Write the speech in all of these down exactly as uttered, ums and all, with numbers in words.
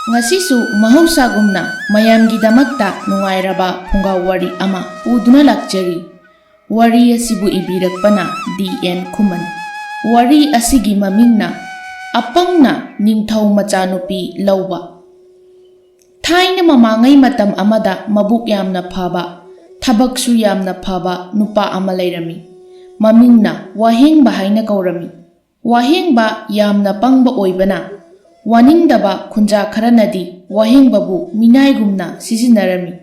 ꯉꯁꯤꯁꯨ ꯃꯍꯧꯁꯥꯒꯨꯝꯅ ꯃꯌꯥꯝꯒꯤꯗꯃꯛꯇ ꯅꯨꯡꯉꯥꯏꯔꯕ ꯐꯨꯡꯒꯥ ꯋꯥꯔꯤ ꯑꯃ ꯄꯨꯗꯨꯅ ꯂꯥꯛꯆꯔꯤ꯫ ꯋꯥꯔꯤ ꯑꯁꯤꯕꯨ ꯏꯕꯤꯔꯛꯄꯅ ꯗꯤ ꯑꯦꯟ ꯈꯨꯃꯟ꯫ ꯋꯥꯔꯤ ꯑꯁꯤꯒꯤ ꯃꯃꯤꯡꯅ ꯑꯄꯪꯅ ꯅꯤꯡꯊꯧ ꯃꯆꯥꯅꯨꯄꯤ ꯂꯧꯕ꯫ ꯊꯥꯏꯅ ꯃꯃꯥꯡꯉꯩ ꯃꯇꯝ ꯑꯃꯗ ꯃꯕꯨꯛ ꯌꯥꯝꯅ ꯐꯕ, ꯊꯕꯛꯁꯨ ꯌꯥꯝꯅ ꯐꯕ ꯅꯨꯄꯥ ꯑꯃ ꯂꯩꯔꯝꯃꯤ꯫ ꯃꯃꯤꯡꯅ ꯋꯥꯍꯦꯡꯕ ꯍꯥꯏꯅ ꯀꯧꯔꯝꯃꯤ꯫ ꯋꯥꯍꯦꯡꯕ ꯌꯥꯝꯅ ꯄꯪꯕ ꯑꯣꯏꯕꯅ, ꯋꯥꯅꯤꯡꯗꯕ ꯈꯨꯟꯖꯥ ꯈꯔꯅꯗꯤ ꯋꯥꯍꯦꯡꯕꯕꯨ ꯃꯤꯅꯥꯏꯒꯨꯝꯅ ꯁꯤꯖꯤꯟꯅꯔꯝꯃꯤ꯫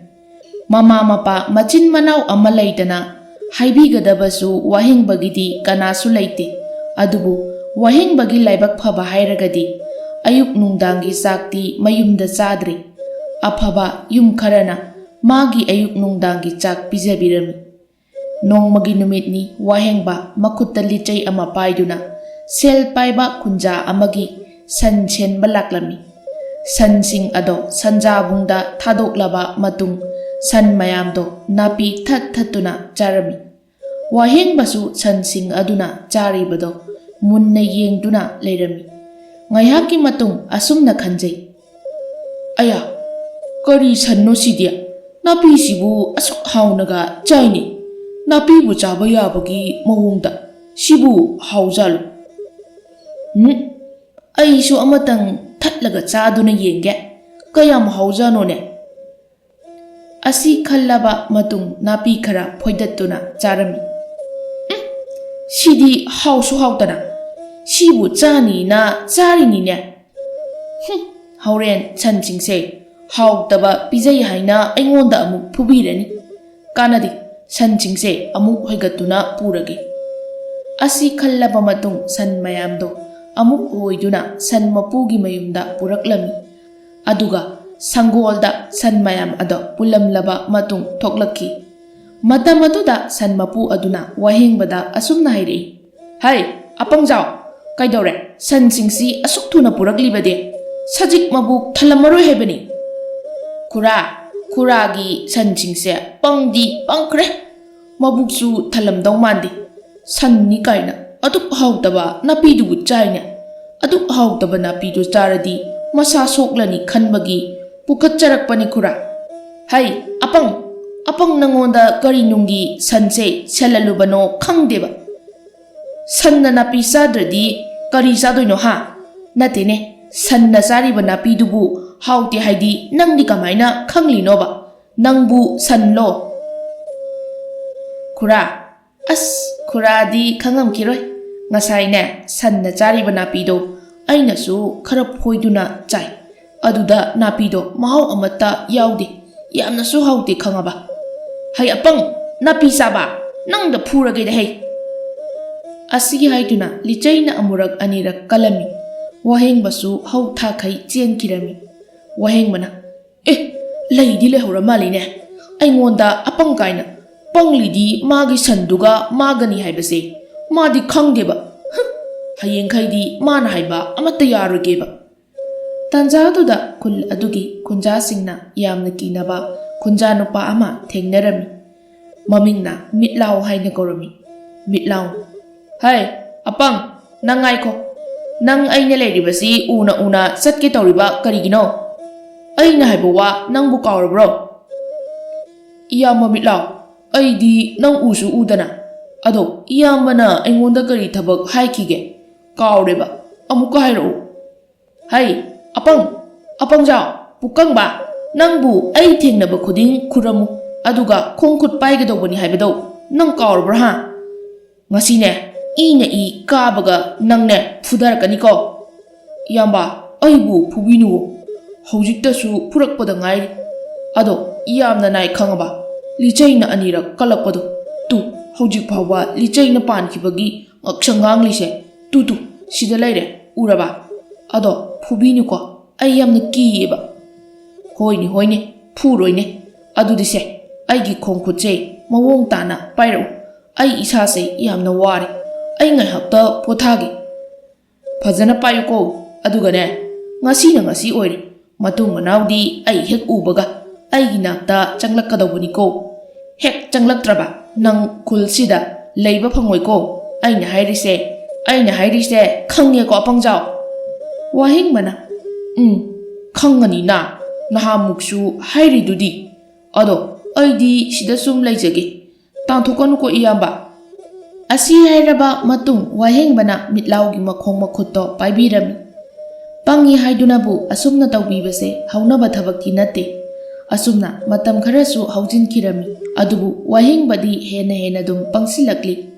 ꯃꯃꯥ ꯃꯄꯥ ꯃꯆꯤꯟ ꯃꯅꯥꯎ ꯑꯃ ꯂꯩꯗꯅ ꯍꯥꯏꯕꯤꯒꯗꯕꯁꯨ ꯋꯥꯍꯦꯡꯕꯒꯤꯗꯤ ꯀꯅꯥꯁꯨ ꯂꯩꯇꯦ꯫ ꯑꯗꯨꯕꯨ ꯋꯥꯍꯦꯡꯕꯒꯤ ꯂꯥꯏꯕꯛ ꯐꯕ ꯍꯥꯏꯔꯒꯗꯤ ꯑꯌꯨꯛ ꯅꯨꯡꯗꯥꯡꯒꯤ ꯆꯥꯛꯇꯤ ꯃꯌꯨꯝꯗ ꯆꯥꯗ꯭ꯔꯦ꯫ ꯑꯐꯕ ꯌꯨꯝ ꯈꯔꯅ ꯃꯥꯒꯤ ꯑꯌꯨꯛ ꯅꯨꯡꯗꯥꯡꯒꯤ ꯆꯥꯛ ꯄꯤꯖꯕꯤꯔꯝꯃꯤ꯫ ꯅꯣꯡꯃꯒꯤ ꯅꯨꯃꯤꯠꯅꯤ, ꯋꯥꯍꯦꯡꯕ ꯃꯈꯨꯠꯇ ꯂꯤꯆꯩ ꯑꯃ ꯄꯥꯏꯗꯨꯅ ꯁꯦꯜ ꯄꯥꯏꯕ ꯈꯨꯟꯖꯥ ꯑꯃꯒꯤ ꯁꯟ ꯁꯦꯟꯕ ꯂꯥꯛꯂꯝꯃꯤ꯫ ꯁꯟꯁꯤꯡ ꯑꯗꯣ ꯁꯟꯖꯥꯕꯨꯡꯗ ꯊꯥꯗꯣꯛꯂꯕ ꯃꯇꯨꯡ, ꯁꯟ ꯃꯌꯥꯝꯗꯣ ꯅꯥꯄꯤ ꯊꯠ ꯊꯠꯇꯨꯅ ꯆꯥꯔꯝꯃꯤ꯫ ꯋꯥꯍꯦꯡꯕꯁꯨ ꯁꯟꯁꯤꯡ ꯑꯗꯨꯅ ꯆꯥꯔꯤꯕꯗꯣ ꯃꯨꯟꯅ ꯌꯦꯡꯗꯨꯅ ꯂꯩꯔꯝꯃꯤ꯫ ꯉꯥꯏꯍꯥꯛꯀꯤ ꯃꯇꯨꯡ ꯑꯁꯨꯝꯅ ꯈꯟꯖꯩ, "ꯑꯌꯥ, ꯀꯔꯤ ꯁꯟꯅꯣ ꯁꯤꯗꯤ? ꯅꯥꯄꯤꯁꯤꯕꯨ ꯑꯁꯨꯛ ꯍꯥꯎꯅꯒ ꯆꯥꯏꯅꯦ꯫ ꯅꯥꯄꯤꯕꯨ ꯆꯥꯕ ꯌꯥꯕꯒꯤ ꯃꯑꯣꯡꯗ꯫ ꯁꯤꯕꯨ ꯍꯥꯎꯖꯥꯠꯂꯣ? ꯎꯝ, ꯑꯩꯁꯨ ꯑꯃꯇꯪ ꯊꯠꯂꯒ ꯆꯥꯗꯨꯅ ꯌꯦꯡꯒꯦ꯫ ꯀꯌꯥꯝ ꯍꯥꯎꯖꯥꯠꯅꯣꯅꯦ?" ꯑꯁꯤ ꯈꯜꯂꯕ ꯃꯇꯨꯡ ꯅꯥꯄꯤ ꯈꯔ ꯐꯣꯏꯗꯠꯇꯨꯅ ꯆꯥꯔꯝꯃꯤ꯫ "ꯎꯝ, ꯁꯤꯗꯤ ꯍꯥꯎꯁꯨ ꯍꯥꯎꯇꯅ꯫ ꯁꯤꯕꯨ ꯆꯥꯅꯤꯅ ꯆꯥꯔꯤꯅꯤꯅꯦ꯫ ꯍꯨꯝ, ꯍꯣꯔꯦꯟ ꯁꯟꯁꯤꯡꯁꯦ ꯍꯥꯎꯇꯕ ꯄꯤꯖꯩ ꯍꯥꯏꯅ ꯑꯩꯉꯣꯟꯗ ꯑꯃꯨꯛ ꯐꯨꯕꯤꯔꯅꯤ꯫ ꯀꯥꯟꯅꯗꯦ, ꯁꯟꯁꯤꯡꯁꯦ ꯑꯃꯨꯛ ꯍꯣꯏꯒꯠꯇꯨꯅ ꯄꯨꯔꯒꯦ꯫" ꯑꯁꯤ ꯈꯜꯂꯕ ꯃꯇꯨꯡ ꯁꯟ ꯃꯌꯥꯝꯗꯣ ꯑꯃꯨꯛ ꯍꯣꯏꯗꯨꯅ ꯁꯟ ꯃꯄꯨꯒꯤ ꯃꯌꯨꯝꯗ ꯄꯨꯔꯛꯂꯝꯃꯤ꯫ ꯑꯗꯨꯒ ꯁꯪꯒꯣꯜꯗ ꯁꯟ ꯃꯌꯥꯝ ꯑꯗꯣ ꯄꯨꯜꯂꯝꯂꯕ ꯃꯇꯨꯡ ꯊꯣꯛꯂꯛꯈꯤ꯫ ꯃꯇꯝ ꯑꯗꯨꯗ ꯁꯟ ꯃꯄꯨ ꯑꯗꯨꯅ ꯋꯥꯍꯦꯡꯕꯗ ꯑꯁꯨꯝꯅ ꯍꯥꯏꯔꯛꯏ, "ꯍꯩ, ꯑꯄꯪꯖꯥꯎ, ꯀꯩꯗꯧꯔꯦ? ꯁꯟꯁꯤꯡꯁꯤ ꯑꯁꯨꯛ ꯊꯨꯅ ꯄꯨꯔꯛꯂꯤꯕꯗꯤ? ꯁꯖꯤꯛ ꯃꯕꯨꯛ ꯊꯜꯂꯝꯃꯔꯣꯏ ꯍꯥꯏꯕꯅꯤ꯫" "ꯈꯨꯔꯥ, ꯈꯨꯔꯥꯒꯤ ꯁꯟꯁꯤꯡꯁꯦ ꯄꯪꯗꯤ ꯄꯪꯈ꯭ꯔꯦ꯫ ꯃꯕꯨꯛꯁꯨ ꯊꯜꯂꯝꯗꯧ ꯃꯥꯟꯗꯦ꯫ ꯁꯟꯅꯤ ꯀꯥꯏꯅ ꯑꯗꯨꯛ ꯍꯥꯎꯇꯕ ꯅꯥꯄꯤꯗꯨꯕꯨ ꯆꯥꯏꯅꯦ꯫ ꯑꯗꯨꯛ ꯍꯥꯎꯇꯕ ꯅꯥꯄꯤꯗꯨ ꯆꯥꯔꯗꯤ ꯃꯁꯥ ꯁꯣꯛꯂꯅꯤ ꯈꯟꯕꯒꯤ ꯄꯨꯈꯠꯆꯔꯛꯄꯅꯤ ꯈꯨꯔꯥ꯫ ꯍꯩ, ꯑꯄꯪ, ꯑꯄꯪ, ꯅꯪꯉꯣꯟꯗ ꯀꯔꯤ ꯅꯨꯡꯒꯤ ꯁꯟꯁꯦ ꯁꯦꯜꯍꯜꯂꯨꯕꯅꯣ ꯈꯪꯗꯦꯕ꯫ ꯁꯟꯅ ꯅꯥꯄꯤ ꯆꯥꯗ꯭ꯔꯗꯤ ꯀꯔꯤ ꯆꯥꯗꯣꯏꯅꯣ ꯍꯥ? ꯅꯠꯇꯦꯅꯦ, ꯁꯟꯅ ꯆꯥꯔꯤꯕ ꯅꯥꯄꯤꯗꯨꯕꯨ ꯍꯥꯎꯇꯦ ꯍꯥꯏꯗꯤ ꯅꯪꯗꯤ ꯀꯃꯥꯏꯅ ꯈꯪꯂꯤꯅꯣꯕ? ꯅꯪꯕꯨ ꯁꯟꯂꯣ? ꯈꯨꯔꯥ, ꯑꯁ, ꯈꯨꯔꯥꯗꯤ ꯈꯪꯉꯝꯈꯤꯔꯣꯏ꯫ ꯉꯁꯥꯏꯅꯦ, ꯁꯟꯅ ꯆꯥꯔꯤꯕ ꯅꯥꯄꯤꯗꯣ ꯑꯩꯅꯁꯨ ꯈꯔ ꯐꯣꯏꯗꯨꯅ ꯆꯥꯏ꯫ ꯑꯗꯨꯗ ꯅꯥꯄꯤꯗꯣ ꯃꯍꯥꯎ ꯑꯃꯠꯇ ꯌꯥꯎꯗꯦ꯫ ꯌꯥꯝꯅꯁꯨ ꯍꯥꯎꯇꯦ ꯈꯪꯉꯕ? ꯍꯩ ꯑꯄꯪ, ꯅꯥꯄꯤ ꯆꯥꯕ, ꯅꯪꯗ ꯐꯨꯔꯒꯦꯗ ꯍꯩ꯫ ꯑꯁꯤꯒꯤ ꯍꯥꯏꯗꯨꯅ ꯂꯤꯆꯩꯅ ꯑꯃꯨꯔꯛ ꯑꯅꯤꯔꯛ ꯀꯜꯂꯝꯃꯤ꯫ ꯋꯥꯍꯦꯡꯕꯁꯨ ꯍꯧ ꯊꯥꯈꯩ ꯆꯦꯟꯈꯤꯔꯝꯃꯤ꯫ ꯋꯥꯍꯦꯡꯕꯅ, "ꯑꯦ, ꯂꯩꯗꯤ ꯂꯩꯍꯧꯔ ꯃꯥꯜꯂꯤꯅꯦ꯫ ꯑꯩꯉꯣꯟꯗ ꯑꯄꯪ ꯀꯥꯏꯅ꯫ ꯄꯪꯂꯤꯗꯤ ꯃꯥꯒꯤ ꯁꯟꯗꯨꯒ ꯃꯥꯒꯅꯤ ꯍꯥꯏꯕꯁꯦ꯫ ꯃꯥꯗꯤ ꯈꯪꯗꯦꯕ꯫ ꯍꯨꯝ, ꯍꯌꯦꯡꯈꯩꯗꯤ ꯃꯥꯅ ꯍꯥꯏꯕ ꯑꯃꯠꯇ ꯌꯥꯔꯣꯏꯒꯦꯕ"꯫ ꯇꯥꯟꯖꯥꯗꯨꯗ ꯈꯨꯜ ꯑꯗꯨꯒꯤ ꯈꯨꯟꯖꯥꯁꯤꯡꯅ ꯌꯥꯝꯅ ꯀꯤꯅꯕ ꯈꯨꯟꯖꯥ ꯅꯨꯄꯥ ꯑꯃ ꯊꯦꯡꯅꯔꯝꯃꯤ꯫ ꯃꯃꯤꯡꯅ ꯃꯤꯠꯂꯥꯎ ꯍꯥꯏꯅ ꯀꯧꯔꯝꯃꯤ꯫ ꯃꯤꯠꯂꯥꯎ, "ꯍꯩ, ꯑꯄꯪ, ꯅꯪ ꯉꯥꯏꯈꯣ꯫ ꯅꯪ ꯑꯩꯅ ꯂꯩꯔꯤꯕꯁꯤ ꯎꯅ ꯎꯅ ꯆꯠꯀꯦ ꯇꯧꯔꯤꯕ ꯀꯔꯤꯒꯤꯅꯣ? ꯑꯩꯅ ꯍꯥꯏꯕ ꯋꯥ ꯅꯪꯕꯨ ꯀꯥꯎꯔꯕ꯭ꯔꯣ?" "ꯏꯌꯥꯝꯕ ꯃꯤꯠꯂꯥꯎ, ꯑꯩꯗꯤ ꯅꯪ ꯎꯁꯨ ꯎꯗꯅ꯫ ꯑꯗꯣ ꯏꯌꯥꯝꯕꯅ ꯑꯩꯉꯣꯟꯗ ꯀꯔꯤ ꯊꯕꯛ ꯍꯥꯏꯈꯤꯒꯦ? ꯀꯥꯎꯔꯦꯕ꯫ ꯑꯃꯨꯛꯀ ꯍꯥꯏꯔꯛꯎ"꯫ "ꯍꯩ, ꯑꯄꯪ, ꯑꯄꯪꯖꯥꯎ, ꯄꯨꯀꯪꯕ, ꯅꯪꯕꯨ ꯑꯩ ꯊꯦꯡꯅꯕ ꯈꯨꯗꯤꯡ ꯈꯨꯔꯝꯃꯨ, ꯑꯗꯨꯒ ꯈꯣꯡ ꯈꯨꯠ ꯄꯥꯏꯒꯗꯧꯕꯅꯤ ꯍꯥꯏꯕꯗꯣ ꯅꯪ ꯀꯥꯎꯔꯕ꯭ꯔꯥ ꯍꯥ? ꯉꯁꯤꯅꯦ, ꯏꯅ ꯏ ꯀꯥꯕꯒ ꯅꯪꯅꯦ ꯐꯨꯊꯔꯛꯀꯅꯤꯀꯣ"꯫ "ꯏꯌꯥꯝꯕ, ꯑꯩꯕꯨ ꯐꯨꯕꯤꯅꯨꯋꯣ꯫ ꯍꯧꯖꯤꯛꯇꯁꯨ ꯐꯨꯔꯛꯄꯗ ꯉꯥꯏꯔꯤ꯫ ꯑꯗꯣ ꯌꯥꯝꯅ ꯅꯥꯏ ꯈꯪꯉꯕ? ꯂꯤꯆꯩꯅ ꯑꯅꯤꯔꯛ ꯀꯜꯂꯛꯄꯗꯣ꯫ ꯇꯨ, ꯍꯧꯖꯤꯛ ꯐꯥꯎꯕ ꯂꯤꯆꯩꯅ ꯄꯥꯟꯈꯤꯕꯒꯤ ꯉꯛꯁꯪ ꯉꯥꯡꯂꯤꯁꯦ꯫ ꯇꯨ, ꯇꯨ, ꯁꯤꯗ ꯂꯩꯔꯦ, ꯎꯔꯕ? ꯑꯗꯣ ꯐꯨꯕꯤꯅꯨꯀꯣ, ꯑꯩ ꯌꯥꯝꯅ ꯀꯤꯌꯦꯕ"꯫ "ꯍꯣꯏꯅꯦ, ꯍꯣꯏꯅꯦ, ꯐꯨꯔꯣꯏꯅꯦ꯫ ꯑꯗꯨꯗꯤ ꯁꯦ, ꯑꯩꯒꯤ ꯈꯣꯡ ꯈꯨꯠꯁꯦ ꯃꯑꯣꯡ ꯇꯥꯅ ꯄꯥꯏꯔꯛꯎ꯫ ꯑꯩ ꯏꯁꯥꯁꯦ ꯌꯥꯝꯅ ꯋꯥꯔꯦ꯫ ꯑꯩ ꯉꯥꯏꯍꯥꯛꯇ ꯄꯣꯊꯥꯒꯦ꯫ ꯐꯖꯅ ꯄꯥꯏꯌꯨꯀꯣ꯫ ꯑꯗꯨꯒꯅꯦ, ꯉꯁꯤꯅ ꯉꯁꯤ ꯑꯣꯏꯔꯦ꯫ ꯃꯇꯨꯡ ꯃꯅꯥꯎꯗꯤ ꯑꯩ ꯍꯦꯛ ꯎꯕꯒ ꯑꯩꯒꯤ ꯅꯥꯛꯇ ꯆꯪꯂꯛꯀꯗꯧꯕꯅꯤꯀꯣ꯫ ꯍꯦꯛ ꯆꯪꯂꯛꯇ꯭ꯔꯕ ꯅꯪ ꯈꯨꯜꯁꯤꯗ ꯂꯩꯕ ꯐꯪꯉꯣꯏꯀꯣ꯫ ꯑꯩꯅ ꯍꯥꯏꯔꯤꯁꯦ, ꯑꯩꯅ ꯍꯥꯏꯔꯤꯁꯦ ꯈꯪꯉꯦꯀꯣ, ꯑꯄꯪꯖꯥꯎ"꯫ ꯋꯥꯍꯦꯡꯕꯅ, "ꯎꯝ, ꯈꯪꯉꯅꯤꯅ, ꯅꯍꯥꯟꯃꯨꯛꯁꯨ ꯍꯥꯏꯔꯤꯗꯨꯗꯤ꯫ ꯑꯗꯣ ꯑꯩꯗꯤ ꯁꯤꯗ ꯁꯨꯝ ꯂꯩꯖꯒꯦ꯫ ꯇꯥꯟꯊꯣꯛꯀꯅꯨꯀꯣ, ꯏꯌꯥꯝꯕ꯫" ꯑꯁꯤ ꯍꯥꯏꯔꯕ ꯃꯇꯨꯡ ꯋꯥꯍꯦꯡꯕꯅ ꯃꯤꯠꯂꯥꯎꯒꯤ ꯃꯈꯣꯡ ꯃꯈꯨꯠꯇꯣ ꯄꯥꯏꯕꯤꯔꯝꯃꯤ꯫ ꯄꯪꯉꯤ ꯍꯥꯏꯗꯨꯅꯕꯨ ꯑꯁꯨꯝꯅ ꯇꯧꯕꯤꯕꯁꯦ ꯍꯧꯅꯕ ꯊꯕꯛꯇꯤ ꯅꯠꯇꯦ꯫ ꯑꯁꯨꯝꯅ ꯃꯇꯝ ꯈꯔꯁꯨ ꯍꯧꯖꯤꯟꯈꯤꯔꯝꯃꯤ꯫ ꯑꯗꯨꯕꯨ ꯋꯥꯍꯦꯡꯕꯗꯤ ꯍꯦꯟꯅ ꯍꯦꯟꯅ ꯑꯗꯨꯝ ꯄꯪꯁꯤꯜꯂꯛꯂꯤ꯫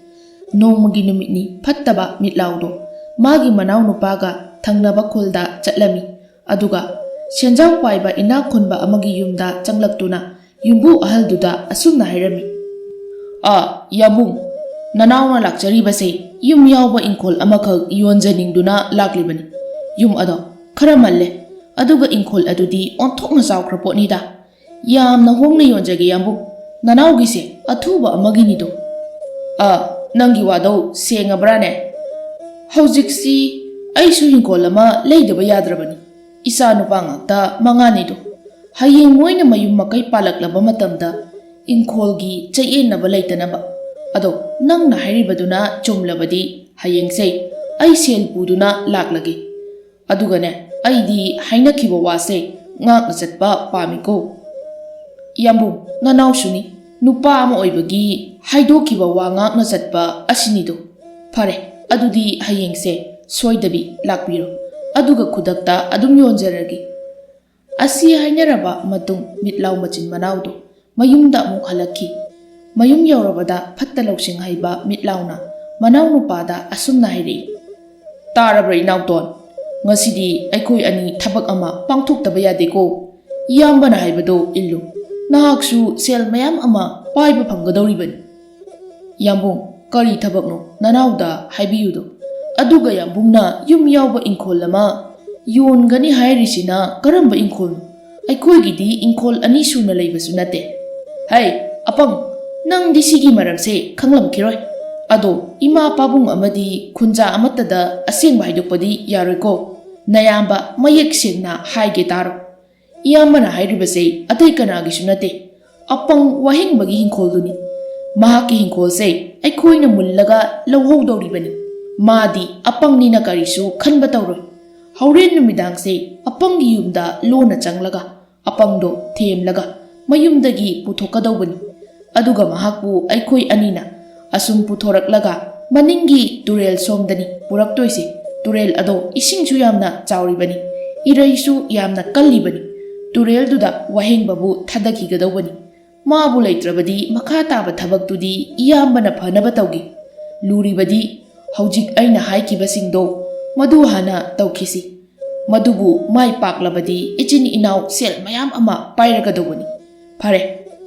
ꯅꯣꯡꯃꯒꯤ ꯅꯨꯃꯤꯠꯅꯤ ꯐꯠꯇꯕ ꯃꯤꯠꯂꯥꯎꯗꯣ ꯃꯥꯒꯤ ꯃꯅꯥꯎꯅꯨꯄꯥꯒ ꯊꯪꯅꯕ ꯈꯨꯜꯗ ꯆꯠꯂꯝꯃꯤ꯫ ꯑꯗꯨꯒ ꯁꯦꯟꯖꯥꯎ ꯄꯥꯏꯕ ꯏꯅꯥꯛ ꯈꯨꯟꯕ ꯑꯃꯒꯤ ꯌꯨꯝꯗ ꯆꯪꯂꯛꯇꯨꯅ ꯌꯨꯝꯕꯨ ꯑꯍꯜꯗꯨꯗ ꯑꯁꯨꯝꯅ ꯍꯥꯏꯔꯝꯃꯤ, "ꯑ, ꯌꯥꯝꯕꯨꯡ, ꯅꯅꯥꯎꯅ ꯂꯥꯛꯆꯔꯤꯕꯁꯦ ꯌꯨꯝ ꯌꯥꯎꯕ ꯏꯪꯈꯣꯜ ꯑꯃꯈꯛ ꯌꯣꯟꯖꯅꯤꯡꯗꯨꯅ ꯂꯥꯛꯂꯤꯕꯅꯤ꯫ ꯌꯨꯝ ꯑꯗꯣ ꯈꯔ ꯃꯜꯂꯦ, ꯑꯗꯨꯒ ꯏꯪꯈꯣꯜ ꯑꯗꯨꯗꯤ ꯑꯣꯟꯊꯣꯛꯅ ꯆꯥꯎꯈ꯭ꯔ ꯄꯣꯠꯅꯤꯗ꯫ ꯌꯥꯝꯅ ꯍꯣꯡꯅ ꯌꯣꯟꯖꯒꯦ, ꯌꯥꯝꯕꯨꯡ꯫ ꯅꯅꯥꯎꯒꯤꯁꯦ ꯑꯊꯨꯕ ꯑꯃꯒꯤꯅꯤꯗꯣ꯫" "ꯑ, ꯅꯪꯒꯤ ꯋꯥꯗꯧ ꯁꯦꯡꯉꯕ꯭ꯔꯥꯅꯦ? ꯍꯧꯖꯤꯛꯁꯤ ꯑꯩꯁꯨ ꯏꯪꯈꯣꯜ ꯑꯃ ꯂꯩꯗꯕ ꯌꯥꯗ꯭ꯔꯕꯅꯤ꯫ ꯏꯆꯥ ꯅꯨꯄꯥ ꯉꯥꯛꯇ ꯃꯉꯥꯅꯤꯗꯣ꯫ ꯍꯌꯦꯡ ꯃꯣꯏꯅ ꯃꯌꯨꯝ ꯃꯀꯩ ꯄꯥꯜꯂꯛꯂꯕ ꯃꯇꯝꯗ ꯏꯪꯈꯣꯜꯒꯤ ꯆꯌꯦꯠꯅꯕ ꯂꯩꯇꯅꯕ꯫ ꯑꯗꯣ ꯅꯪꯅ ꯍꯥꯏꯔꯤꯕꯗꯨꯅ ꯆꯨꯝꯂꯕꯗꯤ ꯍꯌꯦꯡꯁꯦ ꯑꯩ ꯁꯦꯜ ꯄꯨꯗꯨꯅ ꯂꯥꯛꯂꯒꯦ꯫ ꯑꯗꯨꯒꯅꯦ, ꯑꯩꯗꯤ ꯍꯥꯏꯅꯈꯤꯕ ꯋꯥꯁꯦ ꯉꯥꯛꯅ ꯆꯠꯄ ꯄꯥꯝꯃꯤꯀꯣ꯫ ꯌꯥꯝꯕꯨꯡ, ꯅꯅꯥꯎꯁꯨꯅꯤ, ꯅꯨꯄꯥ ꯑꯃ ꯑꯣꯏꯕꯒꯤ ꯍꯥꯏꯗꯣꯛꯈꯤꯕ ꯋꯥ ꯉꯥꯛꯅ ꯆꯠꯄ ꯑꯁꯤꯅꯤꯗꯣ꯫ ꯐꯔꯦ, ꯑꯗꯨꯗꯤ ꯍꯌꯦꯡꯁꯦ ꯁꯣꯏꯗꯕꯤ ꯂꯥꯛꯄꯤꯔꯣ, ꯑꯗꯨꯒ ꯈꯨꯗꯛꯇ ꯑꯗꯨꯝ ꯌꯣꯟꯖꯔꯒꯦ꯫" ꯑꯁꯤ ꯍꯥꯏꯅꯔꯕ ꯃꯇꯨꯡ ꯃꯤꯠꯂꯥꯎ ꯃꯆꯤꯟ ꯃꯅꯥꯎꯗꯣ ꯃꯌꯨꯝꯗ ꯑꯃꯨꯛ ꯍꯜꯂꯛꯈꯤ꯫ ꯃꯌꯨꯝ ꯌꯧꯔꯕꯗ ꯐꯠꯇ ꯂꯧꯁꯤꯡ ꯍꯩꯕ ꯃꯤꯠꯂꯥꯎꯅ ꯃꯅꯥꯎꯅꯨꯄꯥꯗ ꯑꯁꯨꯝꯅ ꯍꯥꯏꯔꯛꯏ, "ꯇꯥꯔꯕ꯭ꯔꯥ, ꯏꯅꯥꯎꯇꯣꯟ? ꯉꯁꯤꯗꯤ ꯑꯩꯈꯣꯏ ꯑꯅꯤ ꯊꯕꯛ ꯑꯃ ꯄꯥꯡꯊꯣꯛꯇꯕ ꯌꯥꯗꯦꯀꯣ꯫ ꯏꯌꯥꯝꯕꯅ ꯍꯥꯏꯕꯗꯣ ꯏꯜꯂꯨ꯫ ꯅꯍꯥꯛꯁꯨ ꯁꯦꯜ ꯃꯌꯥꯝ ꯑꯃ ꯄꯥꯏꯕ ꯐꯪꯒꯗꯧꯔꯤꯕꯅꯤ꯫" "ꯌꯥꯝꯕꯨꯡ, ꯀꯔꯤ ꯊꯕꯛꯅꯣ? ꯅꯅꯥꯎꯗ ꯍꯥꯏꯕꯤꯌꯨꯗꯣ꯫" "ꯑꯗꯨꯒ ꯌꯥꯝꯕꯨꯡꯅ ꯌꯨꯝ ꯌꯥꯎꯕ ꯏꯪꯈꯣꯜ ꯑꯃ ꯌꯣꯟꯒꯅꯤ ꯍꯥꯏꯔꯤꯁꯤꯅ ꯀꯔꯝꯕ ꯏꯪꯈꯣꯜꯅꯣ? ꯑꯩꯈꯣꯏꯒꯤꯗꯤ ꯏꯪꯈꯣꯜ ꯑꯅꯤ ꯁꯨꯅ ꯂꯩꯕꯁꯨ ꯅꯠꯇꯦ꯫" "ꯍꯩ, ꯑꯄꯪ, ꯅꯪꯗꯤ ꯁꯤꯒꯤ ꯃꯔꯝꯁꯦ ꯈꯪꯂꯝꯈꯤꯔꯣꯏ꯫ ꯑꯗꯣ ꯏꯃꯥ ꯄꯥꯕꯨꯡ ꯑꯃꯗꯤ ꯈꯨꯟꯖꯥ ꯑꯃꯠꯇꯗ ꯑꯁꯦꯡꯕ ꯍꯥꯏꯗꯣꯛꯄꯗꯤ ꯌꯥꯔꯣꯏꯀꯣ꯫ ꯅꯌꯥꯝꯕ ꯃꯌꯦꯛ ꯁꯦꯡꯅ ꯍꯥꯏꯒꯦ ꯇꯥꯔꯣ꯫ ꯏꯌꯥꯝꯕꯅ ꯍꯥꯏꯔꯤꯕꯁꯦ ꯑꯇꯩ ꯀꯅꯥꯒꯤꯁꯨ ꯅꯠꯇꯦ꯫ ꯑꯄꯪ ꯋꯥꯍꯦꯡꯕꯒꯤ ꯍꯤꯡꯈꯣꯜꯗꯨꯅꯤ꯫ ꯃꯍꯥꯛꯀꯤ ꯍꯤꯡꯈꯣꯜꯁꯦ ꯑꯩꯈꯣꯏꯅ ꯃꯨꯜꯂꯒ ꯂꯧꯍꯧꯗꯧꯔꯤꯕꯅꯤ꯫ ꯃꯥꯗꯤ ꯑꯄꯪꯅꯤꯅ ꯀꯔꯤꯁꯨ ꯈꯟꯕ ꯇꯧꯔꯣꯏ꯫ ꯍꯣꯔꯦꯟ ꯅꯨꯃꯤꯗꯥꯡꯁꯦ ꯑꯄꯪꯒꯤ ꯌꯨꯝꯗ ꯂꯣꯟꯅ ꯆꯪꯂꯒ ꯑꯄꯪꯗꯣ ꯊꯦꯝꯂꯒ ꯃꯌꯨꯝꯗꯒꯤ ꯄꯨꯊꯣꯛꯀꯗꯧꯕꯅꯤ꯫ ꯑꯗꯨꯒ ꯃꯍꯥꯛꯄꯨ ꯑꯩꯈꯣꯏ ꯑꯅꯤꯅ ꯑꯁꯨꯝ ꯄꯨꯊꯣꯔꯛꯂꯒ ꯃꯅꯤꯡꯒꯤ ꯇꯨꯔꯦꯜ ꯁꯣꯝꯗꯅꯤ ꯄꯨꯔꯛꯇꯣꯏꯁꯦ꯫ ꯇꯨꯔꯦꯜ ꯑꯗꯣ ꯏꯁꯤꯡꯁꯨ ꯌꯥꯝꯅ ꯆꯥꯎꯔꯤꯕꯅꯤ, ꯏꯔꯩꯁꯨ ꯌꯥꯝꯅ ꯀꯜꯂꯤꯕꯅꯤ꯫ ꯇꯨꯔꯦꯜꯗꯨꯗ ꯋꯥꯍꯦꯡꯕꯕꯨ ꯊꯥꯗꯈꯤꯒꯗꯧꯕꯅꯤ꯫ ꯃꯥꯕꯨ ꯂꯩꯇ꯭ꯔꯕꯗꯤ ꯃꯈꯥ ꯇꯥꯕ ꯊꯕꯛꯇꯨꯗꯤ ꯏꯌꯥꯝꯕꯅ ꯐꯅꯕ ꯇꯧꯒꯦ꯫ ꯂꯨꯔꯤꯕꯗꯤ ꯍꯧꯖꯤꯛ ꯑꯩꯅ ꯍꯥꯏꯈꯤꯕꯁꯤꯡꯗꯣ ꯃꯗꯨ ꯍꯥꯟꯅ ꯇꯧꯈꯤꯁꯤ꯫ ꯃꯗꯨꯕꯨ ꯃꯥꯏ ꯄꯥꯛꯂꯕꯗꯤ ꯏꯆꯤꯟ ꯏꯅꯥꯎ ꯁꯦꯜ ꯃꯌꯥꯝ ꯑꯃ ꯄꯥꯏꯔꯒꯗꯧꯕꯅꯤ꯫ ꯐꯔꯦ,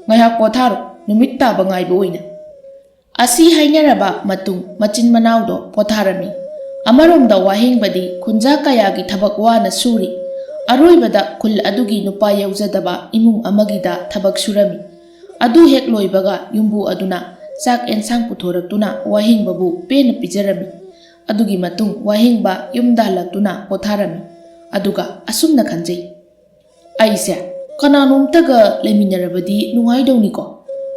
ꯉꯥꯏꯍꯥꯛ ꯄꯣꯊꯥꯔꯣ, ꯅꯨꯃꯤꯠ ꯇꯥꯕ ꯉꯥꯏꯕ ꯑꯣꯏꯅ꯫ ꯑꯁꯤ ꯍꯥꯏꯅꯔꯕ ꯃꯇꯨꯡ ꯃꯆꯤꯟ ꯃꯅꯥꯎꯗꯣ ꯄꯣꯊꯥꯔꯝꯃꯤ꯫ ꯑꯃꯔꯣꯝꯗ ꯋꯥꯍꯦꯡꯕꯗꯤ ꯈꯨꯟꯖꯥ ꯀꯌꯥꯒꯤ ꯊꯕꯛ ꯋꯥꯅ ꯁꯨꯔꯤ꯫ ꯑꯔꯣꯏꯕꯗ ꯈꯨꯜ ꯑꯗꯨꯒꯤ ꯅꯨꯄꯥ ꯌꯥꯎꯖꯗꯕ ꯏꯃꯨꯡ ꯑꯃꯒꯤꯗ ꯊꯕꯛ ꯁꯨꯔꯝꯃꯤ꯫ ꯑꯗꯨ ꯍꯦꯛ ꯂꯣꯏꯕꯒ ꯌꯨꯝꯕꯨ ꯑꯗꯨꯅ ꯆꯥꯛ ꯑꯦꯟꯁꯥꯡ ꯄꯨꯊꯣꯔꯛꯇꯨꯅ ꯋꯥꯍꯦꯡꯕꯕꯨ ꯄꯦꯟꯅ ꯄꯤꯖꯔꯝꯃꯤ꯫ ꯑꯗꯨꯒꯤ ꯃꯇꯨꯡ ꯋꯥꯍꯦꯡꯕ ꯌꯨꯝꯗ ꯍꯜꯂꯛꯇꯨꯅ ꯄꯣꯊꯥꯔꯝꯃꯤ꯫ ꯑꯗꯨꯒ ꯑꯁꯨꯝꯅ ꯈꯟꯖꯩ, "ꯑꯩꯁꯦ ꯀꯅꯥꯅꯣꯝꯇꯒ ꯂꯩꯃꯤꯟꯅꯔꯕꯗꯤ ꯅꯨꯡꯉꯥꯏꯗꯧꯅꯤꯀꯣ꯫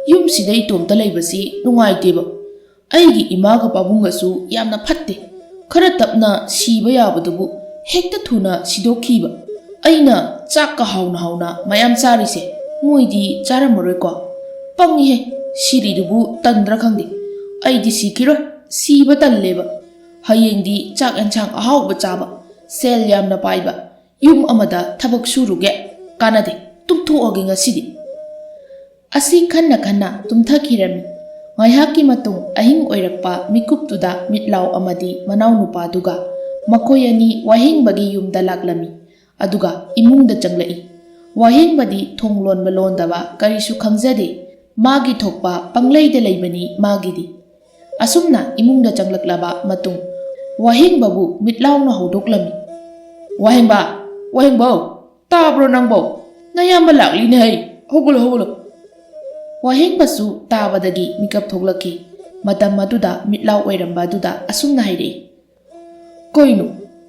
ꯌꯨꯝꯁꯤꯗ ꯏꯇꯣꯝꯇ ꯂꯩꯕꯁꯤ ꯅꯨꯡꯉꯥꯏꯇꯦꯕ꯫ ꯑꯩꯒꯤ ꯏꯃꯥꯒ ꯄꯥꯕꯨꯡꯒꯁꯨ ꯌꯥꯝꯅ ꯐꯠꯇꯦ꯫ ꯈꯔ ꯇꯞꯅ ꯁꯤꯕ ꯌꯥꯕꯗꯨꯕꯨ ꯍꯦꯛꯇ ꯊꯨꯅ ꯁꯤꯗꯣꯛꯈꯤꯕ꯫ ꯑꯩꯅ ꯆꯥꯛꯀ ꯍꯥꯎꯅ ꯍꯥꯎꯅ ꯃꯌꯥꯝ ꯆꯥꯔꯤꯁꯦ, ꯃꯣꯏꯗꯤ ꯆꯥꯔꯝꯃꯔꯣꯏꯀꯣ꯫ ꯄꯪꯉꯤꯍꯦ, ꯁꯤꯔꯤꯗꯨꯕꯨ ꯇꯟꯗ꯭ꯔꯥ ꯈꯪꯗꯦ꯫ ꯑꯩꯗꯤ ꯁꯤꯈꯤꯔꯣꯏ, ꯁꯤꯕ ꯇꯜꯂꯦꯕ꯫ ꯍꯌꯦꯡꯗꯤ ꯆꯥꯛ ꯑꯦꯟꯁꯥꯡ ꯑꯍꯥꯎꯕ ꯆꯥꯕ, ꯁꯦꯜ ꯌꯥꯝꯅ ꯄꯥꯏꯕ, ꯌꯨꯝ ꯑꯃꯗ ꯊꯕꯛ ꯁꯨꯔꯨꯒꯦ꯫ ꯀꯥꯟꯅꯗꯦ, ꯇꯨꯝꯊꯣꯛꯑꯒꯦ ꯉꯁꯤꯗꯤ"꯫ ꯑꯁꯤ ꯈꯟꯅ ꯈꯟꯅ ꯇꯨꯝꯊꯈꯤꯔꯝꯃꯤ꯫ ꯉꯥꯏꯍꯥꯛꯀꯤ ꯃꯇꯨꯡ ꯑꯍꯤꯡ ꯑꯣꯏꯔꯛꯄ ꯃꯤꯀꯨꯞꯇꯨꯗ ꯃꯤꯠꯂꯥꯎ ꯑꯃꯗꯤ ꯃꯅꯥꯎꯅꯨꯄꯥꯗꯨꯒ ꯃꯈꯣꯏ ꯑꯅꯤ ꯋꯥꯍꯦꯡꯕꯒꯤ ꯌꯨꯝꯗ ꯂꯥꯛꯂꯝꯃꯤ꯫ ꯑꯗꯨꯒ ꯏꯃꯨꯡꯗ ꯆꯪꯂꯛꯏ꯫ ꯋꯥꯍꯦꯡꯕꯗꯤ ꯊꯣꯡ ꯂꯣꯟꯕ ꯂꯣꯟꯗꯕ ꯀꯔꯤꯁꯨ ꯈꯪꯖꯗꯦ꯫ ꯃꯥꯒꯤ ꯊꯣꯛꯄ ꯄꯪꯂꯩꯗ ꯂꯩꯕꯅꯤ ꯃꯥꯒꯤꯗꯤ꯫ ꯑꯁꯨꯝꯅ ꯏꯃꯨꯡꯗ ꯆꯪꯂꯛꯂꯕ ꯃꯇꯨꯡ ꯋꯥꯍꯦꯡꯕꯕꯨ ꯃꯤꯠꯂꯥꯎꯅ ꯍꯧꯗꯣꯛꯂꯝꯃꯤ꯫ "ꯋꯥꯍꯦꯡꯕ! ꯋꯥꯍꯦꯡꯕꯧ! ꯇꯥꯕ꯭ꯔꯣ ꯅꯪꯕꯣ? ꯅꯌꯥꯝꯕ ꯂꯥꯛꯂꯤꯅꯦ ꯍꯩ! ꯍꯧꯒꯠꯂꯣ, ꯍꯧꯒꯠꯂꯣ!" ꯋꯥꯍꯦꯡꯕꯁꯨ ꯇꯥꯕꯗꯒꯤ ꯃꯤꯀꯞ ꯊꯣꯛꯂꯛꯈꯤ꯫ ꯃꯇꯝ ꯑꯗꯨꯗ ꯃꯤꯠꯂꯥꯎ ꯑꯣꯏꯔꯝꯕ ꯑꯗꯨꯗ ꯑꯁꯨꯝꯅ ꯍꯥꯏꯔꯛꯏ, "ꯀꯩꯅꯣ,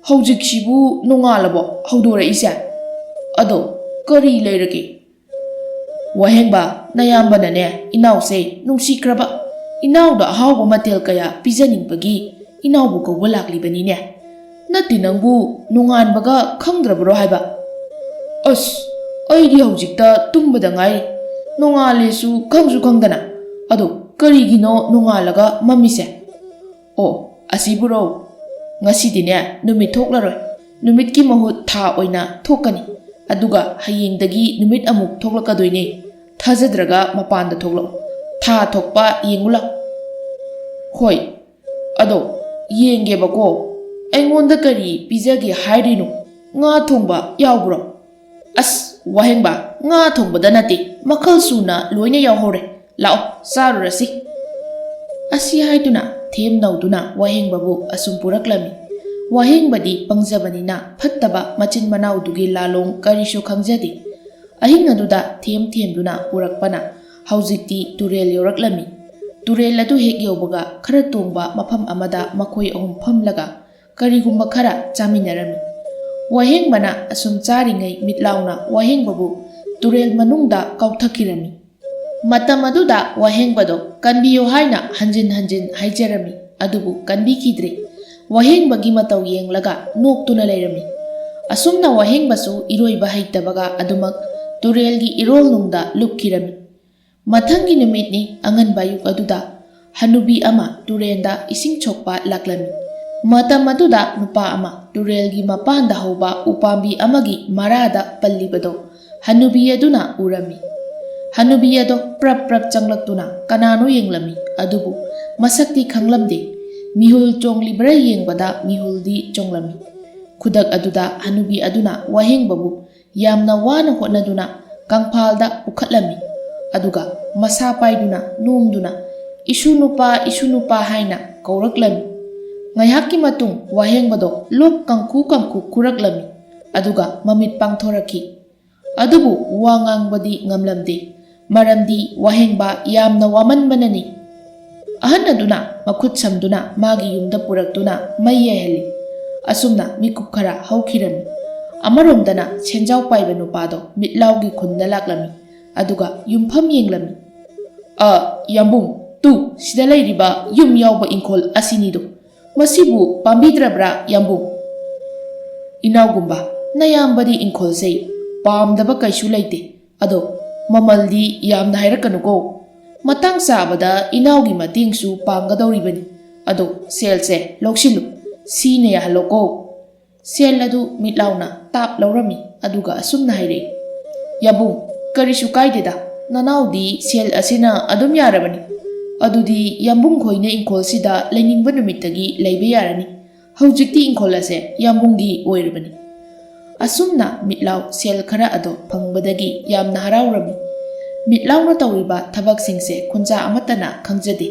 ꯍꯧꯖꯤꯛꯁꯤꯕꯨ ꯅꯣꯡꯉꯥꯜꯂꯕꯣ ꯍꯧꯗꯣꯔꯛꯏꯁꯦ? ꯑꯗꯣ ꯀꯔꯤ ꯂꯩꯔꯒꯦ?" "ꯋꯥꯍꯦꯡꯕ, ꯅꯌꯥꯝꯕꯅꯅꯦ ꯏꯅꯥꯎꯁꯦ ꯅꯨꯡꯁꯤꯈ꯭ꯔꯕ, ꯏꯅꯥꯎꯗ ꯑꯍꯥꯎꯕ ꯃꯊꯦꯜ ꯀꯌꯥ ꯄꯤꯖꯅꯤꯡꯕꯒꯤ ꯏꯅꯥꯎꯕꯨ ꯀꯧꯕ ꯂꯥꯛꯂꯤꯕꯅꯤꯅꯦ꯫ "ꯅꯠꯇꯦ, ꯅꯪꯕꯨ ꯅꯣꯡꯉꯥꯟꯕꯒ ꯈꯪꯗ꯭ꯔꯕ꯭ꯔꯣ ꯍꯥꯏꯕ?" "ꯑꯁ, ꯑꯩꯗꯤ ꯍꯧꯖꯤꯛꯇ ꯇꯨꯝꯕꯗ ꯉꯥꯏꯔꯤ꯫ ꯅꯣꯡꯉꯥꯜꯂꯦꯁꯨ ꯈꯪꯁꯨ ꯈꯪꯗꯅ꯫ ꯑꯗꯣ ꯀꯔꯤꯒꯤꯅꯣ ꯅꯣꯡꯉꯥꯜꯂꯒ ꯃꯝꯃꯤꯁꯦ? ꯑꯣ, ꯑꯁꯤꯕꯨꯔꯣ? ꯉꯁꯤꯗꯤꯅꯦ, ꯅꯨꯃꯤꯠ ꯊꯣꯛꯂꯔꯣꯏ꯫ ꯅꯨꯃꯤꯠꯀꯤ ꯃꯍꯨꯠ ꯊꯥ ꯑꯣꯏꯅ ꯊꯣꯛꯀꯅꯤ꯫ ꯑꯗꯨꯒ ꯍꯌꯦꯡꯗꯒꯤ ꯅꯨꯃꯤꯠ ꯑꯃꯨꯛ ꯊꯣꯛꯂꯛꯀꯗꯣꯏꯅꯦ꯫ ꯊꯥꯖꯗ꯭ꯔꯒ ꯃꯄꯥꯟꯗ ꯊꯣꯛꯂꯛꯑꯣ꯫ ꯊꯥ ꯊꯣꯛꯄ ꯌꯦꯡꯉꯨ ꯂꯥꯎ꯫" "ꯍꯣꯏ, ꯑꯗꯣ ꯌꯦꯡꯒꯦꯕꯀꯣ꯫ ꯑꯩꯉꯣꯟꯗ ꯀꯔꯤ ꯄꯤꯖꯒꯦ ꯍꯥꯏꯔꯤꯅꯣ? ꯉꯥ ꯊꯣꯡꯕ ꯌꯥꯎꯕ꯭ꯔꯣ?" "ꯑꯁ, ꯋꯥꯍꯦꯡꯕ, ꯉꯥ ꯊꯣꯡꯕꯗ ꯅꯠꯇꯦ, ꯃꯈꯜ ꯁꯨꯅ ꯂꯣꯏꯅ ꯌꯥꯎꯍꯧꯔꯦ꯫ ꯂꯥꯛꯑꯣ, ꯆꯥꯔꯨꯔꯁꯤ꯫" ꯑꯁꯤ ꯍꯥꯏꯗꯨꯅ ꯊꯦꯝ ꯅꯧꯗꯨꯅ ꯋꯥꯍꯦꯡꯕꯕꯨ ꯑꯁꯨꯝ ꯄꯨꯔꯛꯂꯝꯃꯤ꯫ ꯋꯥꯍꯦꯡꯕꯗꯤ ꯄꯪꯖꯕꯅꯤꯅ ꯐꯠꯇꯕ ꯃꯆꯤꯟ ꯃꯅꯥꯎꯗꯨꯒꯤ ꯂꯥꯂꯣꯡ ꯀꯔꯤꯁꯨ ꯈꯪꯖꯗꯦ꯫ ꯑꯍꯤꯡ ꯑꯗꯨꯗ ꯊꯦꯝ ꯊꯦꯝꯗꯨꯅ ꯄꯨꯔꯛꯄꯅ ꯍꯧꯖꯤꯛꯇꯤ ꯇꯨꯔꯦꯜ ꯌꯧꯔꯛꯂꯝꯃꯤ꯫ ꯇꯨꯔꯦꯜ ꯑꯗꯨ ꯍꯦꯛ ꯌꯧꯕꯒ ꯈꯔ ꯇꯣꯡꯕ ꯃꯐꯝ ꯑꯃꯗ ꯃꯈꯣꯏ ꯑꯍꯨꯝ ꯐꯝꯂꯒ ꯀꯔꯤꯒꯨꯝꯕ ꯈꯔ ꯆꯥꯃꯤꯟꯅꯔꯝꯃꯤ꯫ ꯋꯥꯍꯦꯡꯕꯅ ꯑꯁꯨꯝ ꯆꯥꯔꯤꯉꯩ ꯃꯤꯠ ꯂꯥꯎꯅ ꯋꯥꯍꯦꯡꯕꯕꯨ ꯇꯨꯔꯦꯜ ꯃꯅꯨꯡꯗ ꯀꯥꯎꯊꯈꯤꯔꯝꯃꯤ꯫ ꯃꯇꯝ ꯑꯗꯨꯗ ꯋꯥꯍꯦꯡꯕꯗꯣ "ꯀꯟꯕꯤꯌꯨ" ꯍꯥꯏꯅ ꯍꯟꯖꯤꯟ ꯍꯟꯖꯤꯟ ꯍꯥꯏꯖꯔꯝꯃꯤ, ꯑꯗꯨꯕꯨ ꯀꯟꯕꯤꯈꯤꯗ꯭ꯔꯦ꯫ ꯋꯥꯍꯦꯡꯕꯒꯤ ꯃꯇꯧ ꯌꯦꯡꯂꯒ ꯅꯣꯛꯇꯨꯅ ꯂꯩꯔꯝꯃꯤ꯫ ꯑꯁꯨꯝꯅ ꯋꯥꯍꯦꯡꯕꯁꯨ ꯏꯔꯣꯏꯕ ꯍꯩꯇꯕꯒ ꯑꯗꯨꯃꯛ ꯇꯨꯔꯦꯜꯒꯤ ꯏꯔꯣꯜꯅꯨꯡꯗ ꯂꯨꯞꯈꯤꯔꯝꯃꯤ꯫ ꯃꯊꯪꯒꯤ ꯅꯨꯃꯤꯠꯅꯤ꯫ ꯑꯉꯟꯕ ꯑꯌꯨꯛ ꯑꯗꯨꯗ ꯍꯅꯨꯕꯤ ꯑꯃ ꯇꯨꯔꯦꯟꯗ ꯏꯁꯤꯡ ꯁꯣꯛꯄ ꯂꯥꯛꯂꯝꯃꯤ꯫ ꯃꯇꯝ ꯑꯗꯨꯗ ꯅꯨꯄꯥ ꯑꯃ ꯇꯨꯔꯦꯜꯒꯤ ꯃꯄꯥꯟꯗ ꯍꯧꯕ ꯎꯄꯥꯝꯕꯤ ꯑꯃꯒꯤ ꯃꯔꯥꯗ ꯄꯜꯂꯤꯕꯗꯣ ꯍꯅꯨꯕꯤ ꯑꯗꯨꯅ ꯎꯔꯝꯃꯤ꯫ ꯍꯅꯨꯕꯤ ꯑꯗꯣ ꯄ꯭ꯔꯞ ꯄ꯭ꯔꯞ ꯆꯪꯂꯛꯇꯨꯅ ꯀꯅꯥꯅꯣ ꯌꯦꯡꯂꯝꯃꯤ, ꯑꯗꯨꯕꯨ ꯃꯁꯛꯇꯤ ꯈꯪꯂꯝꯗꯦ꯫ ꯃꯤꯍꯨꯜ ꯆꯣꯡꯂꯤꯕ꯭ꯔꯥ ꯌꯦꯡꯕꯗ ꯃꯤꯍꯨꯜꯗꯤ ꯆꯣꯡꯂꯝꯃꯤ꯫ ꯈꯨꯗꯛ ꯑꯗꯨꯗ ꯍꯅꯨꯕꯤ ꯑꯗꯨꯅ ꯋꯥꯍꯦꯡꯕꯕꯨ ꯌꯥꯝꯅ ꯋꯥꯅ ꯍꯣꯠꯅꯗꯨꯅ ꯀꯪꯐꯥꯜꯗ ꯄꯨꯈꯠꯂꯝꯃꯤ꯫ ꯑꯗꯨꯒ ꯃꯁꯥ ꯄꯥꯏꯗꯨꯅ ꯅꯣꯝꯗꯨꯅ "ꯏꯁꯨ ꯅꯨꯄꯥ, ꯏꯁꯨ ꯅꯨꯄꯥ" ꯍꯥꯏꯅ ꯀꯧꯔꯛꯂꯝꯃꯤ꯫ ꯉꯥꯏꯍꯥꯛꯀꯤ ꯃꯇꯨꯡ ꯋꯥꯍꯦꯡꯕꯗꯣ ꯂꯣꯛ ꯀꯪꯈꯨ ꯀꯪꯈꯨ ꯈꯨꯔꯛꯂꯝꯃꯤ꯫ ꯑꯗꯨꯒ ꯃꯃꯤꯠ ꯄꯥꯡꯊꯣꯔꯛꯈꯤ꯫ ꯑꯗꯨꯕꯨ ꯋꯥ ꯉꯥꯡꯕꯗꯤ ꯉꯝꯂꯝꯗꯦ, ꯃꯔꯝꯗꯤ ꯋꯥꯍꯦꯡꯕ ꯌꯥꯝꯅ ꯋꯥꯃꯟꯕꯅꯅꯤ꯫ ꯑꯍꯟ ꯑꯗꯨꯅ ꯃꯈꯨꯠ ꯁꯝꯗꯨꯅ ꯃꯥꯒꯤ ꯌꯨꯝꯗ ꯄꯨꯔꯛꯇꯨꯅ ꯃꯩ ꯌꯥꯏꯍꯜꯂꯤ꯫ ꯑꯁꯨꯝꯅ ꯃꯤꯀꯨꯞ ꯈꯔ ꯍꯧꯈꯤꯔꯝꯃꯤ꯫ ꯑꯃꯔꯣꯝꯗꯅ ꯁꯦꯟꯖꯥꯎ ꯄꯥꯏꯕ ꯅꯨꯄꯥꯗꯣ ꯃꯤꯠꯂꯥꯎꯒꯤ ꯈꯨꯟꯗ ꯂꯥꯛꯂꯝꯃꯤ꯫ ꯑꯗꯨꯒ ꯌꯨꯝꯐꯝ ꯌꯦꯡꯂꯝꯃꯤ꯫ "ꯑ, ꯌꯥꯝꯕꯨꯡ, ꯇꯨ, ꯁꯤꯗ ꯂꯩꯔꯤꯕ ꯌꯨꯝ ꯌꯥꯎꯕ ꯏꯪꯈꯣꯜ ꯑꯁꯤꯅꯤꯗꯣ꯫ ꯃꯁꯤꯕꯨ ꯄꯥꯝꯕꯤꯗ꯭ꯔꯕ꯭ꯔꯥ, ꯌꯥꯝꯕꯨꯡ?" "ꯏꯅꯥꯎꯒꯨꯝꯕ, ꯅꯌꯥꯝꯕꯗꯤ ꯏꯪꯈꯣꯜꯁꯦ ꯄꯥꯝꯗꯕ ꯀꯩꯁꯨ ꯂꯩꯇꯦ, ꯑꯗꯣ ꯃꯃꯜꯗꯤ ꯌꯥꯝꯅ ꯍꯥꯏꯔꯛꯀꯅꯨꯀꯣ꯫ ꯃꯇꯥꯡ ꯆꯥꯕꯗ ꯏꯅꯥꯎꯒꯤ ꯃꯇꯦꯡꯁꯨ ꯄꯥꯡꯒꯗꯧꯔꯤꯕꯅꯤ꯫ ꯑꯗꯣ ꯁꯦꯜꯁꯦ ꯂꯧꯁꯤꯜꯂꯨ, ꯁꯤꯅ ꯌꯥꯍꯜꯂꯣꯀꯣ꯫" ꯁꯦꯜ ꯑꯗꯨ ꯃꯤꯠꯂꯥꯎꯅ ꯇꯥꯞ ꯂꯧꯔꯝꯃꯤ, ꯑꯗꯨꯒ ꯑꯁꯨꯝꯅ ꯍꯥꯏꯔꯛꯏ, "ꯌꯥꯝꯕꯨꯡ, ꯀꯔꯤꯁꯨ ꯀꯥꯏꯗꯦꯗ, ꯅꯅꯥꯎꯗꯤ ꯁꯦꯜ ꯑꯁꯤꯅ ꯑꯗꯨꯝ ꯌꯥꯔꯕꯅꯤ꯫ ꯑꯗꯨꯗꯤ ꯌꯥꯝꯕꯨꯡ ꯈꯣꯏꯅ ꯏꯪꯈꯣꯜꯁꯤꯗ ꯂꯩꯅꯤꯡꯕ ꯅꯨꯃꯤꯠꯇꯒꯤ ꯂꯩꯕ ꯌꯥꯔꯅꯤ꯫ ꯍꯧꯖꯤꯛꯇꯤ ꯏꯪꯈꯣꯜ ꯑꯁꯦ ꯌꯥꯝꯕꯨꯡꯒꯤ ꯑꯣꯏꯔꯕꯅꯤ꯫" ꯑꯁꯨꯝꯅ ꯃꯤꯠꯂꯥꯎ ꯁꯦꯜ ꯈꯔ ꯑꯗꯣ ꯐꯪꯕꯗꯒꯤ ꯌꯥꯝꯅ ꯍꯔꯥꯎꯔꯝꯃꯤ꯫ ꯃꯤꯠꯂꯥꯎꯅ ꯇꯧꯔꯤꯕ ꯊꯕꯛꯁꯤꯡꯁꯦ ꯈꯨꯟꯖꯥ ꯑꯃꯠꯇꯅ ꯈꯪꯖꯗꯦ꯫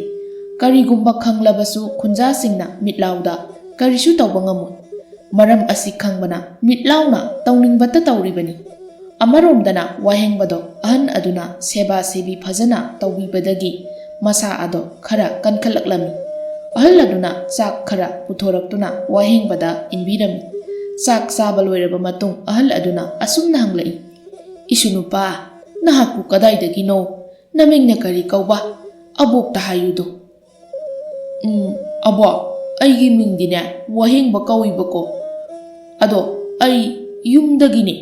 ꯀꯔꯤꯒꯨꯝꯕ ꯈꯪꯂꯕꯁꯨ ꯈꯨꯟꯖꯥꯁꯤꯡꯅ ꯃꯤꯠꯂꯥꯎꯗ ꯀꯔꯤꯁꯨ ꯇꯧꯕ ꯉꯝꯃꯣꯏ꯫ ꯃꯔꯝ ꯑꯁꯤ ꯈꯪꯕꯅ ꯃꯤꯠꯂꯥꯎꯅ ꯇꯧꯅꯤꯡꯕꯇ ꯇꯧꯔꯤꯕꯅꯤ꯫ ꯑꯃꯔꯣꯝꯗꯅ ꯋꯥꯍꯦꯡꯕꯗꯣ ꯑꯍꯟ ꯑꯗꯨꯅ ꯁꯦꯕꯥ ꯁꯦꯕꯤ ꯐꯖꯅ ꯇꯧꯕꯤꯕꯗꯒꯤ ꯃꯁꯥ ꯑꯗꯣ ꯈꯔ ꯀꯟꯈꯠꯂꯛꯂꯝꯃꯤ꯫ ꯑꯍꯜ ꯑꯗꯨꯅ ꯆꯥꯛ ꯈꯔ ꯄꯨꯊꯣꯔꯛꯇꯨꯅ ꯋꯥꯍꯦꯡꯕꯗ ꯏꯟꯕꯤꯔꯝꯃꯤ꯫ ꯆꯥꯛ ꯆꯥꯕ ꯂꯣꯏꯔꯕ ꯃꯇꯨꯡ ꯑꯍꯜ ꯑꯗꯨꯅ ꯑꯁꯨꯝꯅ ꯍꯪꯂꯛꯏ, "ꯏꯁꯨ ꯅꯨꯄꯥ, ꯅꯍꯥꯛꯄꯨ ꯀꯗꯥꯏꯗꯒꯤꯅꯣ? ꯅꯃꯤꯡꯅ ꯀꯔꯤ ꯀꯧꯕ? ꯑꯕꯣꯛꯇ ꯍꯥꯏꯌꯨꯗꯣ꯫" "ꯎꯝ, ꯑꯕꯣꯛ, ꯑꯩꯒꯤ ꯃꯤꯡꯗꯤꯅꯦ ꯋꯥꯍꯦꯡꯕ ꯀꯧꯏꯕꯀꯣ꯫ ꯑꯗꯣ ꯑꯩ ꯌꯨꯝꯗꯒꯤꯅꯦ꯫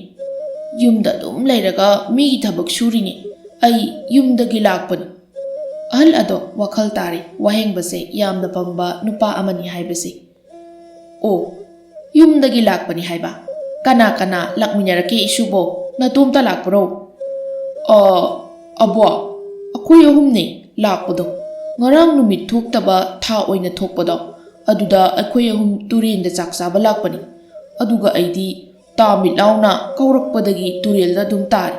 ꯌꯨꯝꯗ ꯑꯗꯨꯝ ꯂꯩꯔꯒ ꯃꯤꯒꯤ ꯊꯕꯛ ꯁꯨꯔꯤꯅꯦ꯫ ꯑꯩ ꯌꯨꯝꯗꯒꯤ ꯂꯥꯛꯄꯅꯤ꯫" ꯑꯍꯜ ꯑꯗꯣ ꯋꯥꯈꯜ ꯇꯥꯔꯦ, ꯋꯥꯍꯦꯡꯕꯁꯦ ꯌꯥꯝꯅ ꯄꯪꯕ ꯅꯨꯄꯥ ꯑꯃꯅꯤ ꯍꯥꯏꯕꯁꯦ꯫ "ꯑꯣ, ꯌꯨꯝꯗꯒꯤ ꯂꯥꯛꯄꯅꯤ ꯍꯥꯏꯕ꯫ ꯀꯅꯥ ꯀꯅꯥ ꯂꯥꯛꯃꯤꯟꯅꯔꯛꯀꯦ ꯏꯁꯨꯕꯣ? ꯅꯇꯣꯝꯇ ꯂꯥꯛꯄ꯭ꯔꯣ?" "ꯑ, ꯑꯕꯣꯛ, ꯑꯩꯈꯣꯏ ꯑꯍꯨꯝꯅꯦ ꯂꯥꯛꯄꯗꯣ꯫ ꯉꯔꯥꯡ ꯅꯨꯃꯤꯠ ꯊꯣꯛꯇꯕ ꯊꯥ ꯑꯣꯏꯅ ꯊꯣꯛꯄꯗꯣ, ꯑꯗꯨꯗ ꯑꯩꯈꯣꯏ ꯑꯍꯨꯝ ꯇꯨꯔꯦꯟꯗ ꯆꯥꯛ ꯆꯥꯕ ꯂꯥꯛꯄꯅꯤ꯫ ꯑꯗꯨꯒ ꯑꯩꯗꯤ ꯇꯥ ꯃꯤꯠꯂꯥꯎꯅ ꯀꯧꯔꯛꯄꯗꯒꯤ ꯇꯨꯔꯦꯜꯗ ꯑꯗꯨꯝ ꯇꯥꯔꯦ꯫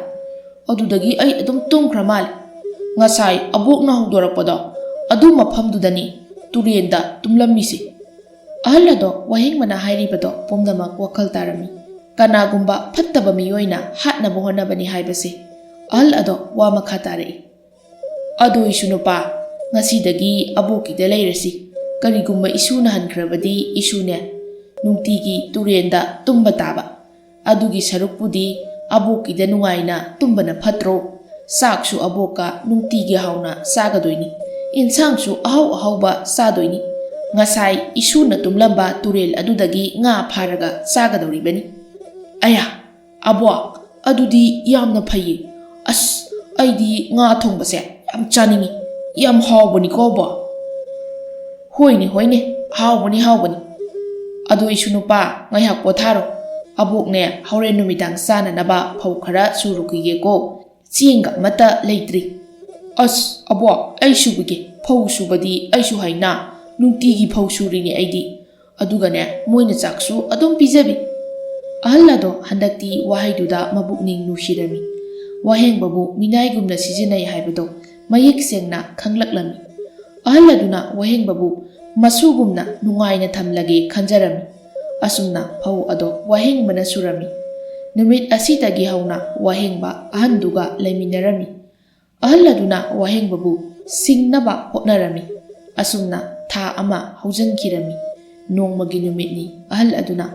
ꯑꯗꯨꯗꯒꯤ ꯑꯩ ꯑꯗꯨꯝ ꯇꯨꯝꯈ꯭ꯔ ꯃꯥꯜꯂꯦ꯫ ꯉꯁꯥꯏ ꯑꯕꯣꯛꯅ ꯍꯧꯗꯣꯔꯛꯄꯗꯣ, ꯑꯗꯨ ꯃꯐꯝꯗꯨꯗꯅꯤ ꯇꯨꯔꯦꯟꯗ ꯇꯨꯝꯂꯝꯃꯤꯁꯦ꯫" ꯑꯍꯜ ꯑꯗꯣ ꯋꯥꯍꯦꯡꯕꯅ ꯍꯥꯏꯔꯤꯕꯗꯣ ꯄꯨꯝꯅꯃꯛ ꯋꯥꯈꯜ ꯇꯥꯔꯝꯃꯤ꯫ ꯀꯅꯥꯒꯨꯝꯕ ꯐꯠꯇꯕ ꯃꯤꯑꯣꯏꯅ ꯍꯥꯠꯅꯕ ꯍꯣꯠꯅꯕꯅꯤ ꯍꯥꯏꯕꯁꯦ꯫ ꯑꯍꯜ ꯑꯗꯣ ꯋꯥ ꯃꯈꯥ ꯇꯥꯔꯛꯏ, "ꯑꯗꯣ ꯏꯁꯨ ꯅꯨꯄꯥ, ꯉꯁꯤꯗꯒꯤ ꯑꯕꯣꯛꯀꯤꯗ ꯂꯩꯔꯁꯤ꯫ ꯀꯔꯤꯒꯨꯝꯕ ꯏꯁꯨꯅ ꯍꯟꯈ꯭ꯔꯕꯗꯤ ꯏꯁꯨꯅꯦ ꯅꯨꯡꯇꯤꯒꯤ ꯇꯨꯔꯦꯟꯗ ꯇꯨꯝꯕ ꯇꯥꯕ꯫ ꯑꯗꯨꯒꯤ ꯁꯔꯨꯛꯄꯨꯗꯤ ꯑꯕꯣꯛꯀꯤꯗ ꯅꯨꯡꯉꯥꯏꯅ ꯇꯨꯝꯕꯅ ꯐꯠꯇ꯭ꯔꯣ? ꯆꯥꯛꯁꯨ ꯑꯕꯣꯛꯀ ꯅꯨꯡꯇꯤꯒꯤ ꯍꯥꯎꯅ ꯆꯥꯒꯗꯣꯏꯅꯤ, ꯏꯟꯁꯥꯡꯁꯨ ꯑꯍꯥꯎ ꯑꯍꯥꯎꯕ ꯆꯥꯗꯣꯏꯅꯤ꯫ ꯉꯁꯥꯏ ꯏꯁꯨꯅ ꯇꯨꯝꯂꯝꯕ ꯇꯨꯔꯦꯜ ꯑꯗꯨꯗꯒꯤ ꯉꯥ ꯐꯥꯔꯒ ꯆꯥꯒꯗꯧꯔꯤꯕꯅꯤ꯫ ꯑꯌꯥ, ꯑꯕꯣꯛ, ꯑꯗꯨꯗꯤ ꯌꯥꯝꯅ ꯐꯩꯌꯦ꯫ ꯑꯁ, ꯑꯩꯗꯤ ꯉꯥ ꯊꯣꯡꯕꯁꯦ ꯌꯥꯝ ꯆꯥꯅꯤꯡꯉꯤ꯫ ꯌꯥꯝ ꯍꯥꯎꯕꯅꯤꯀꯣ, ꯑꯕꯣꯛ꯫ ꯍꯣꯏꯅꯦ, ꯍꯣꯏꯅꯦ, ꯍꯥꯎꯕꯅꯤ, ꯍꯥꯎꯕꯅꯤ꯫ ꯑꯗꯨ ꯏꯁꯨ ꯅꯨꯄꯥ, ꯉꯥꯏꯍꯥꯛ ꯄꯣꯊꯥꯔꯣ꯫ ꯑꯕꯣꯛꯅꯦ, ꯍꯣꯔꯦꯟ ꯅꯨꯃꯤꯗꯥꯡ ꯆꯥꯅꯅꯕ ꯐꯧ ꯈꯔ ꯁꯨꯔꯨꯈꯤꯒꯦꯀꯣ꯫ ꯆꯦꯡꯒ ꯑꯃꯠꯇ ꯂꯩꯇ꯭ꯔꯤ꯫ ꯑꯁ, ꯑꯕꯣꯛ, ꯑꯩ ꯁꯨꯕꯤꯒꯦ꯫ ꯐꯧ ꯁꯨꯕꯗꯤ ꯑꯩꯁꯨ ꯍꯩꯅ꯫ ꯅꯨꯡꯇꯤꯒꯤ ꯐꯧ ꯁꯨꯔꯤꯅꯦ ꯑꯩꯗꯤ꯫ ꯑꯗꯨꯒꯅꯦ, ꯃꯣꯏꯅ ꯆꯥꯛꯁꯨ ꯑꯗꯨꯝ ꯄꯤꯖꯕꯤ꯫ ꯑꯍꯜ ꯑꯗꯣ ꯍꯟꯗꯛꯇꯤ ꯋꯥꯍꯩꯗꯨꯗ ꯃꯕꯨꯛꯅꯤꯡ ꯅꯨꯡꯁꯤꯔꯝꯃꯤ꯫ ꯋꯥꯍꯦꯡꯕꯕꯨ ꯃꯤꯅꯥꯏꯒꯨꯝꯅ ꯁꯤꯖꯤꯟꯅꯩ ꯍꯥꯏꯕꯗꯣ ꯃꯌꯦꯛ ꯁꯦꯡꯅ ꯈꯪꯂꯛꯂꯝꯃꯤ꯫ ꯑꯍꯜ ꯑꯗꯨꯅ ꯋꯥꯍꯦꯡꯕꯕꯨ ꯃꯁꯨꯒꯨꯝꯅ ꯅꯨꯡꯉꯥꯏꯅ ꯊꯝꯂꯒꯦ ꯈꯟꯖꯔꯝꯃꯤ꯫ ꯑꯁꯨꯝꯅ ꯐꯧ ꯑꯗꯣ ꯋꯥꯍꯦꯡꯕꯅ ꯁꯨꯔꯝꯃꯤ꯫ ꯅꯨꯃꯤꯠ ꯑꯁꯤꯗꯒꯤ ꯍꯧꯅ ꯋꯥꯍꯦꯡꯕ ꯑꯍꯟꯗꯨꯒ ꯂꯩꯃꯤꯟꯅꯔꯝꯃꯤ꯫ ꯑꯍꯜ ꯑꯗꯨꯅ ꯋꯥꯍꯦꯡꯕꯕꯨ ꯁꯤꯡꯅꯕ ꯍꯣꯠꯅꯔꯝꯃꯤ꯫ ꯑꯁꯨꯝꯅ ꯊꯥ ꯑꯃ ꯍꯧꯖꯤꯟꯈꯤꯔꯝꯃꯤ꯫ ꯅꯣꯡꯃꯒꯤ ꯅꯨꯃꯤꯠꯅꯤ꯫ ꯑꯍꯜ ꯑꯗꯨꯅ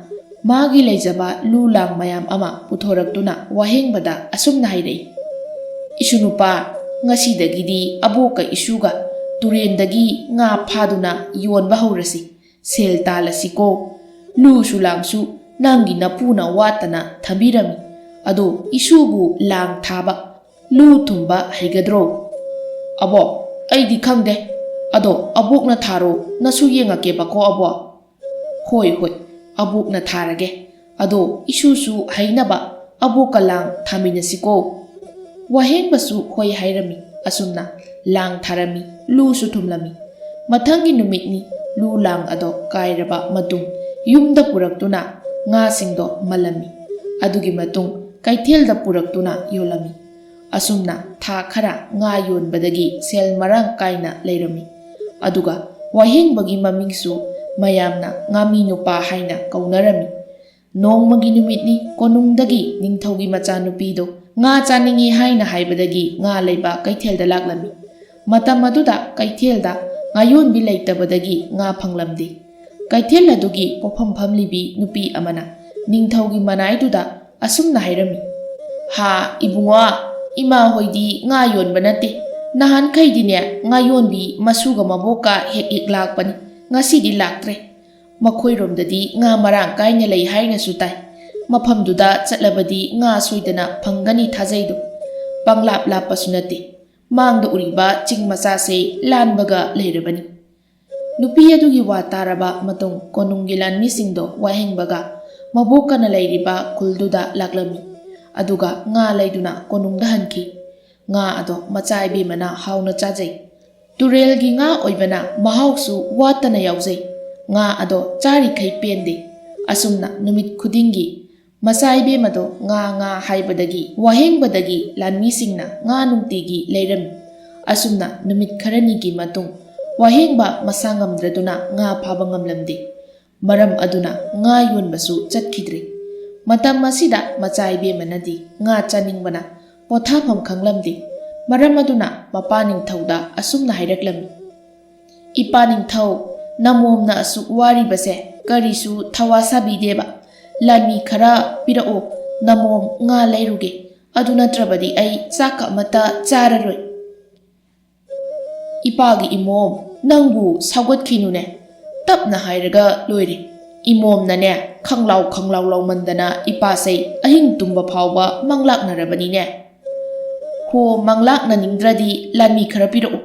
ꯃꯥꯒꯤ ꯂꯩꯖꯕ ꯂꯨ ꯂꯥꯡ ꯃꯌꯥꯝ ꯑꯃ ꯄꯨꯊꯣꯔꯛꯇꯨꯅ ꯋꯥꯍꯦꯡꯕꯗ ꯑꯁꯨꯝꯅ ꯍꯥꯏꯔꯛꯏ, "ꯏꯁꯨ ꯅꯨꯄꯥ, ꯉꯁꯤꯗꯒꯤꯗꯤ ꯑꯕꯣꯛꯀ ꯏꯁꯨꯒ ꯇꯨꯔꯦꯟꯗꯒꯤ ꯉꯥ ꯐꯥꯗꯨꯅ ꯌꯣꯟꯕ ꯍꯧꯔꯁꯤ꯫ ꯁꯦꯜ ꯇꯥꯜꯂꯁꯤꯀꯣ꯫ ꯂꯨꯁꯨ ꯂꯥꯡꯁꯨ ꯅꯪꯒꯤ ꯅꯄꯨꯅ ꯋꯥꯠꯇꯅ ꯊꯝꯕꯤꯔꯝꯃꯤ꯫ ꯑꯗꯣ ꯏꯁꯨꯕꯨ ꯂꯥꯡ ꯊꯥꯕ, ꯂꯨ ꯊꯨꯝꯕ ꯍꯩꯒꯗ꯭ꯔꯣ?" "ꯑꯕꯣꯛ, ꯑꯩꯗꯤ ꯈꯪꯗꯦ꯫ ꯑꯗꯣ ꯑꯕꯣꯛꯅ ꯊꯥꯔꯣ, ꯅꯁꯨ ꯌꯦꯡꯉꯛꯀꯦꯕꯀꯣ, ꯑꯕꯣꯛ?" "ꯍꯣꯏ, ꯍꯣꯏ, ꯑꯕꯣꯛꯅ ꯊꯥꯔꯒꯦ꯫ ꯑꯗꯣ ꯏꯁꯨꯁꯨ ꯍꯩꯅꯕ ꯑꯕꯣꯛꯀ ꯂꯥꯡ ꯊꯥꯃꯤꯟꯅꯁꯤꯀꯣ?" ꯋꯥꯍꯦꯡꯕꯁꯨ ꯍꯣꯏ ꯍꯥꯏꯔꯝꯃꯤ꯫ ꯑꯁꯨꯝꯅ ꯂꯥꯡ ꯊꯥꯔꯝꯃꯤ, ꯂꯨꯁꯨ ꯊꯨꯝꯂꯝꯃꯤ꯫ ꯃꯊꯪꯒꯤ ꯅꯨꯃꯤꯠꯅꯤ꯫ ꯂꯨ ꯂꯥꯡ ꯑꯗꯣ ꯀꯥꯏꯔꯕ ꯃꯇꯨꯡ ꯌꯨꯝꯗ ꯄꯨꯔꯛꯇꯨꯅ ꯉꯥꯁꯤꯡꯗꯣ ꯃꯜꯂꯝꯃꯤ꯫ ꯑꯗꯨꯒꯤ ꯃꯇꯨꯡ ꯀꯩꯊꯦꯜꯗ ꯄꯨꯔꯛꯇꯨꯅ ꯌꯣꯜꯂꯝꯃꯤ꯫ ꯑꯁꯨꯝꯅ ꯊꯥ ꯈꯔ ꯉꯥ ꯌꯣꯟꯕꯗꯒꯤ ꯁꯦꯜ ꯃꯔꯥꯡ ꯀꯥꯏꯅ ꯂꯩꯔꯝꯃꯤ꯫ ꯑꯗꯨꯒ ꯋꯥꯍꯦꯡꯕꯒꯤ ꯃꯃꯤꯡꯁꯨ ꯃꯌꯥꯝꯅ ꯉꯥꯃꯤ ꯅꯨꯄꯥ ꯍꯥꯏꯅ ꯀꯧꯅꯔꯝꯃꯤ꯫ ꯅꯣꯡꯃꯒꯤ ꯅꯨꯃꯤꯠꯅꯤ꯫ ꯀꯣꯅꯨꯡꯗꯒꯤ ꯅꯤꯡꯊꯧꯒꯤ ꯃꯆꯥꯅꯨꯄꯤꯗꯣ ꯉꯥ ꯆꯥꯅꯤꯡꯏ ꯍꯥꯏꯅ ꯍꯥꯏꯕꯗꯒꯤ ꯉꯥ ꯂꯩꯕ ꯀꯩꯊꯦꯜꯗ ꯂꯥꯛꯂꯝꯃꯤ꯫ ꯃꯇꯝ ꯑꯗꯨꯗ ꯀꯩꯊꯦꯜꯗ ꯉꯥꯌꯣꯟꯕꯤ ꯂꯩꯇꯕꯗꯒꯤ ꯉꯥ ꯐꯪꯂꯝꯗꯦ꯫ ꯀꯩꯊꯦꯜ ꯑꯗꯨꯒꯤ ꯄꯣꯠꯐꯝ ꯐꯝꯂꯤꯕꯤ ꯅꯨꯄꯤ ꯑꯃꯅ ꯅꯤꯡꯊꯧꯒꯤ ꯃꯅꯥꯏꯗꯨꯗ ꯑꯁꯨꯝꯅ ꯍꯥꯏꯔꯝꯃꯤ, "ꯍꯥ, ꯏꯕꯨꯡꯉꯣ, ꯏꯃꯥ ꯍꯣꯏꯗꯤ ꯉꯥ ꯌꯣꯟꯕ ꯅꯠꯇꯦ꯫ ꯅꯍꯥꯟꯈꯩꯗꯤꯅꯦ, ꯉꯥ ꯌꯣꯟꯕꯤ ꯃꯁꯨꯒ ꯃꯕꯣꯛꯀ ꯍꯦꯛ ꯍꯦꯛ ꯂꯥꯛꯄꯅꯤ꯫ "ꯉꯁꯤꯗꯤ ꯂꯥꯛꯇ꯭ꯔꯦ꯫ ꯃꯈꯣꯏꯔꯣꯝꯗꯗꯤ ꯉꯥ ꯃꯔꯥꯡ ꯀꯥꯏꯅ ꯂꯩ ꯍꯥꯏꯅꯁꯨ ꯇꯥꯏ꯫ ꯃꯐꯝꯗꯨꯗ ꯆꯠꯂꯕꯗꯤ ꯉꯥ ꯁꯣꯏꯗꯅ ꯐꯪꯒꯅꯤ ꯊꯥꯖꯩꯗꯣ꯫ ꯄꯪꯂꯥꯞ ꯂꯥꯞꯄꯁꯨ ꯅꯠꯇꯦ꯫ ꯃꯥꯡꯗ ꯎꯔꯤꯕ ꯆꯤꯡ ꯃꯆꯥꯁꯦ ꯂꯥꯟꯕꯒ ꯂꯩꯔꯕꯅꯤ"꯫ ꯅꯨꯄꯤ ꯑꯗꯨꯒꯤ ꯋꯥ ꯇꯥꯔꯕ ꯃꯇꯨꯡ ꯀꯣꯅꯨꯡꯒꯤ ꯂꯥꯟꯃꯤꯁꯤꯡꯗꯣ ꯋꯥꯍꯦꯡꯕꯒ ꯃꯕꯣꯛꯀꯅ ꯂꯩꯔꯤꯕ ꯈꯨꯜꯗꯨꯗ ꯂꯥꯛꯂꯝꯃꯤ꯫ ꯑꯗꯨꯒ ꯉꯥ ꯂꯩꯗꯨꯅ ꯀꯣꯅꯨꯡꯗ ꯍꯟꯈꯤ꯫ ꯉꯥ ꯑꯗꯣ ꯃꯆꯥ ꯏꯕꯦꯝꯃꯅ ꯍꯥꯎꯅ ꯆꯥꯖꯩ꯫ ꯇꯨꯔꯦꯜꯒꯤ ꯉꯥ ꯑꯣꯏꯕꯅ ꯃꯍꯥꯎꯁꯨ ꯋꯥꯠꯇꯅ ꯌꯥꯎꯖꯩ꯫ ꯉꯥ ꯑꯗꯣ ꯆꯥꯔꯤꯈꯩ ꯄꯦꯟꯗꯦ꯫ ꯑꯁꯨꯝꯅ ꯅꯨꯃꯤꯠ ꯈꯨꯗꯤꯡꯒꯤ ꯃꯆꯥ ꯏꯕꯦꯝꯃꯗꯣ ꯉꯥ ꯉꯥ ꯍꯥꯏꯕꯗꯒꯤ ꯋꯥꯍꯦꯡꯕꯗꯒꯤ ꯂꯥꯟꯃꯤꯁꯤꯡꯅ ꯉꯥ ꯅꯨꯡꯇꯤꯒꯤ ꯂꯩꯔꯝꯃꯤ꯫ ꯑꯁꯨꯝꯅ ꯅꯨꯃꯤꯠ ꯈꯔꯅꯤꯒꯤ ꯃꯇꯨꯡ ꯋꯥꯍꯦꯡꯕ ꯃꯁꯥ ꯉꯝꯗ꯭ꯔꯗꯨꯅ ꯉꯥ ꯐꯥꯕ ꯉꯝꯂꯝꯗꯦ꯫ ꯃꯔꯝ ꯑꯗꯨꯅ ꯉꯥ ꯌꯣꯟꯕꯁꯨ ꯆꯠꯈꯤꯗ꯭ꯔꯦ꯫ ꯃꯇꯝ ꯑꯁꯤꯗ ꯃꯆꯥ ꯏꯕꯦꯝꯃꯅꯗꯤ ꯉꯥ ꯆꯥꯅꯤꯡꯕꯅ ꯄꯣꯊꯥꯐꯝ ꯈꯪꯂꯝꯗꯦ꯫ ꯃꯔꯝ ꯑꯗꯨꯅ ꯃꯄꯥ ꯅꯤꯡꯊꯧꯗ ꯑꯁꯨꯝꯅ ꯍꯥꯏꯔꯛꯂꯝꯃꯤ: "ꯏꯄꯥ ꯅꯤꯡꯊꯧ, ꯅꯃꯣꯝꯅ ꯑꯁꯨꯛ ꯋꯥꯔꯤꯕꯁꯦ ꯀꯔꯤꯁꯨ ꯊꯋꯥ ꯁꯥꯕꯤꯗꯦꯕ꯫ ꯂꯥꯟꯃꯤ ꯈꯔ ꯄꯤꯔꯛꯑꯣ, ꯅꯃꯣꯝ ꯉꯥ ꯂꯩꯔꯨꯒꯦ꯫ ꯑꯗꯨ ꯅꯠꯇ꯭ꯔꯕꯗꯤ ꯑꯩ ꯆꯥꯛꯀ ꯑꯃꯠꯇ ꯆꯥꯔꯔꯣꯏ"꯫ "ꯏꯄꯥꯒꯤ ꯏꯃꯣꯝ, ꯅꯪꯕꯨ ꯁꯥꯎꯒꯠꯈꯤꯅꯨꯅꯦ, ꯇꯞꯅ ꯍꯥꯏꯔꯒ ꯂꯣꯏꯔꯦ"꯫ ꯏꯃꯣꯝꯅꯅꯦ ꯈꯪꯂꯥꯎ ꯈꯪꯂꯥꯎ ꯂꯥꯎꯃꯟꯗꯅ ꯏꯄꯥꯁꯦ ꯑꯍꯤꯡ ꯇꯨꯝꯕ ꯐꯥꯎꯕ ꯃꯪꯂꯥꯛꯅꯔꯕꯅꯤꯅꯦ꯫ "ꯍꯣ, ꯃꯪꯂꯥꯛꯅꯅꯤꯡꯗ꯭ꯔꯗꯤ ꯂꯥꯟꯃꯤ ꯈꯔ ꯄꯤꯔꯛꯎ꯫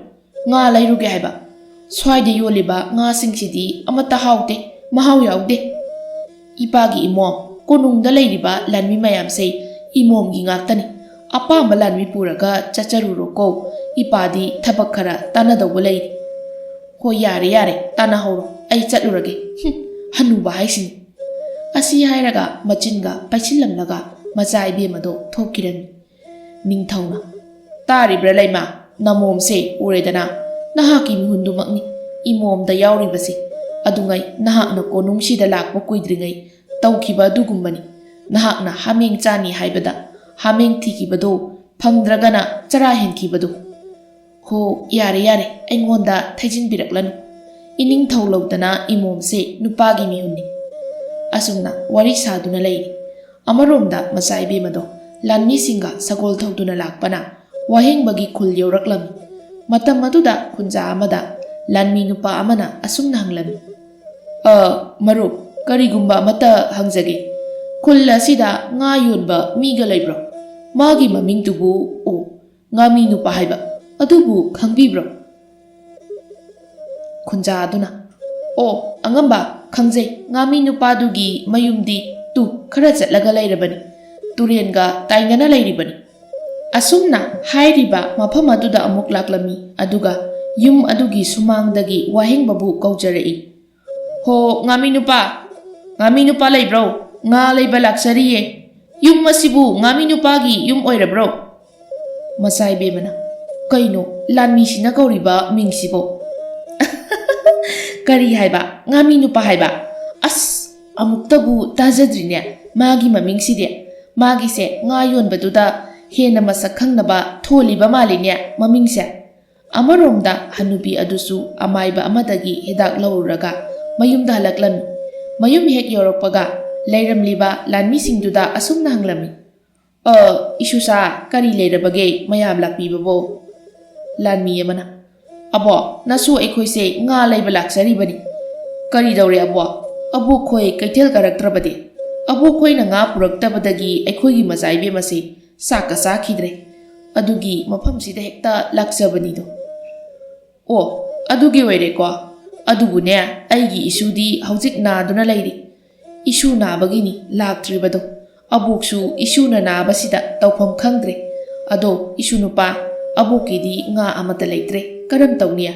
ꯉꯥ ꯂꯩꯔꯨꯒꯦ ꯍꯥꯏꯕ꯫ ꯁ꯭ꯋꯥꯏꯗ ꯌꯣꯜꯂꯤꯕ ꯉꯥꯁꯤꯡꯁꯤꯗꯤ ꯑꯃꯠꯇ ꯍꯥꯎꯇꯦ, ꯃꯍꯥꯎ ꯌꯥꯎꯗꯦ"꯫ "ꯏꯄꯥꯒꯤ ꯏꯃꯣꯝ, ꯀꯣꯅꯨꯡꯗ ꯂꯩꯔꯤꯕ ꯂꯥꯟꯃꯤ ꯃꯌꯥꯝꯁꯦ ꯏꯃꯣꯝꯒꯤ ꯉꯥꯛꯇꯅꯤ꯫ ꯑꯄꯥꯝꯕ ꯂꯥꯟꯃꯤ ꯄꯨꯔꯒ ꯆꯠꯆꯔꯨꯔꯣꯀꯣ꯫ ꯏꯄꯥꯗꯤ ꯊꯕꯛ ꯈꯔ ꯇꯥꯟꯅꯗꯧꯕ ꯂꯩꯔꯤ"꯫ "ꯍꯣꯏ, ꯌꯥꯔꯦ, ꯌꯥꯔꯦ, ꯇꯥꯟꯅꯍꯧꯔꯣ, ꯑꯩ ꯆꯠꯂꯨꯔꯒꯦ꯫ ꯍꯨꯝ, ꯍꯅꯨꯕ ꯍꯥꯏꯁꯤꯅꯤ"꯫ ꯑꯁꯤ ꯍꯥꯏꯔꯒ ꯃꯆꯤꯟꯒ ꯄꯥꯏꯁꯤꯜꯂꯝꯂꯒ ꯃꯆꯥ ꯏꯕꯦꯝꯃꯗꯣ ꯊꯣꯛꯈꯤꯔꯝꯃꯤ꯫ ꯅꯤꯡꯊꯧꯅ, "ꯇꯥꯔꯤꯕ꯭ꯔꯥ ꯂꯩꯃ? ꯅꯃꯣꯝꯁꯦ ꯎꯔꯦꯗꯅ, ꯅꯍꯥꯛꯀꯤ ꯃꯤꯍꯨꯟꯗꯨꯃꯛꯅꯤ ꯏꯃꯣꯝꯗ ꯌꯥꯎꯔꯤꯕꯁꯦ꯫ ꯑꯗꯨꯉꯩ ꯅꯍꯥꯛꯅ ꯀꯣꯅꯨꯡꯁꯤꯗ ꯂꯥꯛꯄ ꯀꯨꯏꯗ꯭ꯔꯤꯉꯩ ꯇꯧꯈꯤꯕ ꯑꯗꯨꯒꯨꯝꯕꯅꯤ꯫ ꯅꯍꯥꯛꯅ ꯍꯥꯃꯦꯡ ꯆꯥꯅꯤ ꯍꯥꯏꯕꯗ ꯍꯥꯃꯦꯡ ꯊꯤꯈꯤꯕꯗꯣ ꯐꯪꯗ꯭ꯔꯒꯅ ꯆꯔꯥ ꯍꯦꯟꯈꯤꯕꯗꯣ"꯫ "ꯍꯣ, ꯌꯥꯔꯦ, ꯌꯥꯔꯦ, ꯑꯩꯉꯣꯟꯗ ꯊꯩꯖꯤꯟꯕꯤꯔꯛꯂꯅꯨ꯫ ꯏꯅꯤꯡꯊꯧ ꯂꯧꯗꯅ ꯏꯃꯣꯝꯁꯦ ꯅꯨꯄꯥꯒꯤ ꯃꯤꯍꯨꯟꯅꯤ"꯫ ꯑꯁꯨꯝꯅ ꯋꯥꯔꯤ ꯁꯥꯗꯨꯅ ꯂꯩꯔꯤ꯫ ꯑꯃꯔꯣꯝꯗ ꯃꯆꯥ ꯏꯕꯦꯝꯃꯗꯣ ꯂꯥꯟꯃꯤꯁꯤꯡꯒ ꯁꯒꯣꯜ ꯊꯧꯗꯨꯅ ꯂꯥꯛꯄꯅ ꯋꯥꯍꯦꯡꯕꯒꯤ ꯈꯨꯜ ꯌꯧꯔꯛꯂꯝꯃꯤ꯫ ꯃꯇꯝ ꯑꯗꯨꯗ ꯈꯨꯟꯖꯥ ꯑꯃꯗ ꯂꯥꯟꯃꯤ ꯅꯨꯄꯥ ꯑꯃꯅ ꯑꯁꯨꯝꯅ ꯍꯪꯂꯝꯃꯤ, "ꯑ, ꯃꯔꯨꯞ, ꯀꯔꯤꯒꯨꯝꯕ ꯑꯃꯠꯇ ꯍꯪꯖꯒꯦ꯫ ꯈꯨꯜ ꯑꯁꯤꯗ ꯉꯥ ꯌꯣꯟꯕ ꯃꯤꯒ ꯂꯩꯕ꯭ꯔꯣ? ꯃꯥꯒꯤ ꯃꯃꯤꯡꯗꯨꯕꯨ, ꯑꯣ, ꯉꯥꯃꯤ ꯅꯨꯄꯥ ꯍꯥꯏꯕ, ꯑꯗꯨꯕꯨ ꯈꯪꯕꯤꯕ꯭ꯔꯣ?" ꯈꯨꯟꯖꯥ ꯑꯗꯨꯅ, "ꯑꯣ, ꯑꯉꯝꯕ, ꯈꯪꯖꯩ꯫ ꯉꯥꯃꯤ ꯅꯨꯄꯥꯗꯨꯒꯤ ꯃꯌꯨꯝꯗꯤ ꯇꯨ ꯈꯔ ꯆꯠꯂꯒ ꯂꯩꯔꯕꯅꯤ꯫ ꯇꯨꯔꯦꯟꯒ ꯇꯥꯏꯅꯅ ꯂꯩꯔꯤꯕꯅꯤ꯫" ꯑꯁꯨꯝꯅ ꯍꯥꯏꯔꯤꯕ ꯃꯐꯝ ꯑꯗꯨꯗ ꯑꯃꯨꯛ ꯂꯥꯛꯂꯝꯃꯤ, ꯑꯗꯨꯒ ꯌꯨꯝ ꯑꯗꯨꯒꯤ ꯁꯨꯃꯥꯡꯗꯒꯤ ꯋꯥꯍꯦꯡꯕꯕꯨ ꯀꯧꯖꯔꯛꯏ, "ꯍꯣ, ꯉꯥꯃꯤ ꯅꯨꯄꯥ, ꯉꯥꯃꯤ ꯅꯨꯄꯥ ꯂꯩꯕ꯭ꯔꯣ? ꯉꯥ ꯂꯩꯕ ꯂꯥꯛꯆꯔꯤꯌꯦ꯫ ꯌꯨꯝ ꯑꯁꯤꯕꯨ ꯉꯥꯃꯤ ꯅꯨꯄꯥꯒꯤ ꯌꯨꯝ ꯑꯣꯏꯔꯕ꯭ꯔꯣ?" ꯃꯆꯥ ꯏꯕꯦꯝꯃꯅ, "ꯀꯩꯅꯣ ꯂꯥꯟꯃꯤꯁꯤꯅ ꯀꯧꯔꯤꯕ ꯃꯤꯡꯁꯤꯕꯣ?" "ꯀꯔꯤ ꯍꯥꯏꯕ? ꯉꯥꯃꯤ ꯅꯨꯄꯥ ꯍꯥꯏꯕ? ꯑꯁ, ꯑꯃꯨꯛꯇꯕꯨ ꯇꯥꯖꯗ꯭ꯔꯤꯅꯦ ꯃꯥꯒꯤ ꯃꯃꯤꯡꯁꯤꯗꯤ꯫ ꯃꯥꯒꯤꯁꯦ ꯉꯥ ꯌꯣꯟꯕꯗꯨꯗ ꯍꯦꯟꯅ ꯃꯁꯛ ꯈꯪꯅꯕ ꯊꯣꯜꯂꯤꯕ ꯃꯥꯜꯂꯤꯅꯦ ꯃꯃꯤꯡꯁꯦ꯫" ꯑꯃꯔꯣꯝꯗ ꯍꯅꯨꯕꯤ ꯑꯗꯨꯁꯨ ꯑꯃꯥꯏꯕ ꯑꯃꯗꯒꯤ ꯍꯤꯗꯥꯛ ꯂꯧꯔꯨꯔꯒ ꯃꯌꯨꯝꯗ ꯍꯜꯂꯛꯂꯝꯃꯤ꯫ ꯃꯌꯨꯝ ꯍꯦꯛ ꯌꯧꯔꯛꯄꯒ ꯂꯩꯔꯝꯂꯤꯕ ꯂꯥꯟꯃꯤꯁꯤꯡꯗꯨꯗ ꯑꯁꯨꯝꯅ ꯍꯪꯂꯝꯃꯤ, "ꯑ, ꯏꯁꯨꯁꯥ, ꯀꯔꯤ ꯂꯩꯔꯕꯒꯦ ꯃꯌꯥꯝ ꯂꯥꯛꯄꯤꯕꯕꯣ?" ꯂꯥꯟꯃꯤ ꯑꯃꯅ, "ꯑꯕꯣ, ꯅꯁꯨ ꯑꯩꯈꯣꯏꯁꯦ ꯉꯥ ꯂꯩꯕ ꯂꯥꯛꯆꯔꯤꯕꯅꯤ꯫" "ꯀꯔꯤ ꯇꯧꯔꯦ ꯑꯕꯣ? ꯑꯕꯣꯛꯈꯣꯏ ꯀꯩꯊꯦꯜ ꯀꯥꯔꯛꯇ꯭ꯔꯕꯗꯤ?" "ꯑꯕꯣꯛꯈꯣꯏꯅ ꯉꯥ ꯄꯨꯔꯛꯇꯕꯗꯒꯤ ꯑꯩꯈꯣꯏꯒꯤ ꯃꯆꯥ ꯏꯕꯦꯝ ꯑꯁꯤ ꯆꯥꯛꯀ ꯆꯥꯈꯤꯗ꯭ꯔꯦ꯫ ꯑꯗꯨꯒꯤ ꯃꯐꯝꯁꯤꯗ ꯍꯦꯛꯇ ꯂꯥꯛꯆꯕꯅꯤꯗꯣ꯫" "ꯑꯣ, ꯑꯗꯨꯒꯤ ꯑꯣꯏꯔꯦꯀꯣ꯫ ꯑꯗꯨꯕꯨꯅꯦ, ꯑꯩꯒꯤ ꯏꯁꯨꯗꯤ ꯍꯧꯖꯤꯛ ꯅꯥꯗꯨꯅ ꯂꯩꯔꯤ꯫ ꯏꯁꯨ ꯅꯥꯕꯒꯤꯅꯤ ꯂꯥꯛꯇ꯭ꯔꯤꯕꯗꯣ꯫ ꯑꯕꯣꯛꯁꯨ ꯏꯁꯨꯅ ꯅꯥꯕꯁꯤꯗ ꯇꯧꯐꯝ ꯈꯪꯗ꯭ꯔꯦ꯫ ꯑꯗꯣ, ꯏꯁꯨ ꯅꯨꯄꯥ, ꯑꯕꯣꯛꯀꯤꯗꯤ ꯉꯥ ꯑꯃꯠꯇ ꯂꯩꯇ꯭ꯔꯦ꯫ ꯀꯔꯝ ꯇꯧꯅꯤ?"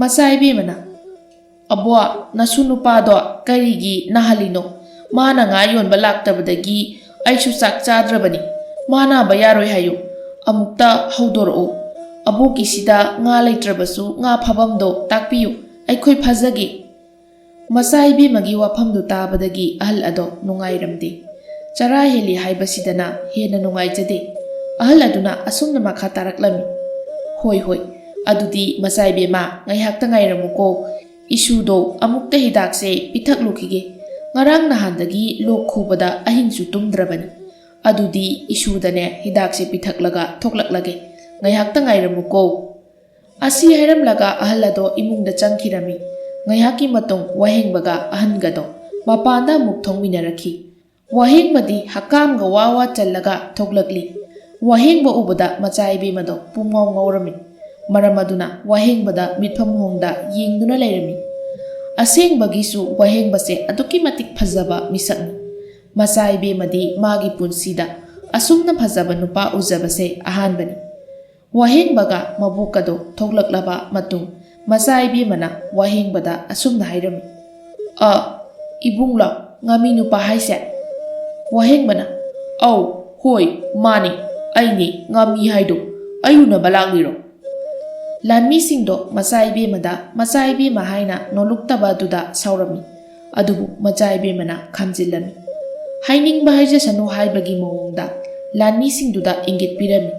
ꯃꯆꯥ ꯏꯕꯦꯝꯃꯅ, "ꯑꯕꯣ, ꯅꯁꯨ ꯅꯨꯄꯥꯗꯣ ꯀꯔꯤꯒꯤ ꯅꯥꯍꯜꯂꯤꯅꯣ? ꯃꯥꯅ ꯉꯥ ꯌꯣꯟꯕ ꯂꯥꯛꯇꯕꯗꯒꯤ ꯑꯩꯁꯨ ꯆꯥꯛ ꯆꯥꯗ꯭ꯔꯕꯅꯤ꯫ ꯃꯥ ꯅꯥꯕ ꯌꯥꯔꯣꯏ ꯍꯥꯏꯌꯨ꯫ ꯑꯃꯨꯛꯇ ꯍꯧꯗꯣꯔꯛꯎ꯫ ꯑꯕꯣꯛꯀꯤꯁꯤꯗ ꯉꯥ ꯂꯩꯇ꯭ꯔꯕꯁꯨ ꯉꯥ ꯐꯥꯐꯝꯗꯣ ꯇꯥꯛꯄꯤꯌꯨ꯫ ꯑꯩꯈꯣꯏ ꯐꯥꯖꯒꯦ꯫" ꯃꯆꯥ ꯏꯕꯦꯝꯃꯒꯤ ꯋꯥꯐꯝꯗꯨ ꯇꯥꯕꯗꯒꯤ ꯑꯍꯜ ꯑꯗꯣ ꯅꯨꯡꯉꯥꯏꯔꯝꯗꯦ꯫ ꯆꯔꯥ ꯍꯦꯜꯂꯤ ꯍꯥꯏꯕꯁꯤꯗꯅ ꯍꯦꯟꯅ ꯅꯨꯡꯉꯥꯏꯖꯗꯦ꯫ ꯑꯍꯜ ꯑꯗꯨꯅ ꯑꯁꯨꯝꯅ ꯃꯈꯥ ꯇꯥꯔꯛꯂꯝꯃꯤ, "ꯍꯣꯏ, ꯍꯣꯏ, ꯑꯗꯨꯗꯤ ꯃꯆꯥ ꯏꯕꯦꯝꯃ, ꯉꯥꯏꯍꯥꯛꯇ ꯉꯥꯏꯔꯝꯃꯨꯀꯣ꯫ ꯏꯁꯨꯗꯣ ꯑꯃꯨꯛꯇ ꯍꯤꯗꯥꯛꯁꯦ ꯄꯤꯊꯛꯂꯨꯈꯤꯒꯦ꯫ ꯉꯔꯥꯡ ꯅꯍꯥꯟꯗꯒꯤ ꯂꯣꯛ ꯈꯨꯕꯗ ꯑꯍꯤꯡꯁꯨ ꯇꯨꯝꯗ꯭ꯔꯕꯅꯤ꯫ ꯑꯗꯨꯗꯤ ꯏꯁꯨꯗꯅꯦ ꯍꯤꯗꯥꯛꯁꯦ ꯄꯤꯊꯛꯂꯒ ꯊꯣꯛꯂꯛꯂꯒꯦ꯫ ꯉꯥꯏꯍꯥꯛꯇ ꯉꯥꯏꯔꯝꯃꯨꯀꯣ꯫" ꯑꯁꯤ ꯍꯥꯏꯔꯝꯂꯒ ꯑꯍꯜ ꯑꯗꯣ ꯏꯃꯨꯡꯗ ꯆꯪꯈꯤꯔꯝꯃꯤ꯫ ꯉꯥꯏꯍꯥꯛꯀꯤ ꯃꯇꯨꯡ ꯋꯥꯍꯦꯡꯕꯒ ꯑꯍꯟꯒꯗꯣ ꯃꯄꯥꯟꯗ ꯑꯃꯨꯛ ꯊꯣꯡꯃꯤꯟꯅꯔꯛꯈꯤ꯫ ꯋꯥꯍꯦꯡꯕꯗꯤ ꯍꯀꯥꯝꯒ ꯋꯥ ꯋꯥ ꯆꯜꯂꯒ ꯊꯣꯛꯂꯛꯂꯤ꯫ ꯋꯥꯍꯦꯡꯕ ꯎꯕꯗ ꯃꯆꯥ ꯏꯕꯦꯝꯃꯗꯣ ꯄꯨꯡꯉꯥꯎ ꯉꯥꯎꯔꯝꯃꯤ꯫ ꯃꯔꯝ ꯑꯗꯨꯅ ꯋꯥꯍꯦꯡꯕꯗ ꯃꯤꯠꯐꯝ ꯍꯣꯡꯗ ꯌꯦꯡꯗꯨꯅ ꯂꯩꯔꯝꯃꯤ꯫ ꯑꯁꯦꯡꯕꯒꯤꯁꯨ ꯋꯥꯍꯦꯡꯕꯁꯦ ꯑꯗꯨꯛꯀꯤ ꯃꯇꯤꯛ ꯐꯖꯕ ꯃꯤꯁꯛꯅꯤ꯫ ꯃꯆꯥ ꯏꯕꯦꯝꯃꯗꯤ ꯃꯥꯒꯤ ꯄꯨꯟꯁꯤꯗ ꯑꯁꯨꯝꯅ ꯐꯖꯕ ꯅꯨꯄꯥ ꯎꯖꯕꯁꯦ ꯑꯍꯥꯟꯕꯅꯤ꯫ ꯋꯥꯍꯦꯡꯕꯒ ꯃꯕꯣꯛꯀꯗꯣ ꯊꯣꯛꯂꯛꯂꯕ ꯃꯇꯨꯡ ꯃꯆꯥ ꯏꯕꯦꯝꯃꯅ ꯋꯥꯍꯦꯡꯕꯗ ꯑꯁꯨꯝꯅ ꯍꯥꯏꯔꯝꯃꯤ, "ꯑ, ꯏꯕꯨꯡꯂꯣ, ꯉꯥꯃꯤ ꯅꯨꯄꯥ ꯍꯥꯏꯁꯦ?" ꯋꯥꯍꯦꯡꯕꯅ, "ꯑꯧ, ꯍꯣꯏ, ꯃꯥꯅꯤ, ꯑꯩꯅꯤ ꯉꯥꯃꯤ ꯍꯥꯏꯗꯣ꯫ ꯑꯩ ꯎꯅꯕ ꯂꯥꯛꯂꯤꯔꯣ?" ꯂꯥꯟꯃꯤꯁꯤꯡꯗꯣ ꯃꯆꯥ ꯏꯕꯦꯝꯃꯗ ꯃꯆꯥ ꯏꯕꯦꯝꯃ ꯍꯥꯏꯅ ꯅꯣꯂꯨꯛꯇꯕ ꯑꯗꯨꯗ ꯁꯥꯎꯔꯝꯃꯤ꯫ ꯑꯗꯨꯕꯨ ꯃꯆꯥ ꯏꯕꯦꯝꯃꯅ ꯈꯥꯝꯖꯤꯜꯂꯝꯃꯤ꯫ ꯍꯥꯏꯅꯤꯡꯕ ꯍꯥꯏꯖꯁꯅꯨ ꯍꯥꯏꯕꯒꯤ ꯃꯑꯣꯡꯗ ꯂꯥꯟꯃꯤꯁꯤꯡꯗꯨꯗ ꯏꯪꯒꯤꯠ ꯄꯤꯔꯝꯃꯤ꯫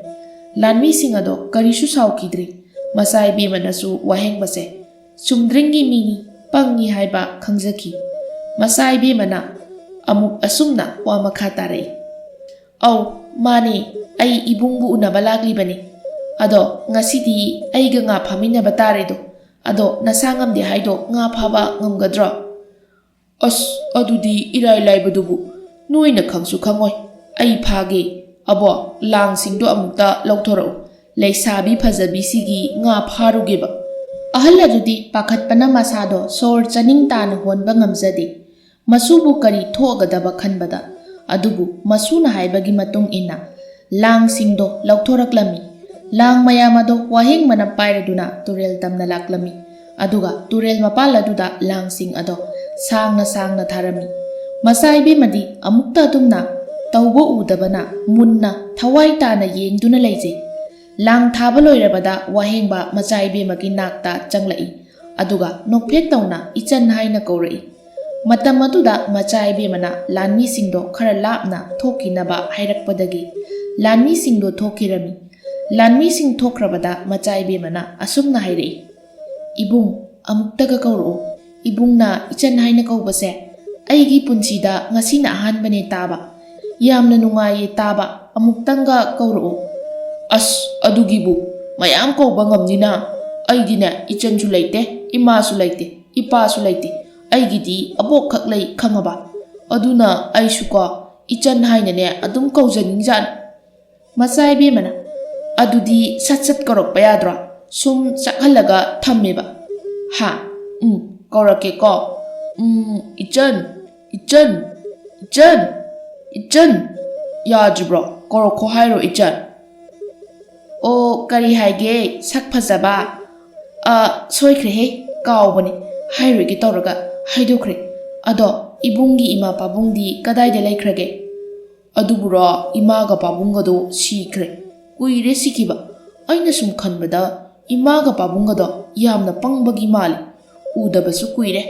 ꯂꯥꯟꯃꯤꯁꯤꯡ ꯑꯗꯣ ꯀꯔꯤꯁꯨ ꯁꯥꯎꯈꯤꯗ꯭ꯔꯤ꯫ ꯃꯆꯥ ꯏꯕꯦꯝꯃꯅꯁꯨ ꯋꯥꯍꯦꯡꯕꯁꯦ ꯆꯨꯝꯗ꯭ꯔꯤꯡꯒꯤ ꯃꯤꯅꯤ, ꯄꯪꯉꯤ ꯍꯥꯏꯕ ꯈꯪꯖꯈꯤ꯫ ꯃꯆꯥ ꯏꯕꯦꯝꯃꯅ ꯑꯃꯨꯛ ꯑꯁꯨꯝꯅ ꯋꯥ ꯃꯈꯥ ꯇꯥꯔꯛꯏ, "ꯑꯧ, ꯃꯥꯅꯦ, ꯑꯩ ꯏꯕꯨꯡꯕꯨ ꯎꯅꯕ ꯂꯥꯛꯂꯤꯕꯅꯤ꯫ ꯑꯗꯣ ꯉꯁꯤꯗꯤ ꯑꯩꯒ ꯉꯥ ꯐꯥꯃꯤꯟꯅꯕ ꯇꯥꯔꯦꯗꯣ꯫ ꯑꯗꯣ ꯅꯁꯥ ꯉꯝꯗꯦ ꯍꯥꯏꯗꯣ ꯉꯥ ꯐꯥꯕ ꯉꯝꯒꯗ꯭ꯔꯣ?" "ꯑꯁ, ꯑꯗꯨꯗꯤ ꯏꯔꯥꯏ ꯂꯥꯏꯕꯗꯨꯕꯨ꯫ ꯅꯣꯏꯅ ꯈꯪꯁꯨ ꯈꯪꯉꯣꯏ꯫ ꯑꯩ ꯐꯥꯒꯦ꯫ ꯑꯕꯣ, ꯂꯥꯡꯁꯤꯡꯗꯣ ꯑꯃꯨꯛꯇ ꯂꯧꯊꯣꯔꯛꯎ꯫ ꯂꯩꯁꯥꯕꯤ ꯐꯖꯕꯤꯁꯤꯒꯤ ꯉꯥ ꯐꯥꯔꯨꯒꯦꯕ꯫" ꯑꯍꯜ ꯑꯗꯨꯗꯤ ꯄꯥꯈꯠꯄꯅ ꯃꯁꯥꯗꯣ ꯁꯣꯔ ꯆꯥꯅꯤꯡ ꯇꯥꯅ ꯍꯣꯟꯕ ꯉꯝꯖꯗꯦ꯫ ꯃꯁꯨꯕꯨ ꯀꯔꯤ ꯊꯣꯛꯑꯒꯗꯕ ꯈꯟꯕꯗ꯫ ꯑꯗꯨꯕꯨ ꯃꯁꯨꯅ ꯍꯥꯏꯕꯒꯤ ꯃꯇꯨꯡ ꯏꯟꯅ ꯂꯥꯡꯁꯤꯡꯗꯣ ꯂꯧꯊꯣꯔꯛꯂꯝꯃꯤ꯫ ꯂꯥꯡ ꯃꯌꯥꯝ ꯑꯗꯣ ꯋꯥꯍꯦꯡꯕꯅ ꯄꯥꯏꯔꯗꯨꯅ ꯇꯨꯔꯦꯜ ꯇꯝꯅ ꯂꯥꯛꯂꯝꯃꯤ꯫ ꯑꯗꯨꯒ ꯇꯨꯔꯦꯜ ꯃꯄꯥꯜ ꯑꯗꯨꯗ ꯂꯥꯡꯁꯤꯡ ꯑꯗꯣ ꯁꯥꯡꯅ ꯁꯥꯡꯅ ꯊꯥꯔꯝꯃꯤ꯫ ꯃꯆꯥ ꯏꯕꯦꯝꯃꯗꯤ ꯑꯃꯨꯛꯇ ꯑꯗꯨꯝꯅ ꯇꯧꯕ ꯎꯗꯕꯅ ꯃꯨꯟꯅ ꯊꯋꯥꯏ ꯇꯥꯅ ꯌꯦꯡꯗꯨꯅ ꯂꯩꯖꯩ꯫ ꯂꯥꯡ ꯊꯥꯕ ꯂꯣꯏꯔꯕꯗ ꯋꯥꯍꯦꯡꯕ ꯃꯆꯥ ꯏꯕꯦꯝꯃꯒꯤ ꯅꯥꯛꯇ ꯆꯪꯂꯛꯏ꯫ ꯑꯗꯨꯒ ꯅꯣꯛꯐꯦꯠ ꯇꯧꯅ ꯏꯆꯟ ꯍꯥꯏꯅ ꯀꯧꯔꯛꯏ꯫ ꯃꯇꯝ ꯑꯗꯨꯗ ꯃꯆꯥ ꯏꯕꯦꯝꯃꯅ ꯂꯥꯟꯃꯤꯁꯤꯡꯗꯣ ꯈꯔ ꯂꯥꯞꯅ ꯊꯣꯛꯈꯤꯅꯕ ꯍꯥꯏꯔꯛꯄꯗꯒꯤ ꯂꯥꯟꯃꯤꯁꯤꯡꯗꯣ ꯊꯣꯛꯈꯤꯔꯝꯃꯤ꯫ ꯂꯥꯟꯃꯤꯁꯤꯡ ꯊꯣꯛꯈ꯭ꯔꯕꯗ ꯃꯆꯥ ꯏꯕꯦꯝꯃꯅ ꯑꯁꯨꯝꯅ ꯍꯥꯏꯔꯛꯏ, "ꯏꯕꯨꯡ, ꯑꯃꯨꯛꯇꯒ ꯀꯧꯔꯛꯎ꯫ ꯏꯕꯨꯡꯅ ꯏꯆꯟ ꯍꯥꯏꯅ ꯀꯧꯕꯁꯦ ꯑꯩꯒꯤ ꯄꯨꯟꯁꯤꯗ ꯉꯁꯤꯅ ꯑꯍꯥꯟꯕꯅꯦ ꯇꯥꯕ꯫ ꯌꯥꯝꯅ ꯅꯨꯡꯉꯥꯏꯌꯦ ꯇꯥꯕ, ꯑꯃꯨꯛꯇꯪꯒ ꯀꯧꯔꯛꯎ꯫" "ꯑꯁ, ꯑꯗꯨꯒꯤꯕꯨ ꯃꯌꯥꯝ ꯀꯧꯕ ꯉꯝꯅꯤꯅ? ꯑꯩꯗꯤꯅꯦ, ꯏꯆꯟꯁꯨ ꯂꯩꯇꯦ, ꯏꯃꯥꯁꯨ ꯂꯩꯇꯦ, ꯏꯄꯥꯁꯨ ꯂꯩꯇꯦ꯫ ꯑꯩꯒꯤꯗꯤ ꯑꯕꯣꯛꯈꯛ ꯂꯩ, ꯈꯪꯉꯕ? ꯑꯗꯨꯅ ꯑꯩꯁꯨꯀꯣ ꯏꯆꯟ ꯍꯥꯏꯅꯅꯦ ꯑꯗꯨꯝ ꯀꯧꯖꯅꯤꯡꯖꯥꯠꯅꯤ꯫ ꯃꯆꯥ ꯏꯕꯦꯝꯃꯅ, "ꯑꯗꯨꯗꯤ ꯁꯠ ꯁꯠ ꯀꯧꯔꯛꯄ ꯌꯥꯗ꯭ꯔꯣ? ꯁꯨꯝ ꯆꯥꯛꯍꯜꯂꯒ ꯊꯝꯃꯦꯕ"꯫ "ꯍꯥ? ꯎꯝ, ꯀꯧꯔꯛꯀꯦꯀꯣ꯫ ꯎꯝ, ꯏꯆꯟ, ꯏꯆꯟ, ꯏꯆꯟ, ꯏꯆꯟ꯫ ꯌꯥꯗ꯭ꯔꯤꯕ꯭ꯔꯣ? ꯀꯧꯔꯛꯈꯣ ꯍꯥꯏꯔꯣ, ꯏꯆꯟ?" "ꯑꯣ, ꯀꯔꯤ ꯍꯥꯏꯒꯦ, ꯁꯛ ꯐꯖꯕ?" "ꯑ, ꯁꯣꯏꯈ꯭ꯔꯦꯍꯦ, ꯀꯥꯎꯕꯅꯤ, ꯍꯥꯏꯔꯣꯏꯒꯦ ꯇꯧꯔꯒ ꯍꯥꯏꯗꯣꯛꯈ꯭ꯔꯦ꯫ ꯑꯗꯣ ꯏꯕꯨꯡꯒꯤ ꯏꯃꯥ ꯄꯥꯕꯨꯡꯗꯤ ꯀꯗꯥꯏꯗ ꯂꯩꯈ꯭ꯔꯒꯦ?" "ꯑꯗꯨꯕꯨꯔꯣ, ꯏꯃꯥꯒ ꯄꯥꯕꯨꯡꯒꯗꯣ ꯁꯤꯈ꯭ꯔꯦ꯫ ꯀꯨꯏꯔꯦ ꯁꯤꯈꯤꯕ꯫ ꯑꯩꯅ ꯁꯨꯝ ꯈꯟꯕꯗ ꯏꯃꯥꯒ ꯄꯥꯕꯨꯡꯒꯗꯣ ꯌꯥꯝꯅ ꯄꯪꯕꯒꯤ ꯃꯥꯜꯂꯤ꯫ ꯎꯗꯕꯁꯨ ꯀꯨꯏꯔꯦ꯫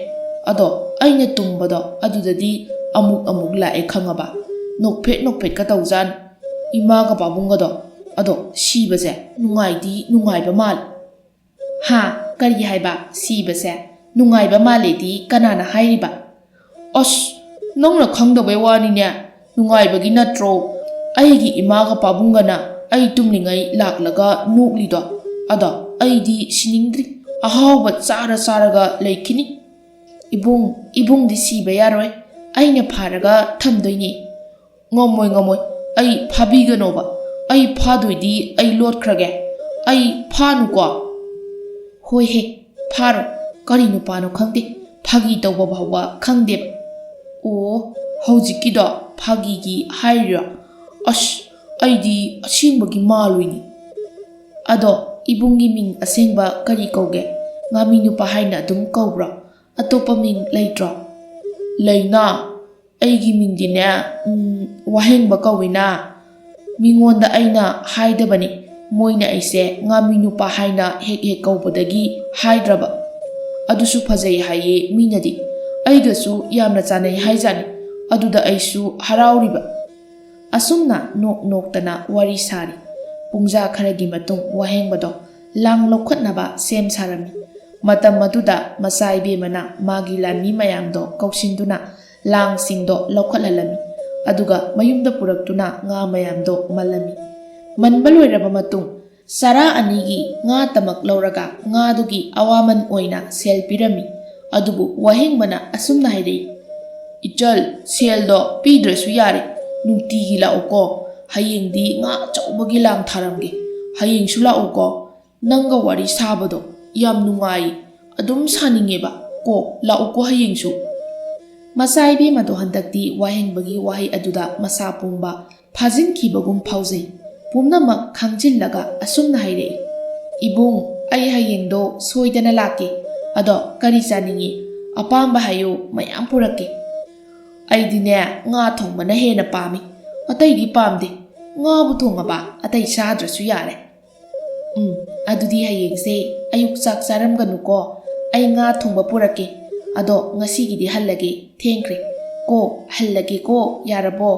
ꯑꯗꯣ ꯑꯩꯅ ꯇꯨꯝꯕꯗꯣ ꯑꯗꯨꯗꯗꯤ ꯑꯃꯨꯛ ꯑꯃꯨꯛ ꯂꯥꯛꯑꯦ, ꯈꯪꯉꯕ? ꯅꯣꯛꯐꯦꯠ ꯅꯣꯛꯐꯦꯠꯀ ꯇꯧꯖꯥꯠꯅꯤ ꯏꯃꯥꯒ ꯄꯥꯕꯨꯡꯒꯗꯣ꯫ ꯑꯗꯣ ꯁꯤꯕꯁꯦ ꯅꯨꯡꯉꯥꯏꯗꯤ ꯅꯨꯡꯉꯥꯏꯕ ꯃꯥꯜꯂꯦ"꯫ "ꯍꯥ? ꯀꯔꯤ ꯍꯥꯏꯕ? ꯁꯤꯕꯁꯦ ꯅꯨꯡꯉꯥꯏꯕ ꯃꯥꯜꯂꯦꯗꯤ ꯀꯅꯥꯅ ꯍꯥꯏꯔꯤꯕ?" "ꯑꯁ, ꯅꯪꯅ ꯈꯪꯗꯕꯩ ꯋꯥꯅꯤꯅꯦ꯫ ꯅꯨꯡꯉꯥꯏꯕꯒꯤ ꯅꯠꯇ꯭ꯔꯣ? ꯑꯩꯒꯤ ꯏꯃꯥꯒ ꯄꯥꯕꯨꯡꯒꯅ ꯑꯩ ꯇꯨꯝꯂꯤꯉꯩ ꯂꯥꯛꯂꯒ ꯅꯣꯛꯂꯤꯗꯣ꯫ ꯑꯗꯣ ꯑꯩꯗꯤ ꯁꯤꯅꯤꯡꯗ꯭ꯔꯤ꯫ ꯑꯍꯥꯎꯕ ꯆꯥꯔ ꯆꯥꯔꯒ ꯂꯩꯈꯤꯅꯤ꯫ ꯏꯕꯨꯡ, ꯏꯕꯨꯡꯗꯤ ꯁꯤꯕ ꯌꯥꯔꯣꯏ꯫ ꯑꯩꯅ ꯐꯥꯔꯒ ꯊꯝꯗꯣꯏꯅꯦ"꯫ "ꯉꯝꯃꯣꯏ, ꯉꯝꯃꯣꯏ꯫ ꯑꯩ ꯐꯥꯕꯤꯒꯅꯣꯕ꯫ ꯑꯩ ꯐꯥꯗꯣꯏꯗꯤ ꯑꯩ ꯂꯣꯠꯈ꯭ꯔꯒꯦ꯫ ꯑꯩ ꯐꯥꯅꯨꯀꯣ"꯫ "ꯍꯣꯏꯍꯦ, ꯐꯥꯔꯣꯏ꯫ ꯀꯔꯤ ꯅꯨꯄꯥꯅꯣ ꯈꯪꯗꯦ, ꯐꯥꯒꯤ ꯇꯧꯕ ꯐꯥꯎꯕ ꯈꯪꯗꯦꯕ"꯫ "ꯑꯣ, ꯍꯧꯖꯤꯛꯀꯤꯗꯣ ꯐꯥꯒꯤꯒꯤ ꯍꯥꯏꯔꯤꯔꯣ? ꯑꯁ, ꯑꯩꯗꯤ ꯑꯁꯦꯡꯕꯒꯤ ꯃꯥꯜꯂꯨꯏꯅꯤ꯫ ꯑꯗꯣ ꯏꯕꯨꯡꯒꯤ ꯃꯤꯡ ꯑꯁꯦꯡꯕ ꯀꯔꯤ ꯀꯧꯒꯦ? ꯉꯥꯃꯤ ꯅꯨꯄꯥ ꯍꯥꯏꯅ ꯑꯗꯨꯝ ꯀꯧꯕ꯭ꯔꯣ? ꯑꯇꯣꯞꯄ ꯃꯤꯡ ꯂꯩꯇ꯭ꯔꯣ?" "ꯂꯩꯅꯥ, ꯑꯩꯒꯤ ꯃꯤꯡꯗꯤꯅꯦ, ꯎꯝ, ꯋꯥꯍꯦꯡꯕ ꯀꯧꯏꯅ꯫ ꯃꯤꯉꯣꯟꯗ ꯑꯩꯅ ꯍꯥꯏꯗꯕꯅꯤ, ꯃꯣꯏꯅ ꯑꯩꯁꯦ ꯉꯥꯃꯤ ꯅꯨꯄꯥ ꯍꯥꯏꯅ ꯍꯦꯛ ꯍꯦꯛ ꯀꯧꯕꯗꯒꯤ ꯍꯥꯏꯗ꯭ꯔꯕ꯫ ꯑꯗꯨꯁꯨ ꯐꯖꯩ ꯍꯥꯏꯌꯦ ꯃꯤꯅꯗꯤ, ꯑꯩꯒꯁꯨ ꯌꯥꯝꯅ ꯆꯥꯟꯅꯩ ꯍꯥꯏꯖꯥꯠꯅꯤ꯫ ꯑꯗꯨꯗ ꯑꯩꯁꯨ ꯍꯔꯥꯎꯔꯤꯕ"꯫ ꯑꯁꯨꯝꯅ ꯅꯣꯛ ꯅꯣꯛꯇꯅ ꯋꯥꯔꯤ ꯁꯥꯔꯤ꯫ ꯄꯨꯡꯖꯥ ꯈꯔꯒꯤ ꯃꯇꯨꯡ ꯋꯥꯍꯦꯡꯕꯗꯣ ꯂꯥꯡ ꯂꯧꯈꯠꯅꯕ ꯁꯦꯝ ꯁꯥꯔꯝꯃꯤ꯫ ꯃꯇꯝ ꯑꯗꯨꯗ ꯃꯆꯥ ꯏꯕꯦꯝꯃꯅ ꯃꯥꯒꯤ ꯂꯥꯟꯃꯤ ꯃꯌꯥꯝꯗꯣ ꯀꯧꯁꯤꯟꯗꯨꯅ ꯂꯥꯡꯁꯤꯡꯗꯣ ꯂꯧꯈꯠꯍꯜꯂꯝꯃꯤ꯫ ꯑꯗꯨꯒ ꯃꯌꯨꯝꯗ ꯄꯨꯔꯛꯇꯨꯅ ꯉꯥ ꯃꯌꯥꯝꯗꯣ ꯃꯜꯂꯝꯃꯤ꯫ ꯃꯟꯕ ꯂꯣꯏꯔꯕ ꯃꯇꯨꯡ ꯆꯔꯥ ꯑꯅꯤꯒꯤ ꯉꯥ ꯇꯃꯛ ꯂꯧꯔꯒ ꯉꯥꯗꯨꯒꯤ ꯑꯋꯥꯃꯟ ꯑꯣꯏꯅ ꯁꯦꯜ ꯄꯤꯔꯝꯃꯤ꯫ ꯑꯗꯨꯕꯨ ꯋꯥꯍꯦꯡꯕꯅ ꯑꯁꯨꯝꯅ ꯍꯥꯏꯔꯛꯏ, "ꯏꯆꯜ, ꯁꯦꯜꯗꯣ ꯄꯤꯗ꯭ꯔꯁꯨ ꯌꯥꯔꯦ, ꯅꯨꯡꯇꯤꯒꯤ ꯂꯥꯛꯎꯀꯣ꯫ ꯍꯌꯦꯡꯗꯤ ꯉꯥ ꯑꯆꯧꯕꯒꯤ ꯂꯥꯡ ꯊꯥꯔꯝꯒꯦ꯫ ꯍꯌꯦꯡꯁꯨ ꯂꯥꯛꯎꯀꯣ꯫ ꯅꯪꯒ ꯋꯥꯔꯤ ꯁꯥꯕꯗꯣ ꯌꯥꯝ ꯅꯨꯡꯉꯥꯏ, ꯑꯗꯨꯝ ꯁꯥꯅꯤꯡꯉꯦꯕ꯫ ꯀꯣ, ꯂꯥꯛꯎꯀꯣ ꯍꯌꯦꯡꯁꯨ"꯫ ꯃꯆꯥ ꯏꯕꯦꯝꯃꯗꯣ ꯍꯟꯗꯛꯇꯤ ꯋꯥꯍꯦꯡꯕꯒꯤ ꯋꯥꯍꯩ ꯑꯗꯨꯗ ꯃꯁꯥ ꯄꯨꯝꯕ ꯐꯥꯖꯤꯟꯈꯤꯕꯒꯨꯝ ꯐꯥꯎꯖꯩ꯫ ꯄꯨꯝꯅꯃꯛ ꯈꯪꯖꯤꯜꯂꯒ ꯑꯁꯨꯝꯅ ꯍꯥꯏꯔꯛꯏ, "ꯏꯕꯨꯡ, ꯑꯩ ꯍꯌꯦꯡꯗꯣ ꯁꯣꯏꯗꯅ ꯂꯥꯛꯀꯦ꯫ ꯑꯗꯣ ꯀꯔꯤ ꯆꯥꯅꯤꯡꯉꯤ? ꯑꯄꯥꯝꯕ ꯍꯥꯏꯌꯨ, ꯃꯌꯥꯝ ꯄꯨꯔꯛꯀꯦ"꯫ "ꯑꯩꯗꯤꯅꯦ, ꯉꯥ ꯊꯣꯡꯕꯅ ꯍꯦꯟꯅ ꯄꯥꯝꯃꯤ꯫ ꯑꯇꯩꯗꯤ ꯄꯥꯝꯗꯦ꯫ ꯉꯥꯕꯨ ꯊꯣꯡꯉꯕ, ꯑꯇꯩ ꯆꯥꯗ꯭ꯔꯁꯨ ꯌꯥꯔꯦ"꯫ "ꯎꯝ, ꯑꯗꯨꯗꯤ ꯍꯌꯦꯡꯁꯦ ꯑꯌꯨꯛ ꯆꯥꯛ ꯆꯥꯔꯝꯒꯅꯨꯀꯣ꯫ ꯑꯩ ꯉꯥ ꯊꯣꯡꯕ ꯄꯨꯔꯛꯀꯦ꯫ ꯑꯗꯣ ꯉꯁꯤꯒꯤꯗꯤ ꯍꯜꯂꯒꯦ, ꯊꯦꯡꯈ꯭ꯔꯦ꯫ ꯀꯣ, ꯍꯜꯂꯒꯦꯀꯣ, ꯌꯥꯔꯕꯣ?"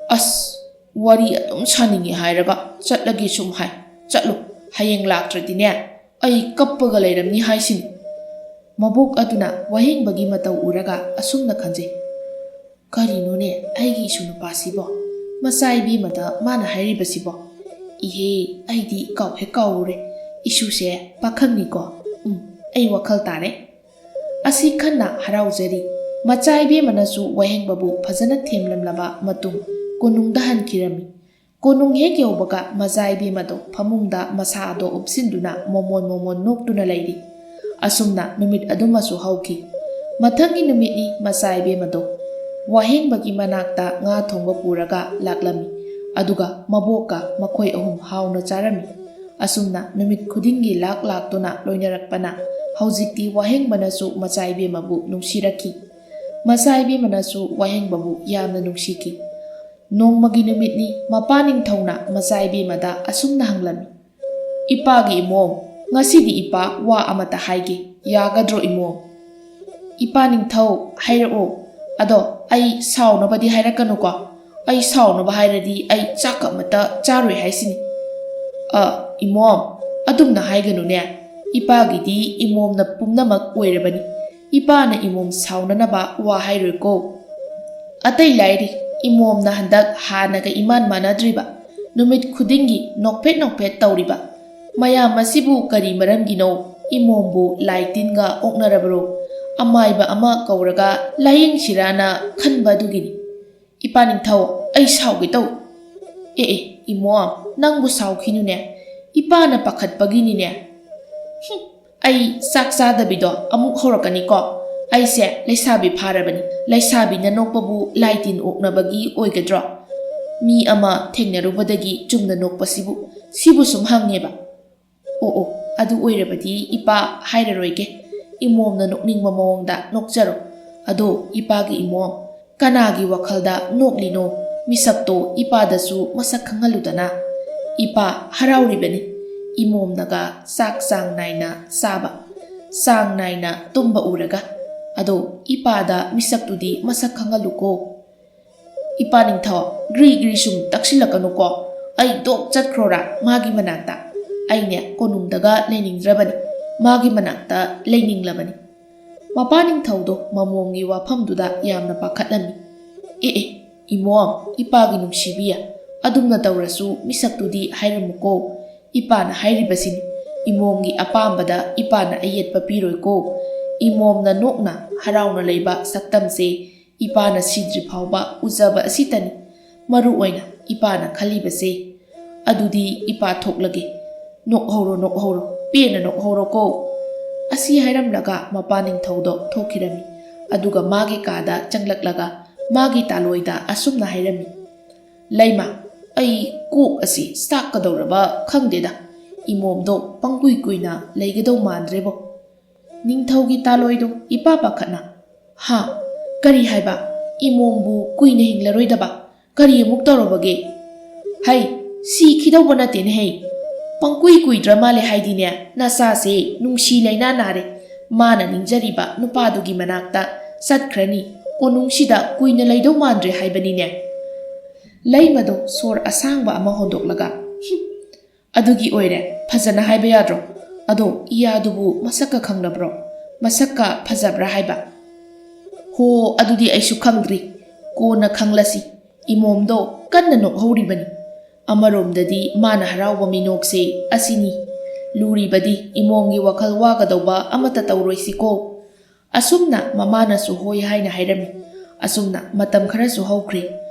"ꯑꯁ, ꯋꯥꯔꯤ ꯑꯗꯨꯝ ꯁꯥꯅꯤꯡꯉꯦ ꯍꯥꯏꯔꯒ ꯆꯠꯂꯒꯦ ꯁꯨꯝ ꯍꯥꯏ꯫ ꯆꯠꯂꯨ, ꯍꯌꯦꯡ ꯂꯥꯛꯇ꯭ꯔꯗꯤꯅꯦ, ꯑꯩ ꯀꯞꯄꯒ ꯂꯩꯔꯝꯅꯤ ꯍꯥꯏꯁꯤꯅꯤ"꯫ ꯃꯕꯣꯛ ꯑꯗꯨꯅ ꯋꯥꯍꯦꯡꯕꯒꯤ ꯃꯇꯧ ꯎꯔꯒ ꯑꯁꯨꯝꯅ ꯈꯟꯖꯩ, "ꯀꯔꯤꯅꯣꯅꯦ ꯑꯩꯒꯤ ꯏꯁꯨ ꯅꯨꯄꯥꯁꯤꯕꯣ? ꯃꯆꯥ ꯏꯕꯦꯝꯃꯗ ꯃꯥꯅ ꯍꯥꯏꯔꯤꯕꯁꯤꯕꯣ? ꯏꯍꯦ, ꯑꯩꯗꯤ ꯀꯥꯎ ꯍꯦꯛ ꯀꯥꯎꯔꯨꯔꯦ꯫ ꯏꯁꯨꯁꯦ ꯄꯥꯈꯪꯅꯤꯀꯣ꯫ ꯎꯝ, ꯑꯩ ꯋꯥꯈꯜ ꯇꯥꯔꯦ"꯫ ꯑꯁꯤ ꯈꯟꯅ ꯍꯔꯥꯎꯖꯔꯤ꯫ ꯃꯆꯥ ꯏꯕꯦꯝꯃꯅꯁꯨ ꯋꯥꯍꯦꯡꯕꯕꯨ ꯐꯖꯅ ꯊꯦꯝꯂꯝꯂꯕ ꯃꯇꯨꯡ ꯀꯣꯅꯨꯡꯗ ꯍꯟꯈꯤꯔꯝꯃꯤ꯫ ꯀꯣꯅꯨꯡ ꯍꯦꯛ ꯌꯧꯕꯒ ꯃꯆꯥ ꯏꯕꯦꯝꯃꯗꯣ ꯐꯃꯨꯡꯗ ꯃꯁꯥ ꯑꯗꯣ ꯎꯞꯁꯤꯟꯗꯨꯅ ꯃꯣꯃꯣꯟ ꯃꯣꯃꯣꯟ ꯅꯣꯛꯇꯨꯅ ꯂꯩꯔꯤ꯫ ꯑꯁꯨꯝꯅ ꯅꯨꯃꯤꯠ ꯑꯗꯨꯃꯁꯨ ꯍꯧꯈꯤ꯫ ꯃꯊꯪꯒꯤ ꯅꯨꯃꯤꯠꯅꯤ ꯃꯆꯥ ꯏꯕꯦꯝꯃꯗꯣ ꯋꯥꯍꯦꯡꯕꯒꯤ ꯃꯅꯥꯛꯇ ꯉꯥ ꯊꯣꯡꯕ ꯄꯨꯔꯒ ꯂꯥꯛꯂꯝꯃꯤ꯫ ꯑꯗꯨꯒ ꯃꯕꯣꯛꯀ ꯃꯈꯣꯏ ꯑꯍꯨꯝ ꯍꯥꯎꯅ ꯆꯥꯔꯝꯃꯤ꯫ ꯑꯁꯨꯝꯅ ꯅꯨꯃꯤꯠ ꯈꯨꯗꯤꯡꯒꯤ ꯂꯥꯛ ꯂꯥꯛꯇꯨꯅ ꯂꯣꯏꯅꯔꯛꯄꯅ ꯍꯧꯖꯤꯛꯇꯤ ꯋꯥꯍꯦꯡꯕꯅꯁꯨ ꯃꯆꯥ ꯏꯕꯦꯝꯃꯕꯨ ꯅꯨꯡꯁꯤꯔꯛꯈꯤ꯫ ꯃꯆꯥ ꯏꯕꯦꯝꯃꯅꯁꯨ ꯋꯥꯍꯦꯡꯕꯕꯨ ꯌꯥꯝꯅ ꯅꯨꯡꯁꯤꯈꯤ꯫ ꯅꯣꯡꯃꯒꯤ ꯅꯨꯃꯤꯠꯅꯤ꯫ ꯃꯄꯥ ꯅꯤꯡꯊꯧꯅ ꯃꯆꯥ ꯏꯕꯦꯝꯃꯗ ꯑꯁꯨꯝꯅ ꯍꯪꯂꯝꯃꯤ, "ꯏꯄꯥꯒꯤ ꯏꯃꯣꯝ, ꯉꯁꯤꯗꯤ ꯏꯄꯥ ꯋꯥ ꯑꯃꯇ ꯍꯥꯏꯒꯦ, ꯌꯥꯒꯗ꯭ꯔꯣ ꯏꯃꯣꯝ?" "ꯏꯄꯥ ꯅꯤꯡꯊꯧ, ꯍꯥꯏꯔꯛꯑꯣ꯫ ꯑꯗꯣ ꯑꯩ ꯁꯥꯎꯅꯕꯗꯤ ꯍꯥꯏꯔꯛꯀꯅꯨꯀꯣ꯫ ꯑꯩ ꯁꯥꯎꯅꯕ ꯍꯥꯏꯔꯗꯤ ꯑꯩ ꯆꯥꯛꯀ ꯑꯃꯇ ꯆꯥꯔꯣꯏ ꯍꯥꯏꯁꯤꯅꯤ"꯫ "ꯑ, ꯏꯃꯣꯝ, ꯑꯗꯨꯝꯅ ꯍꯥꯏꯒꯅꯨꯅꯦ꯫ ꯏꯄꯥꯒꯤꯗꯤ ꯏꯃꯣꯝꯅ ꯄꯨꯝꯅꯃꯛ ꯑꯣꯏꯔꯕꯅꯤ꯫ ꯏꯄꯥꯅ ꯏꯃꯣꯝ ꯁꯥꯎꯅꯅꯕ ꯋꯥ ꯍꯥꯏꯔꯣꯏꯀꯣ꯫ ꯑꯇꯩ ꯂꯥꯏꯔꯤ, ꯏꯃꯣꯝꯅ ꯍꯟꯗꯛ ꯍꯥꯟꯅꯒ ꯏꯃꯥꯟ ꯃꯥꯟꯅꯗ꯭ꯔꯤꯕ꯫ ꯅꯨꯃꯤꯠ ꯈꯨꯗꯤꯡꯒꯤ ꯅꯣꯛꯐꯦꯠ ꯅꯣꯛꯐꯦꯠ ꯇꯧꯔꯤꯕ ꯃꯌꯥꯝ ꯑꯁꯤꯕꯨ ꯀꯔꯤ ꯃꯔꯝꯒꯤꯅꯣ? ꯏꯃꯣꯝꯕꯨ ꯂꯥꯏ ꯇꯤꯟꯒ ꯑꯣꯛꯅꯔꯕꯔꯣ? ꯑꯃꯥꯏꯕ ꯑꯃ ꯀꯧꯔꯒ ꯂꯥꯌꯦꯡꯁꯤꯔꯥꯅ ꯈꯟꯕ ꯑꯗꯨꯒꯤꯅꯤ꯫ ꯏꯄꯥ ꯅꯤꯡꯊꯧ, ꯑꯩ ꯁꯥꯎꯒꯦ ꯇꯧ꯫ ꯑꯦ ꯑꯦ, ꯏꯃꯣꯝ, ꯅꯪꯕꯨ ꯁꯥꯎꯈꯤꯅꯨꯅꯦ, ꯏꯄꯥꯅ ꯄꯥꯈꯠꯄꯒꯤꯅꯤꯅꯦ꯫ ꯍꯨꯝ, ꯑꯩ ꯆꯥꯛ ꯆꯥꯗꯕꯤꯗꯣ ꯑꯃꯨꯛ ꯍꯧꯔꯛꯀꯅꯤꯀꯣ꯫ ꯑꯩꯁꯦ ꯂꯩꯁꯥꯕꯤ ꯐꯥꯔꯕꯅꯤ, ꯂꯩꯁꯥꯕꯤꯅ ꯅꯣꯛꯄꯕꯨ ꯂꯥꯏ ꯇꯤꯟ ꯑꯣꯛꯅꯕꯒꯤ ꯑꯣꯏꯒꯗ꯭ꯔꯣ? ꯃꯤ ꯑꯃ ꯊꯦꯡꯅꯔꯨꯕꯗꯒꯤ ꯆꯨꯝꯅ ꯅꯣꯛꯄꯁꯤꯕꯨ, ꯁꯤꯕꯨ ꯁꯨꯝ ꯍꯪꯉꯦꯕ꯫ ꯑꯣ ꯑꯣ, ꯑꯗꯨ ꯑꯣꯏꯔꯕꯗꯤ ꯏꯄꯥ ꯍꯥꯏꯔꯔꯣꯏꯒꯦ, ꯏꯃꯣꯝꯅ ꯅꯣꯛꯅꯤꯡꯕ ꯃꯑꯣꯡꯗ ꯅꯣꯛꯆꯔꯣ꯫ ꯑꯗꯣ ꯏꯄꯥꯒꯤ ꯏꯃꯣꯝ, ꯀꯅꯥꯒꯤ ꯋꯥꯈꯜꯗ ꯅꯣꯛꯂꯤꯅꯣ? ꯃꯤꯁꯛꯇꯣ ꯏꯄꯥꯗꯁꯨ ꯃꯁꯛ ꯈꯪꯍꯜꯂꯨꯗꯅ꯫ ꯏꯄꯥ ꯍꯔꯥꯎꯔꯤꯕꯅꯤ꯫ ꯏꯃꯣꯝꯅꯒ ꯆꯥꯛ ꯆꯥꯡ ꯅꯥꯏꯅ ꯆꯥꯕ, ꯆꯥꯡ ꯅꯥꯏꯅ ꯇꯨꯝꯕ ꯎꯔꯒ꯫ ꯑꯗꯣ ꯏꯄꯥꯗ ꯃꯤꯁꯛꯇꯨꯗꯤ ꯃꯁꯛ ꯈꯪꯍꯜꯂꯨꯀꯣ꯫ ꯏꯄꯥ ꯅꯤꯡꯊꯧ, ꯒ꯭ꯔꯤ ꯒ꯭ꯔꯤ ꯁꯨꯝ ꯇꯛꯁꯤꯜꯂꯛꯀꯅꯨꯀꯣ꯫ ꯑꯩ ꯗꯣꯛ ꯆꯠꯈ꯭ꯔꯣꯔꯥ ꯃꯥꯒꯤ ꯃꯅꯥꯛꯇ? ꯑꯩꯅꯦ ꯀꯣꯅꯨꯡꯗꯒ ꯂꯩꯅꯤꯡꯗ꯭ꯔꯕꯅꯤ, ꯃꯥꯒꯤ ꯃꯅꯥꯛꯇ ꯂꯩꯅꯤꯡꯂꯕꯅꯤ꯫ ꯃꯄꯥ ꯅꯤꯡꯊꯧꯗꯣ ꯃꯃꯣꯝꯒꯤ ꯋꯥꯐꯝꯗꯨꯗ ꯌꯥꯝꯅ ꯄꯥꯈꯠꯂꯝꯃꯤ꯫ ꯑꯦ ꯑꯦ, ꯏꯃꯣꯝ, ꯏꯄꯥꯒꯤ ꯅꯨꯡꯁꯤꯕꯤ, ꯑꯗꯨꯝꯅ ꯇꯧꯔꯁꯨ ꯃꯤꯁꯛꯇꯨꯗꯤ ꯍꯥꯏꯔꯝꯃꯨꯀꯣ꯫ ꯏꯄꯥꯅ ꯍꯥꯏꯔꯤꯕꯁꯤꯅꯤ, ꯏꯃꯣꯝꯒꯤ ꯑꯄꯥꯝꯕꯗ ꯏꯄꯥꯅ ꯑꯌꯦꯠꯄ ꯄꯤꯔꯣꯏꯀꯣ꯫ ꯏꯃꯣꯝꯅ ꯅꯣꯛꯅ ꯍꯔꯥꯎꯅ ꯂꯩꯕ ꯁꯛꯇꯝꯁꯦ ꯏꯄꯥꯅ ꯁꯤꯗ꯭ꯔꯤ ꯐꯥꯎꯕ ꯎꯖꯕ ꯑꯁꯤꯇꯅꯤ ꯃꯔꯨ ꯑꯣꯏꯅ ꯏꯄꯥꯅ ꯈꯜꯂꯤꯕꯁꯦ꯫ ꯑꯗꯨꯗꯤ ꯏꯄꯥ ꯊꯣꯛꯂꯒꯦ꯫ ꯅꯣꯛꯍꯧꯔꯣ, ꯅꯣꯛꯍꯧꯔꯣ, ꯄꯦꯟꯅ ꯅꯣꯛꯍꯧꯔꯣꯀꯣ꯫ ꯑꯁꯤ ꯍꯥꯏꯔꯝꯂꯒ ꯃꯄꯥ ꯅꯤꯡꯊꯧꯗꯣ ꯊꯣꯛꯈꯤꯔꯝꯃꯤ꯫ ꯑꯗꯨꯒ ꯃꯥꯒꯤ ꯀꯥꯗ ꯆꯪꯂꯛꯂꯒ ꯃꯥꯒꯤ ꯇꯥꯂꯣꯏꯗ ꯑꯁꯨꯝꯅ ꯍꯥꯏꯔꯝꯃꯤ, "ꯂꯩꯃ, ꯑꯩ ꯀꯣꯛ ꯑꯁꯤ ꯆꯥꯛꯀꯗꯧꯔꯕ ꯈꯪꯗꯦꯗ꯫ ꯏꯃꯣꯝꯗꯣ ꯄꯪꯀꯨꯏ ꯀꯨꯏꯅ ꯂꯩꯒꯗꯧ ꯃꯥꯟꯗ꯭ꯔꯦꯕꯣ"꯫ ꯅꯤꯡꯊꯧꯒꯤ ꯇꯥꯂꯣꯏꯗꯣ ꯏꯄꯥ ꯄꯥꯈꯠꯅ, "ꯍꯥ? ꯀꯔꯤ ꯍꯥꯏꯕ? ꯏꯃꯣꯝꯕꯨ ꯀꯨꯏꯅ ꯍꯤꯡꯂꯔꯣꯏꯗꯕ? ꯀꯔꯤ ꯑꯃꯨꯛ ꯇꯧꯔꯕꯒꯦ? ꯍꯩ, ꯁꯤꯈꯤꯗꯧꯕ ꯅꯠꯇꯦꯅꯦ ꯍꯩ꯫ ꯄꯪꯀꯨꯏ ꯀꯨꯏꯗ꯭ꯔ ꯃꯥꯜꯂꯦ ꯍꯥꯏꯗꯤꯅꯦ, ꯅꯆꯥꯁꯦ ꯅꯨꯡꯁꯤ ꯂꯩꯅꯥ ꯅꯥꯔꯦ꯫ ꯃꯥꯅ ꯅꯤꯡꯖꯔꯤꯕ ꯅꯨꯄꯥꯗꯨꯒꯤ ꯃꯅꯥꯛꯇ ꯆꯠꯈ꯭ꯔꯅꯤ꯫ ꯀꯣꯅꯨꯡꯁꯤꯗ ꯀꯨꯏꯅ ꯂꯩꯗꯧ ꯃꯥꯟꯗ꯭ꯔꯦ ꯍꯥꯏꯕꯅꯤꯅꯦ"꯫ ꯂꯩꯃꯗꯣ ꯁꯣꯔ ꯑꯁꯥꯡꯕ ꯑꯃ ꯍꯣꯟꯗꯣꯛꯂꯒ, "ꯍꯨꯝ, ꯑꯗꯨꯒꯤ ꯑꯣꯏꯔꯦ, ꯐꯖꯅ ꯍꯥꯏꯕ ꯌꯥꯗ꯭ꯔꯣ? ꯑꯗꯣ ꯏꯌꯥꯗꯨꯕꯨ ꯃꯁꯛꯀ ꯈꯪꯅꯕ꯭ꯔꯣ? ꯃꯁꯛꯀ ꯐꯖꯕ꯭ꯔꯥ ꯍꯥꯏꯕ?" "ꯍꯣ, ꯑꯗꯨꯗꯤ ꯑꯩꯁꯨ ꯈꯪꯗ꯭ꯔꯤ꯫ ꯀꯣꯟꯅ ꯈꯪꯂꯁꯤ"꯫ ꯏꯃꯣꯝꯗꯣ ꯀꯟꯅ ꯅꯣꯛꯍꯧꯔꯤꯕꯅꯤ꯫ ꯑꯃꯔꯣꯝꯗꯗꯤ ꯃꯥꯅ ꯍꯔꯥꯎꯕ ꯃꯤꯅꯣꯛꯁꯦ ꯑꯁꯤꯅꯤ꯫ ꯂꯨꯔꯤꯕꯗꯤ ꯏꯃꯣꯝꯒꯤ ꯋꯥꯈꯜ ꯋꯥꯒꯗꯧꯕ ꯑꯃꯠꯇ ꯇꯧꯔꯣꯏꯁꯤꯀꯣ꯫ ꯑꯁꯨꯝꯅ ꯃꯃꯥꯅꯁꯨ ꯍꯣꯏ ꯍꯥꯏꯅ ꯍꯥꯏꯔꯝꯃꯤ꯫ ꯑꯁꯨꯝꯅ ꯃꯇꯝ ꯈꯔꯁꯨ ꯍꯧꯈ꯭ꯔꯦ꯫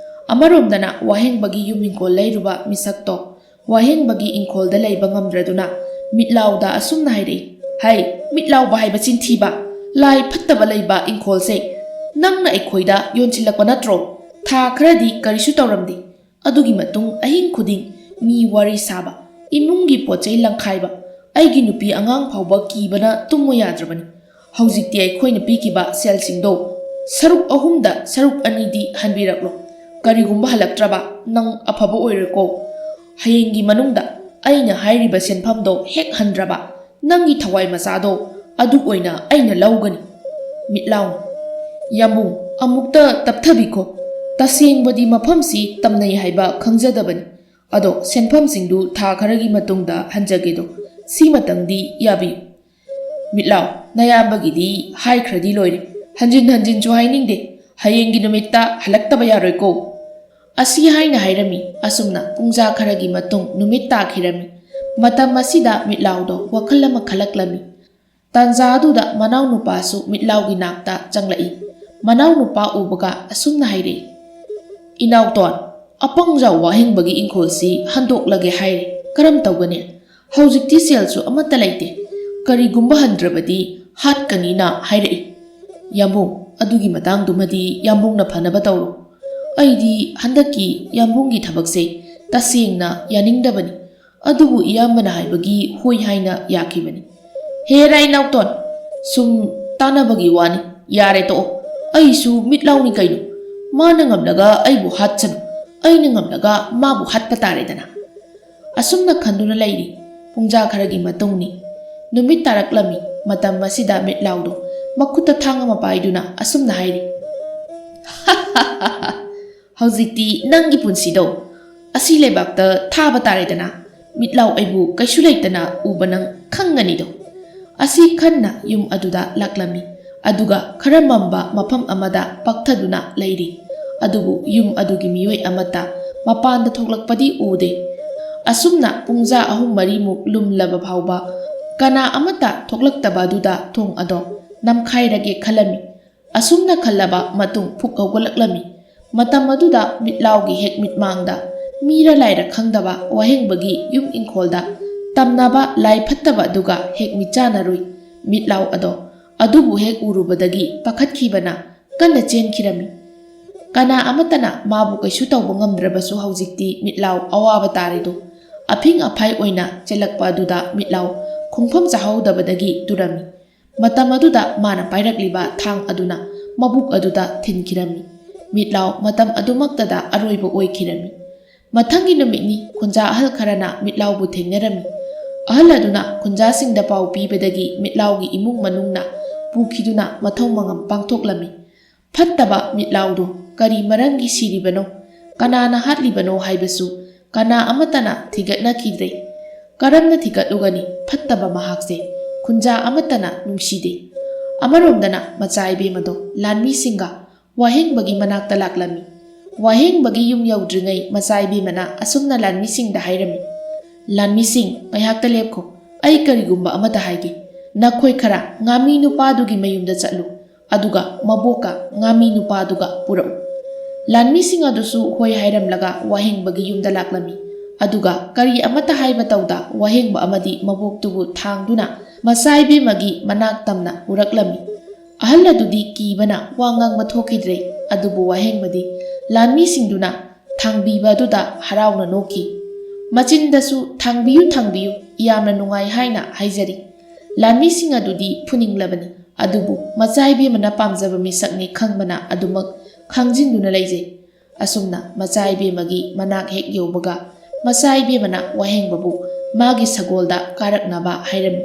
ꯑꯃꯔꯣꯝꯗꯅ ꯋꯥꯍꯦꯡꯕꯒꯤ ꯌꯨꯝ ꯏꯪꯈꯣꯜ ꯂꯩꯔꯨꯕ ꯃꯤꯁꯛꯇꯣ ꯋꯥꯍꯦꯡꯕꯒꯤ ꯏꯪꯈꯣꯜꯗ ꯂꯩꯕ ꯉꯝꯗ꯭ꯔꯗꯨꯅ ꯃꯤꯠꯂꯥꯎꯗ ꯑꯁꯨꯝꯅ ꯍꯥꯏꯔꯛꯏ, "ꯍꯩ, ꯃꯤꯠꯂꯥꯎꯕ ꯍꯥꯏꯕ ꯆꯤꯟꯊꯤꯕ, ꯂꯥꯏ ꯐꯠꯇꯕ ꯂꯩꯕ ꯏꯪꯈꯣꯜꯁꯦ ꯅꯪꯅ ꯑꯩꯈꯣꯏꯗ ꯌꯣꯟꯁꯤꯜꯂꯛꯄ ꯅꯠꯇ꯭ꯔꯣ? ꯊꯥ ꯈꯔꯗꯤ ꯀꯔꯤꯁꯨ ꯇꯧꯔꯝꯗꯦ꯫ ꯑꯗꯨꯒꯤ ꯃꯇꯨꯡ ꯑꯍꯤꯡ ꯈꯨꯗꯤꯡ ꯃꯤ ꯋꯥꯔꯤ ꯁꯥꯕ, ꯏꯃꯨꯡꯒꯤ ꯄꯣꯠ ꯆꯩ ꯂꯪꯈꯥꯏꯕ, ꯑꯩꯒꯤ ꯅꯨꯄꯤ ꯑꯉꯥꯡ ꯐꯥꯎꯕ ꯀꯤꯕꯅ ꯇꯨꯝꯃꯨ ꯌꯥꯗ꯭ꯔꯕꯅꯤ꯫ ꯍꯧꯖꯤꯛꯇꯤ ꯑꯩꯈꯣꯏꯅ ꯄꯤꯈꯤꯕ ꯁꯦꯜꯁꯤꯡꯗꯣ ꯁꯔꯨꯛ ꯑꯍꯨꯝꯗ ꯁꯔꯨꯛ ꯑꯅꯤꯗꯤ ꯍꯟꯕꯤꯔꯛꯂꯣ꯫ ꯀꯔꯤꯒꯨꯝꯕ ꯍꯜꯂꯛꯇ꯭ꯔꯕ ꯅꯪ ꯑꯐꯕ ꯑꯣꯏꯔꯣꯏꯀꯣ꯫ ꯍꯌꯦꯡꯒꯤ ꯃꯅꯨꯡꯗ ꯑꯩꯅ ꯍꯥꯏꯔꯤꯕ ꯁꯦꯟꯐꯝꯗꯣ ꯍꯦꯛ ꯍꯟꯗ꯭ꯔꯕ ꯅꯪꯒꯤ ꯊꯋꯥꯏ ꯃꯆꯥꯗꯣ ꯑꯗꯨ ꯑꯣꯏꯅ ꯑꯩꯅ ꯂꯧꯒꯅꯤ꯫" ꯃꯤꯠꯂꯥꯎꯅ, "ꯌꯥꯝꯕꯨꯡ, ꯑꯃꯨꯛꯇ ꯇꯞꯊꯕꯤꯈꯣ꯫ ꯇꯁꯦꯡꯕꯗꯤ ꯃꯐꯝꯁꯤ ꯇꯝꯅꯩ ꯍꯥꯏꯕ ꯈꯪꯖꯗꯕꯅꯤ꯫ ꯑꯗꯣ ꯁꯦꯟꯐꯝꯁꯤꯡꯗꯨ ꯊꯥ ꯈꯔꯒꯤ ꯃꯇꯨꯡꯗ ꯍꯟꯖꯒꯦꯗꯣ꯫ ꯁꯤꯃꯇꯪꯗꯤ ꯌꯥꯕꯤꯌꯨ꯫" "ꯃꯤꯠꯂꯥꯎ, ꯅꯌꯥꯝꯕꯒꯤꯗꯤ ꯍꯥꯏꯈ꯭ꯔꯗꯤ ꯂꯣꯏꯔꯦ꯫ ꯍꯟꯖꯤꯟ ꯍꯟꯖꯤꯟꯁꯨ ꯍꯥꯏꯅꯤꯡꯗꯦ꯫ ꯍꯌꯦꯡꯒꯤ ꯅꯨꯃꯤꯠꯇ ꯍꯜꯂꯛꯇꯕ ꯌꯥꯔꯣꯏꯀꯣ꯫" ꯑꯁꯤ ꯍꯥꯏꯅ ꯍꯥꯏꯔꯝꯃꯤ꯫ ꯑꯁꯨꯝꯅ ꯄꯨꯡꯖꯥ ꯈꯔꯒꯤ ꯃꯇꯨꯡ ꯅꯨꯃꯤꯠ ꯇꯥꯈꯤꯔꯝꯃꯤ꯫ ꯃꯇꯝ ꯑꯁꯤꯗ ꯃꯤꯠꯂꯥꯎꯗꯣ ꯋꯥꯈꯜ ꯑꯃ ꯈꯜꯂꯛꯂꯝꯃꯤ꯫ ꯇꯥꯟꯖꯥ ꯑꯗꯨꯗ ꯃꯅꯥꯎꯅꯨꯄꯥꯁꯨ ꯃꯤꯠꯂꯥꯎꯒꯤ ꯅꯥꯛꯇ ꯆꯪꯂꯛꯏ꯫ ꯃꯅꯥꯎꯅꯨꯄꯥ ꯎꯕꯒ ꯑꯁꯨꯝꯅ ꯍꯥꯏꯔꯛꯏ, "ꯏꯅꯥꯎꯇꯣꯟ, ꯑꯄꯪꯖꯥꯎ ꯋꯥꯍꯦꯡꯕꯒꯤ ꯏꯪꯈꯣꯜꯁꯤ ꯍꯟꯗꯣꯛꯂꯒꯦ ꯍꯥꯏꯔꯦ꯫ ꯀꯔꯝ ꯇꯧꯒꯅꯤ? ꯍꯧꯖꯤꯛꯇꯤ ꯁꯦꯜꯁꯨ ꯑꯃꯠꯇ ꯂꯩꯇꯦ꯫ ꯀꯔꯤꯒꯨꯝꯕ ꯍꯟꯗ꯭ꯔꯕꯗꯤ ꯍꯥꯠꯀꯅꯤꯅ ꯍꯥꯏꯔꯛꯏ꯫" "ꯌꯥꯝꯕꯨꯡ, ꯑꯗꯨꯒꯤ ꯃꯇꯥꯡꯗꯨꯃꯗꯤ ꯌꯥꯝꯕꯨꯡꯅ ꯐꯅꯕ ꯇꯧꯔꯣ꯫ ꯑꯩꯗꯤ ꯍꯟꯗꯛꯀꯤ ꯌꯥꯝꯕꯨꯡꯒꯤ ꯊꯕꯛꯁꯦ ꯇꯁꯦꯡꯅ ꯌꯥꯅꯤꯡꯗꯕꯅꯤ꯫ ꯑꯗꯨꯕꯨ ꯏꯌꯥꯝꯕꯅ ꯍꯥꯏꯕꯒꯤ ꯍꯣꯏ ꯍꯥꯏꯅ ꯌꯥꯈꯤꯕꯅꯤ꯫" "ꯍꯦꯔꯥ ꯏꯅꯥꯎꯇꯣꯟ, ꯁꯨꯝ ꯇꯥꯟꯅꯕꯒꯤ ꯋꯥꯅꯤ꯫ ꯌꯥꯔꯦ ꯇꯣꯛꯑꯣ꯫ ꯑꯩꯁꯨ ꯃꯤꯠ ꯂꯥꯎꯅꯤ ꯀꯩꯅꯣ꯫ ꯃꯥꯅ ꯉꯝꯂꯒ ꯑꯩꯕꯨ ꯍꯥꯠꯁꯅꯨ꯫ ꯑꯩꯅ ꯉꯝꯂꯒ ꯃꯥꯕꯨ ꯍꯥꯠꯄ ꯇꯥꯔꯦꯗꯅ꯫" ꯑꯁꯨꯝꯅ ꯈꯟꯗꯨꯅ ꯂꯩꯔꯤ꯫ ꯄꯨꯡꯖꯥ ꯈꯔꯒꯤ ꯃꯇꯨꯡꯅꯤ꯫ ꯅꯨꯃꯤꯠ ꯇꯥꯔꯛꯂꯝꯃꯤ꯫ ꯃꯇꯝ ꯑꯁꯤꯗ ꯃꯤꯠꯂꯥꯎꯗꯣ ꯃꯈꯨꯠꯇ ꯊꯥꯡ ꯑꯃ ꯄꯥꯏꯗꯨꯅ ꯑꯁꯨꯝꯅ ꯍꯥꯏꯔꯤ, "ꯍꯧꯖꯤꯛꯇꯤ ꯅꯪꯒꯤ ꯄꯨꯟꯁꯤꯗꯣ ꯑꯁꯤ ꯂꯩꯕꯥꯛꯇ ꯊꯥꯕ ꯇꯥꯔꯦꯗꯅ꯫ ꯃꯤꯠꯂꯥꯎ ꯑꯩꯕꯨ ꯀꯩꯁꯨ ꯂꯩꯇꯅ ꯎꯕ ꯅꯪ ꯈꯪꯒꯅꯤꯗꯣ꯫" ꯑꯁꯤ ꯈꯟꯅ ꯌꯨꯝ ꯑꯗꯨꯗ ꯂꯥꯛꯂꯝꯃꯤ꯫ ꯑꯗꯨꯒ ꯈꯔ ꯃꯝꯕ ꯃꯐꯝ ꯑꯃꯗ ꯄꯥꯛꯊꯗꯨꯅ ꯂꯩꯔꯤ꯫ ꯑꯗꯨꯕꯨ ꯌꯨꯝ ꯑꯗꯨꯒꯤ ꯃꯤꯑꯣꯏ ꯑꯃꯠꯇ ꯃꯄꯥꯟꯗ ꯊꯣꯛꯂꯛꯄꯗꯤ ꯎꯗꯦ꯫ ꯑꯁꯨꯝꯅ ꯄꯨꯡꯖꯥ ꯑꯍꯨꯝ ꯃꯔꯤꯃꯨꯛ ꯂꯨꯝꯂꯕ ꯐꯥꯎꯕ ꯀꯅꯥ ꯑꯃꯠꯇ ꯊꯣꯛꯂꯛꯇꯕ ꯑꯗꯨꯗ ꯊꯣꯡ ꯑꯗꯣ ꯅꯝꯈꯥꯏꯔꯒꯦ ꯈꯜꯂꯝꯃꯤ꯫ ꯑꯁꯨꯝꯅ ꯈꯜꯂꯕ ꯃꯇꯨꯡ ꯐꯨꯛ ꯍꯧꯒꯠꯂꯛꯂꯝꯃꯤ꯫ ꯃꯇꯝ ꯑꯗꯨꯗ ꯃꯤꯠꯂꯥꯎꯒꯤ ꯍꯦꯛ ꯃꯤꯠꯃꯥꯡꯗ ꯃꯤꯔ ꯂꯥꯏꯔ ꯈꯪꯗꯕ ꯋꯥꯍꯦꯡꯕꯒꯤ ꯌꯨꯝ ꯏꯪꯈꯣꯜꯗ ꯇꯝꯅꯕ ꯂꯥꯏ ꯐꯠꯇꯕ ꯑꯗꯨꯒ ꯍꯦꯛ ꯃꯤꯠꯆꯥꯟꯅꯔꯨꯏ꯫ ꯃꯤꯠꯂꯥꯎ ꯑꯗꯣ ꯑꯗꯨꯕꯨ ꯍꯦꯛ ꯎꯔꯨꯕꯗꯒꯤ ꯄꯥꯈꯠꯈꯤꯕꯅ ꯀꯟꯅ ꯆꯦꯟꯈꯤꯔꯝꯃꯤ꯫ ꯀꯅꯥ ꯑꯃꯠꯇꯅ ꯃꯥꯕꯨ ꯀꯩꯁꯨ ꯇꯧꯕ ꯉꯝꯗ꯭ꯔꯕꯁꯨ ꯍꯧꯖꯤꯛꯇꯤ ꯃꯤꯠꯂꯥꯎ ꯑꯋꯥꯕ ꯇꯥꯔꯦꯗꯣ꯫ ꯑꯐꯤꯡ ꯑꯐꯥꯏ ꯑꯣꯏꯅ ꯆꯦꯜꯂꯛꯄ ꯑꯗꯨꯗ ꯃꯤꯠꯂꯥꯎ ꯈꯣꯡꯐꯝ ꯆꯥꯍꯧꯗꯕꯗꯒꯤ ꯇꯨꯔꯝꯃꯤ꯫ ꯃꯇꯝ ꯑꯗꯨꯗ ꯃꯥꯅ ꯄꯥꯏꯔꯛꯂꯤꯕ ꯊꯥꯡ ꯑꯗꯨꯅ ꯃꯕꯨꯛ ꯑꯗꯨꯗ ꯊꯤꯟꯈꯤꯔꯝꯃꯤ꯫ ꯃꯤꯠꯂꯥꯎ ꯃꯇꯝ ꯑꯗꯨꯃꯛꯇꯗ ꯑꯔꯣꯏꯕ ꯑꯣꯏꯈꯤꯔꯝꯃꯤ꯫ ꯃꯊꯪꯒꯤ ꯅꯨꯃꯤꯠꯅꯤ ꯈꯨꯟꯖꯥ ꯑꯍꯜ ꯈꯔꯅ ꯃꯤꯠꯂꯥꯎꯕꯨ ꯊꯦꯡꯅꯔꯝꯃꯤ꯫ ꯑꯍꯜ ꯑꯗꯨꯅ ꯈꯨꯟꯖꯥꯁꯤꯡꯗ ꯄꯥꯎ ꯄꯤꯕꯗꯒꯤ ꯃꯤꯠꯂꯥꯎꯒꯤ ꯏꯃꯨꯡ ꯃꯅꯨꯡꯅ ꯄꯨꯈꯤꯗꯨꯅ ꯃꯊꯧ ꯃꯉꯝ ꯄꯥꯡꯊꯣꯛꯂꯝꯃꯤ꯫ ꯐꯠꯇꯕ ꯃꯤꯠꯂꯥꯎꯗꯨ ꯀꯔꯤ ꯃꯔꯝꯒꯤ ꯁꯤꯔꯤꯕꯅꯣ, ꯀꯅꯥꯅ ꯍꯥꯠꯂꯤꯕꯅꯣ ꯍꯥꯏꯕꯁꯨ ꯀꯅꯥ ꯑꯃꯠꯇꯅ ꯊꯤꯒꯠꯅꯈꯤꯗ꯭ꯔꯦ꯫ ꯀꯔꯝꯅ ꯊꯤꯒꯠꯂꯨꯒꯅꯤ? ꯐꯠꯇꯕ ꯃꯍꯥꯛꯁꯦ ꯈꯨꯟꯖꯥ ꯑꯃꯠꯇꯅ ꯅꯨꯡꯁꯤꯗꯦ꯫ ꯑꯃꯔꯣꯝꯗꯅ ꯃꯆꯥ ꯏꯕꯦꯝꯃꯗꯣ ꯂꯥꯟꯃꯤꯁꯤꯡꯒ ꯋꯥꯍꯦꯡꯕꯒꯤ ꯃꯅꯥꯛꯇ ꯂꯥꯛꯂꯝꯃꯤ꯫ ꯋꯥꯍꯦꯡꯕꯒꯤ ꯌꯨꯝ ꯌꯧꯗ꯭ꯔꯤꯉꯩ ꯃꯆꯥ ꯏꯕꯦꯝꯃꯅ ꯑꯁꯨꯝꯅ ꯂꯥꯟꯃꯤꯁꯤꯡꯗ ꯍꯥꯏꯔꯝꯃꯤ, "ꯂꯥꯟꯃꯤꯁꯤꯡ, ꯉꯥꯏꯍꯥꯛꯇ ꯂꯦꯞꯈꯣ꯫ ꯑꯩ ꯀꯔꯤꯒꯨꯝꯕ ꯑꯃꯇ ꯍꯥꯏꯒꯦ꯫ ꯅꯈꯣꯏ ꯈꯔ ꯉꯥꯃꯤ ꯅꯨꯄꯥꯗꯨꯒꯤ ꯃꯌꯨꯝꯗ ꯆꯠꯂꯨ꯫ ꯑꯗꯨꯒ ꯃꯕꯣꯛꯀ ꯉꯥꯃꯤ ꯅꯨꯄꯥꯗꯨꯒ ꯄꯨꯔꯛꯎ꯫" ꯂꯥꯟꯃꯤꯁꯤꯡ ꯑꯗꯨꯁꯨ ꯍꯣꯏ ꯍꯥꯏꯔꯝꯂꯒ ꯋꯥꯍꯦꯡꯕꯒꯤ ꯌꯨꯝꯗ ꯂꯥꯛꯂꯝꯃꯤ꯫ ꯑꯗꯨꯒ ꯀꯔꯤ ꯑꯃꯠꯇ ꯍꯥꯏꯕ ꯇꯧꯗ ꯋꯥꯍꯦꯡꯕ ꯑꯃꯗꯤ ꯃꯕꯣꯛꯇꯨꯕꯨ ꯊꯥꯡꯗꯨꯅ ꯃꯆꯥ ꯏꯕꯦꯝꯃꯒꯤ ꯃꯅꯥꯛ ꯇꯝꯅ ꯄꯨꯔꯛꯂꯝꯃꯤ꯫ ꯑꯍꯜ ꯑꯗꯨꯗꯤ ꯀꯤꯕꯅ ꯋꯥ ꯉꯥꯡꯕ ꯊꯣꯛꯈꯤꯗ꯭ꯔꯦ꯫ ꯑꯗꯨꯕꯨ ꯋꯥꯍꯦꯡꯕꯗꯤ ꯂꯥꯟꯃꯤꯁꯤꯡꯗꯨꯅ ꯊꯥꯡꯕꯤꯕ ꯑꯗꯨꯗ ꯍꯔꯥꯎꯅ ꯅꯣꯛꯈꯤ꯫ ꯃꯆꯤꯟꯗꯁꯨ, "ꯊꯥꯡꯕꯤꯌꯨ, ꯊꯥꯡꯕꯤꯌꯨ, ꯌꯥꯝꯅ ꯅꯨꯡꯉꯥꯏ" ꯍꯥꯏꯅ ꯍꯥꯏꯖꯔꯤ꯫ ꯂꯥꯟꯃꯤꯁꯤꯡ ꯑꯗꯨꯗꯤ ꯐꯨꯅꯤꯡꯂꯕꯅꯤ꯫ ꯑꯗꯨꯕꯨ ꯃꯆꯥ ꯏꯕꯦꯝꯃꯅ ꯄꯥꯝꯖꯕ ꯃꯤꯁꯛꯅꯤ ꯈꯪꯕꯅ ꯑꯗꯨꯃꯛ ꯈꯥꯡꯖꯤꯟꯗꯨꯅ ꯂꯩꯖꯩ꯫ ꯑꯁꯨꯝꯅ ꯃꯆꯥ ꯏꯕꯦꯝꯃꯒꯤ ꯃꯅꯥꯛ ꯍꯦꯛ ꯌꯧꯕꯒ ꯃꯆꯥ ꯏꯕꯦꯝꯃꯅ ꯋꯥꯍꯦꯡꯕꯕꯨ ꯃꯥꯒꯤ ꯁꯒꯣꯜꯗ ꯀꯥꯔꯛꯅꯕ ꯍꯥꯏꯔꯝꯃꯤ꯫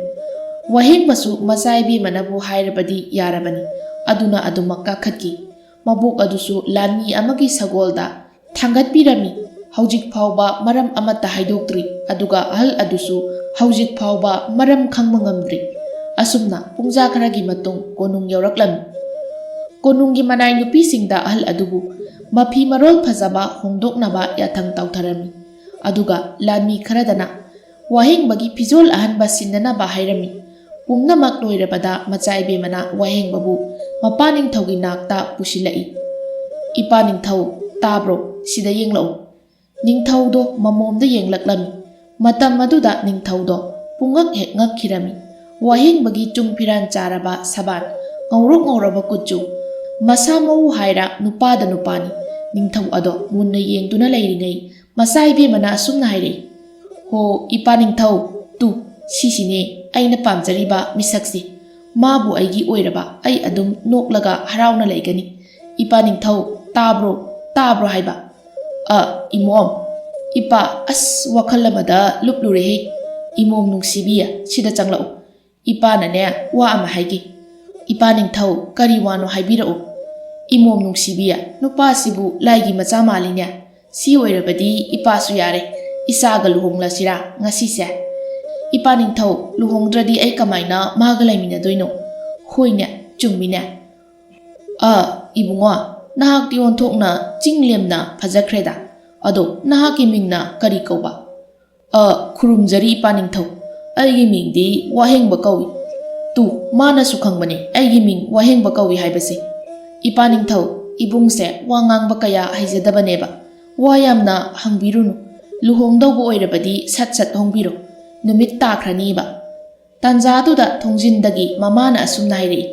ꯋꯥꯍꯦꯡꯕꯁꯨ ꯃꯆꯥ ꯏꯕꯦꯝꯃꯅꯕꯨ ꯍꯥꯏꯔꯕꯗꯤ ꯌꯥꯔꯕꯅꯤ꯫ ꯑꯗꯨꯅ ꯑꯗꯨꯃꯛ ꯀꯥꯈꯠꯈꯤ꯫ ꯃꯕꯣꯛ ꯑꯗꯨꯁꯨ ꯂꯥꯟꯃꯤ ꯑꯃꯒꯤ ꯁꯒꯣꯜꯗ ꯊꯥꯡꯒꯠꯄꯤꯔꯝꯃꯤ꯫ ꯍꯧꯖꯤꯛ ꯐꯥꯎꯕ ꯃꯔꯝ ꯑꯃꯠꯇ ꯍꯥꯏꯗꯣꯛꯇ꯭ꯔꯤ, ꯑꯗꯨꯒ ꯑꯍꯜ ꯑꯗꯨꯁꯨ ꯍꯧꯖꯤꯛ ꯐꯥꯎꯕ ꯃꯔꯝ ꯈꯪꯕ ꯉꯝꯗ꯭ꯔꯤ꯫ ꯑꯁꯨꯝꯅ ꯄꯨꯡꯖꯥ ꯈꯔꯒꯤ ꯃꯇꯨꯡ ꯀꯣꯅꯨꯡ ꯌꯧꯔꯛꯂꯝꯃꯤ꯫ ꯀꯣꯅꯨꯡꯒꯤ ꯃꯅꯥꯏ ꯅꯨꯄꯤꯁꯤꯡꯗ ꯑꯍꯜ ꯑꯗꯨꯕꯨ ꯃꯐꯤ ꯃꯔꯣꯜ ꯐꯖꯕ ꯍꯣꯡꯗꯣꯛꯅꯕ ꯌꯥꯊꯪ ꯇꯧꯊꯔꯝꯃꯤ꯫ ꯑꯗꯨꯒ ꯂꯥꯟꯃꯤ ꯈꯔꯗꯅ ꯋꯥꯍꯦꯡꯕꯒꯤ ꯐꯤꯖꯣꯜ ꯑꯍꯟꯕ ꯁꯤꯟꯅꯅꯕ ꯍꯥꯏꯔꯝꯃꯤ꯫ ꯄꯨꯝꯅꯃꯛ ꯂꯣꯏꯔꯕꯗ ꯃꯆꯥ ꯏꯕꯦꯝꯃꯅ ꯋꯥꯍꯦꯡꯕꯕꯨ ꯃꯄꯥ ꯅꯤꯡꯊꯧꯒꯤ ꯅꯥꯛꯇ ꯄꯨꯁꯤꯜꯂꯛꯏ꯫ "ꯏꯄꯥ ꯅꯤꯡꯊꯧ, ꯇꯥꯕ꯭ꯔꯣ? ꯁꯤꯗ ꯌꯦꯡꯂꯛꯎ꯫" ꯅꯤꯡꯊꯧꯗꯣ ꯃꯃꯣꯝꯗ ꯌꯦꯡꯂꯛꯂꯝꯃꯤ꯫ ꯃꯇꯝ ꯑꯗꯨꯗ ꯅꯤꯡꯊꯧꯗꯣ ꯄꯨꯡꯉꯛ ꯍꯦꯛ ꯉꯛꯈꯤꯔꯝꯃꯤ꯫ ꯋꯥꯍꯦꯡꯕꯒꯤ ꯆꯨꯡ ꯐꯤꯔꯥꯟ ꯆꯥꯔꯕ ꯁꯕꯥꯟ, ꯉꯧꯔꯣꯛ ꯉꯧꯔꯕ ꯀꯨꯆꯨ, ꯃꯁꯥ ꯃꯎ ꯍꯥꯏꯔ ꯅꯨꯄꯥꯗ ꯅꯨꯄꯥꯅꯤ꯫ ꯅꯤꯡꯊꯧ ꯑꯗꯣ ꯃꯨꯟꯅ ꯌꯦꯡꯗꯨꯅ ꯂꯩꯔꯤꯉꯩ ꯃꯆꯥ ꯏꯕꯦꯝꯃꯅ ꯑꯁꯨꯝꯅ ꯍꯥꯏꯔꯛꯏ, "ꯍꯣ, ꯏꯄꯥ ꯅꯤꯡꯊꯧ, ꯇꯨ, ꯁꯤꯁꯤꯅꯦ ꯑꯩꯅ ꯄꯥꯝꯖꯔꯤꯕ ꯃꯤꯁꯛꯁꯦ꯫ ꯃꯥꯕꯨ ꯑꯩꯒꯤ ꯑꯣꯏꯔꯕ ꯑꯩ ꯑꯗꯨꯝ ꯅꯣꯛꯂꯒ ꯍꯔꯥꯎꯅ ꯂꯩꯒꯅꯤ꯫ ꯏꯄꯥ ꯅꯤꯡꯊꯧ, ꯇꯥꯕ꯭ꯔꯣ? ꯇꯥꯕ꯭ꯔꯣ ꯍꯥꯏꯕ?" "ꯑ, ꯏꯃꯣꯝ꯫" "ꯏꯄꯥ, ꯑꯁ, ꯋꯥꯈꯜ ꯑꯃꯗ ꯂꯨꯞꯂꯨꯔꯦꯍꯦ꯫ ꯏꯃꯣꯝ ꯅꯨꯡꯁꯤꯕꯤ, ꯁꯤꯗ ꯆꯪꯂꯛꯎ꯫ ꯏꯄꯥꯅꯅꯦ, ꯋꯥ ꯑꯃ ꯍꯥꯏꯒꯦ꯫" "ꯏꯄꯥ ꯅꯤꯡꯊꯧ, ꯀꯔꯤ ꯋꯥꯅꯣ ꯍꯥꯏꯕꯤꯔꯛꯎ꯫" "ꯏꯃꯣꯝ ꯅꯨꯡꯁꯤꯕꯤ, ꯅꯨꯄꯥꯁꯤꯕꯨ ꯂꯥꯏꯒꯤ ꯃꯆꯥ ꯃꯥꯜꯂꯤꯅꯦ꯫ ꯁꯤ ꯑꯣꯏꯔꯕꯗꯤ ꯏꯄꯥꯁꯨ ꯌꯥꯔꯦ, ꯏꯆꯥꯒ ꯂꯨꯍꯣꯡꯂꯁꯤꯔꯥ ꯉꯁꯤꯁꯦ?" "ꯏꯄꯥ ꯅꯤꯡꯊꯧ, ꯂꯨꯍꯣꯡꯗ꯭ꯔꯗꯤ ꯑꯩ ꯀꯃꯥꯏꯅ ꯃꯥꯒ ꯂꯩꯃꯤꯟꯅꯗꯣꯏꯅꯣ?" "ꯍꯣꯏꯅꯦ, ꯆꯨꯝꯃꯤꯅꯦ꯫ ꯑ, ꯏꯕꯨꯡꯉꯣ, ꯅꯍꯥꯛꯇꯤ ꯑꯣꯟꯊꯣꯛꯅ ꯆꯤꯡ ꯂꯦꯝꯅ ꯐꯖꯈ꯭ꯔꯦꯗ꯫ ꯑꯗꯣ ꯅꯍꯥꯛꯀꯤ ꯃꯤꯡꯅ ꯀꯔꯤ ꯀꯧꯕ?" "ꯑ, ꯈꯨꯔꯨꯝꯖꯔꯤ ꯏꯄꯥ ꯅꯤꯡꯊꯧ꯫ ꯑꯩꯒꯤ ꯃꯤꯡꯗꯤ ꯋꯥꯍꯦꯡꯕ ꯀꯧꯏ꯫" "ꯇꯨ, ꯃꯥꯅꯁꯨ ꯈꯪꯕꯅꯦ ꯑꯩꯒꯤ ꯃꯤꯡ ꯋꯥꯍꯦꯡꯕ ꯀꯧꯏ ꯍꯥꯏꯕꯁꯦ꯫ ꯏꯄꯥ ꯅꯤꯡꯊꯧ, ꯏꯕꯨꯡꯁꯦ ꯋꯥ ꯉꯥꯡꯕ ꯀꯌꯥ ꯍꯩꯖꯗꯕꯅꯦꯕ꯫ ꯋꯥ ꯌꯥꯝꯅ ꯍꯪꯕꯤꯔꯨꯅꯨ꯫ ꯂꯨꯍꯣꯡꯗꯧꯕ ꯑꯣꯏꯔꯕꯗꯤ ꯁꯠ ꯁꯠ ꯍꯣꯡꯕꯤꯔꯣ꯫ ꯅꯨꯃꯤꯠ ꯇꯥꯈ꯭ꯔꯅꯤꯕ꯫" ꯇꯥꯟꯖꯥꯗꯨꯗ ꯊꯣꯡꯖꯤꯟꯗꯒꯤ ꯃꯃꯥꯅ ꯑꯁꯨꯝꯅ ꯍꯥꯏꯔꯛꯏ,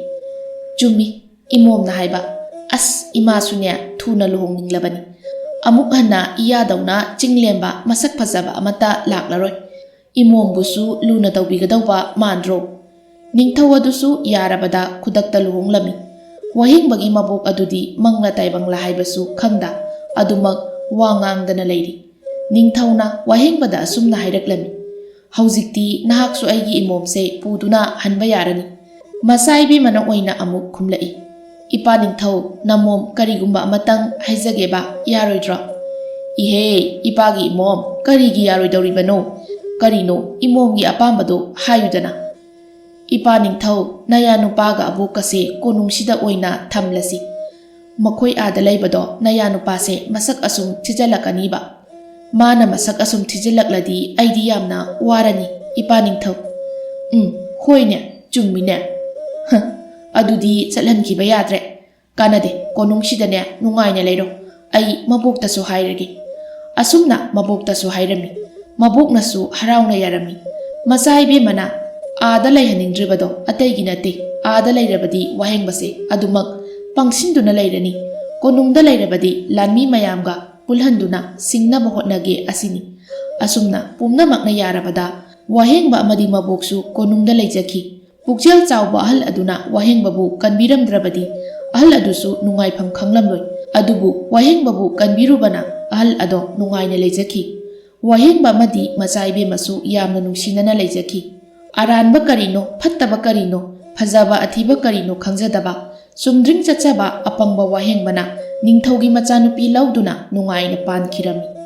"ꯆꯨꯝꯃꯤ ꯏꯃꯣꯝꯅ ꯍꯥꯏꯕ꯫ ꯑꯁ, ꯏꯃꯥꯁꯨꯅꯦ ꯊꯨꯅ ꯂꯨꯍꯣꯡꯅꯤꯡꯂꯕꯅꯤ꯫ ꯑꯃꯨꯛ ꯍꯟꯅ ꯏꯌꯥꯗꯧꯅ ꯆꯤꯡꯂꯦꯝꯕ ꯃꯁꯛ ꯐꯖꯕ ꯑꯃꯠꯇ ꯂꯥꯛꯂꯔꯣꯏ꯫ ꯏꯃꯣꯝꯕꯨꯁꯨ ꯂꯨꯅ ꯇꯧꯕꯤꯒꯗꯧꯕ ꯃꯥꯟꯗ꯭ꯔꯣ?" ꯅꯤꯡꯊꯧ ꯑꯗꯨꯁꯨ ꯌꯥꯔꯕꯗ ꯈꯨꯗꯛꯇ ꯂꯨꯍꯣꯡꯂꯝꯃꯤ꯫ ꯋꯥꯍꯦꯡꯕꯒꯤ ꯃꯕꯣꯛ ꯑꯗꯨꯗꯤ ꯃꯪꯂ ꯇꯥꯏꯕꯪꯂ ꯍꯥꯏꯕꯁꯨ ꯈꯪꯗ ꯑꯗꯨꯃꯛ ꯋꯥ ꯉꯥꯡꯗꯅ ꯂꯩꯔꯤ꯫ ꯅꯤꯡꯊꯧꯅ ꯋꯥꯍꯦꯡꯕꯗ ꯑꯁꯨꯝꯅ ꯍꯥꯏꯔꯛꯂꯝꯃꯤ, "ꯍꯧꯖꯤꯛꯇꯤ ꯅꯍꯥꯛꯁꯨ ꯑꯩꯒꯤ ꯏꯃꯣꯝꯁꯦ ꯄꯨꯗꯨꯅ ꯍꯟꯕ ꯌꯥꯔꯅꯤ꯫" ꯃꯆꯥ ꯏꯕꯦꯝꯃꯅ ꯑꯣꯏꯅ ꯑꯃꯨꯛ ꯈꯨꯝꯂꯛꯏ, "ꯏꯄꯥ ꯅꯤꯡꯊꯧ, ꯅꯃꯣꯝ ꯀꯔꯤꯒꯨꯝꯕ ꯑꯃꯇꯪ ꯍꯥꯏꯖꯒꯦꯕ, ꯌꯥꯔꯣꯏꯗ꯭ꯔꯣ?" "ꯏꯍꯦ, ꯏꯄꯥꯒꯤ ꯏꯃꯣꯝ, ꯀꯔꯤꯒꯤ ꯌꯥꯔꯣꯏꯗꯧꯔꯤꯕꯅꯣ? ꯀꯔꯤꯅꯣ ꯏꯃꯣꯝꯒꯤ ꯑꯄꯥꯝꯕꯗꯣ ꯍꯥꯏꯌꯨꯗꯅ?" "ꯏꯄꯥ ꯅꯤꯡꯊꯧ, ꯅꯌꯥ ꯅꯨꯄꯥꯒ ꯑꯕꯣꯛꯀꯁꯦ ꯀꯣꯅꯨꯡꯁꯤꯗ ꯑꯣꯏꯅ ꯊꯝꯂꯁꯤ꯫ ꯃꯈꯣꯏ ꯑꯥꯗ ꯂꯩꯕꯗꯣ ꯅꯌꯥ ꯅꯨꯄꯥꯁꯦ ꯃꯁꯛ ꯑꯁꯨꯝ ꯊꯤꯖꯤꯜꯂꯛꯀꯅꯤꯕ꯫ ꯃꯥꯅ ꯃꯁꯛ ꯑꯁꯨꯝ ꯊꯤꯖꯤꯜꯂꯛꯂꯗꯤ ꯑꯩꯗꯤ ꯌꯥꯝꯅ ꯋꯥꯔꯅꯤ, ꯏꯄꯥ ꯅꯤꯡꯊꯧ꯫ ꯎꯝ, ꯍꯣꯏꯅꯦ, ꯆꯨꯝꯃꯤꯅꯦ꯫ ꯍ, ꯑꯗꯨꯗꯤ ꯆꯠꯍꯟꯈꯤꯕ ꯌꯥꯗ꯭ꯔꯦ꯫ ꯀꯥꯟꯅꯗꯦ, ꯀꯣꯅꯨꯡꯁꯤꯗꯅꯦ ꯅꯨꯡꯉꯥꯏꯅ ꯂꯩꯔꯣ꯫ ꯑꯩ ꯃꯕꯣꯛꯇꯁꯨ ꯍꯥꯏꯔꯒꯦ꯫ ꯑꯁꯨꯝꯅ ꯃꯕꯣꯛꯇꯁꯨ ꯍꯥꯏꯔꯝꯃꯤ꯫ ꯃꯕꯣꯛꯅꯁꯨ ꯍꯔꯥꯎꯅ ꯌꯥꯔꯝꯃꯤ꯫ ꯃꯆꯥ ꯏꯕꯦꯝꯃꯅ ꯑꯥꯗ ꯂꯩꯍꯟꯅꯤꯡꯗ꯭ꯔꯤꯕꯗꯣ ꯑꯇꯩꯒꯤ ꯅꯠꯇꯦ, ꯑꯥꯗ ꯂꯩꯔꯕꯗꯤ ꯋꯥꯍꯦꯡꯕꯁꯦ ꯑꯗꯨꯃꯛ ꯄꯪꯁꯤꯟꯗꯨꯅ ꯂꯩꯔꯅꯤ꯫ ꯀꯣꯅꯨꯡꯗ ꯂꯩꯔꯕꯗꯤ ꯂꯥꯟꯃꯤ ꯃꯌꯥꯝꯒ ꯄꯨꯜꯍꯟꯗꯨꯅ ꯁꯤꯡꯅꯕ ꯍꯣꯠꯅꯒꯦ ꯑꯁꯤꯅꯤ꯫ ꯑꯁꯨꯝꯅ ꯄꯨꯝꯅꯃꯛꯅ ꯌꯥꯔꯕꯗ ꯋꯥꯍꯦꯡꯕ ꯑꯃꯗꯤ ꯃꯕꯣꯛꯁꯨ ꯀꯣꯅꯨꯡꯗ ꯂꯩꯖꯈꯤ꯫ ꯄꯨꯛꯆꯦꯜ ꯆꯥꯎꯕ ꯑꯍꯜ ꯑꯗꯨꯅ ꯋꯥꯍꯦꯡꯕꯕꯨ ꯀꯟꯕꯤꯔꯝꯗ꯭ꯔꯕꯗꯤ ꯑꯍꯜ ꯑꯗꯨꯁꯨ ꯅꯨꯡꯉꯥꯏꯐꯝ ꯈꯪꯂꯝꯂꯣꯏ꯫ ꯑꯗꯨꯕꯨ ꯋꯥꯍꯦꯡꯕꯕꯨ ꯀꯟꯕꯤꯔꯨꯕꯅ ꯑꯍꯜ ꯑꯗꯣ ꯅꯨꯡꯉꯥꯏꯅ ꯂꯩꯖꯈꯤ꯫ ꯋꯥꯍꯦꯡꯕ ꯑꯃꯗꯤ ꯃꯆꯥ ꯏꯕꯦꯝꯃꯁꯨ ꯌꯥꯝꯅ ꯅꯨꯡꯁꯤꯅꯅ ꯂꯩꯖꯈꯤ꯫ ꯑꯔꯥꯟꯕ ꯀꯔꯤꯅꯣ, ꯐꯠꯇꯕ ꯀꯔꯤꯅꯣ, ꯐꯖꯕ ꯑꯊꯤꯕ ꯀꯔꯤꯅꯣ ꯈꯪꯖꯗꯕ, ꯆꯨꯝꯗ꯭ꯔꯤꯡ ꯆꯠꯆꯕ ꯑꯄꯪꯕ ꯋꯥꯍꯦꯡꯕꯅ ꯅꯤꯡꯊꯧꯒꯤ ꯃꯆꯥꯅꯨꯄꯤ ꯂꯧꯗꯨꯅ ꯅꯨꯡꯉꯥꯏꯅ ꯄꯥꯟꯈꯤꯔꯝꯃꯤ꯫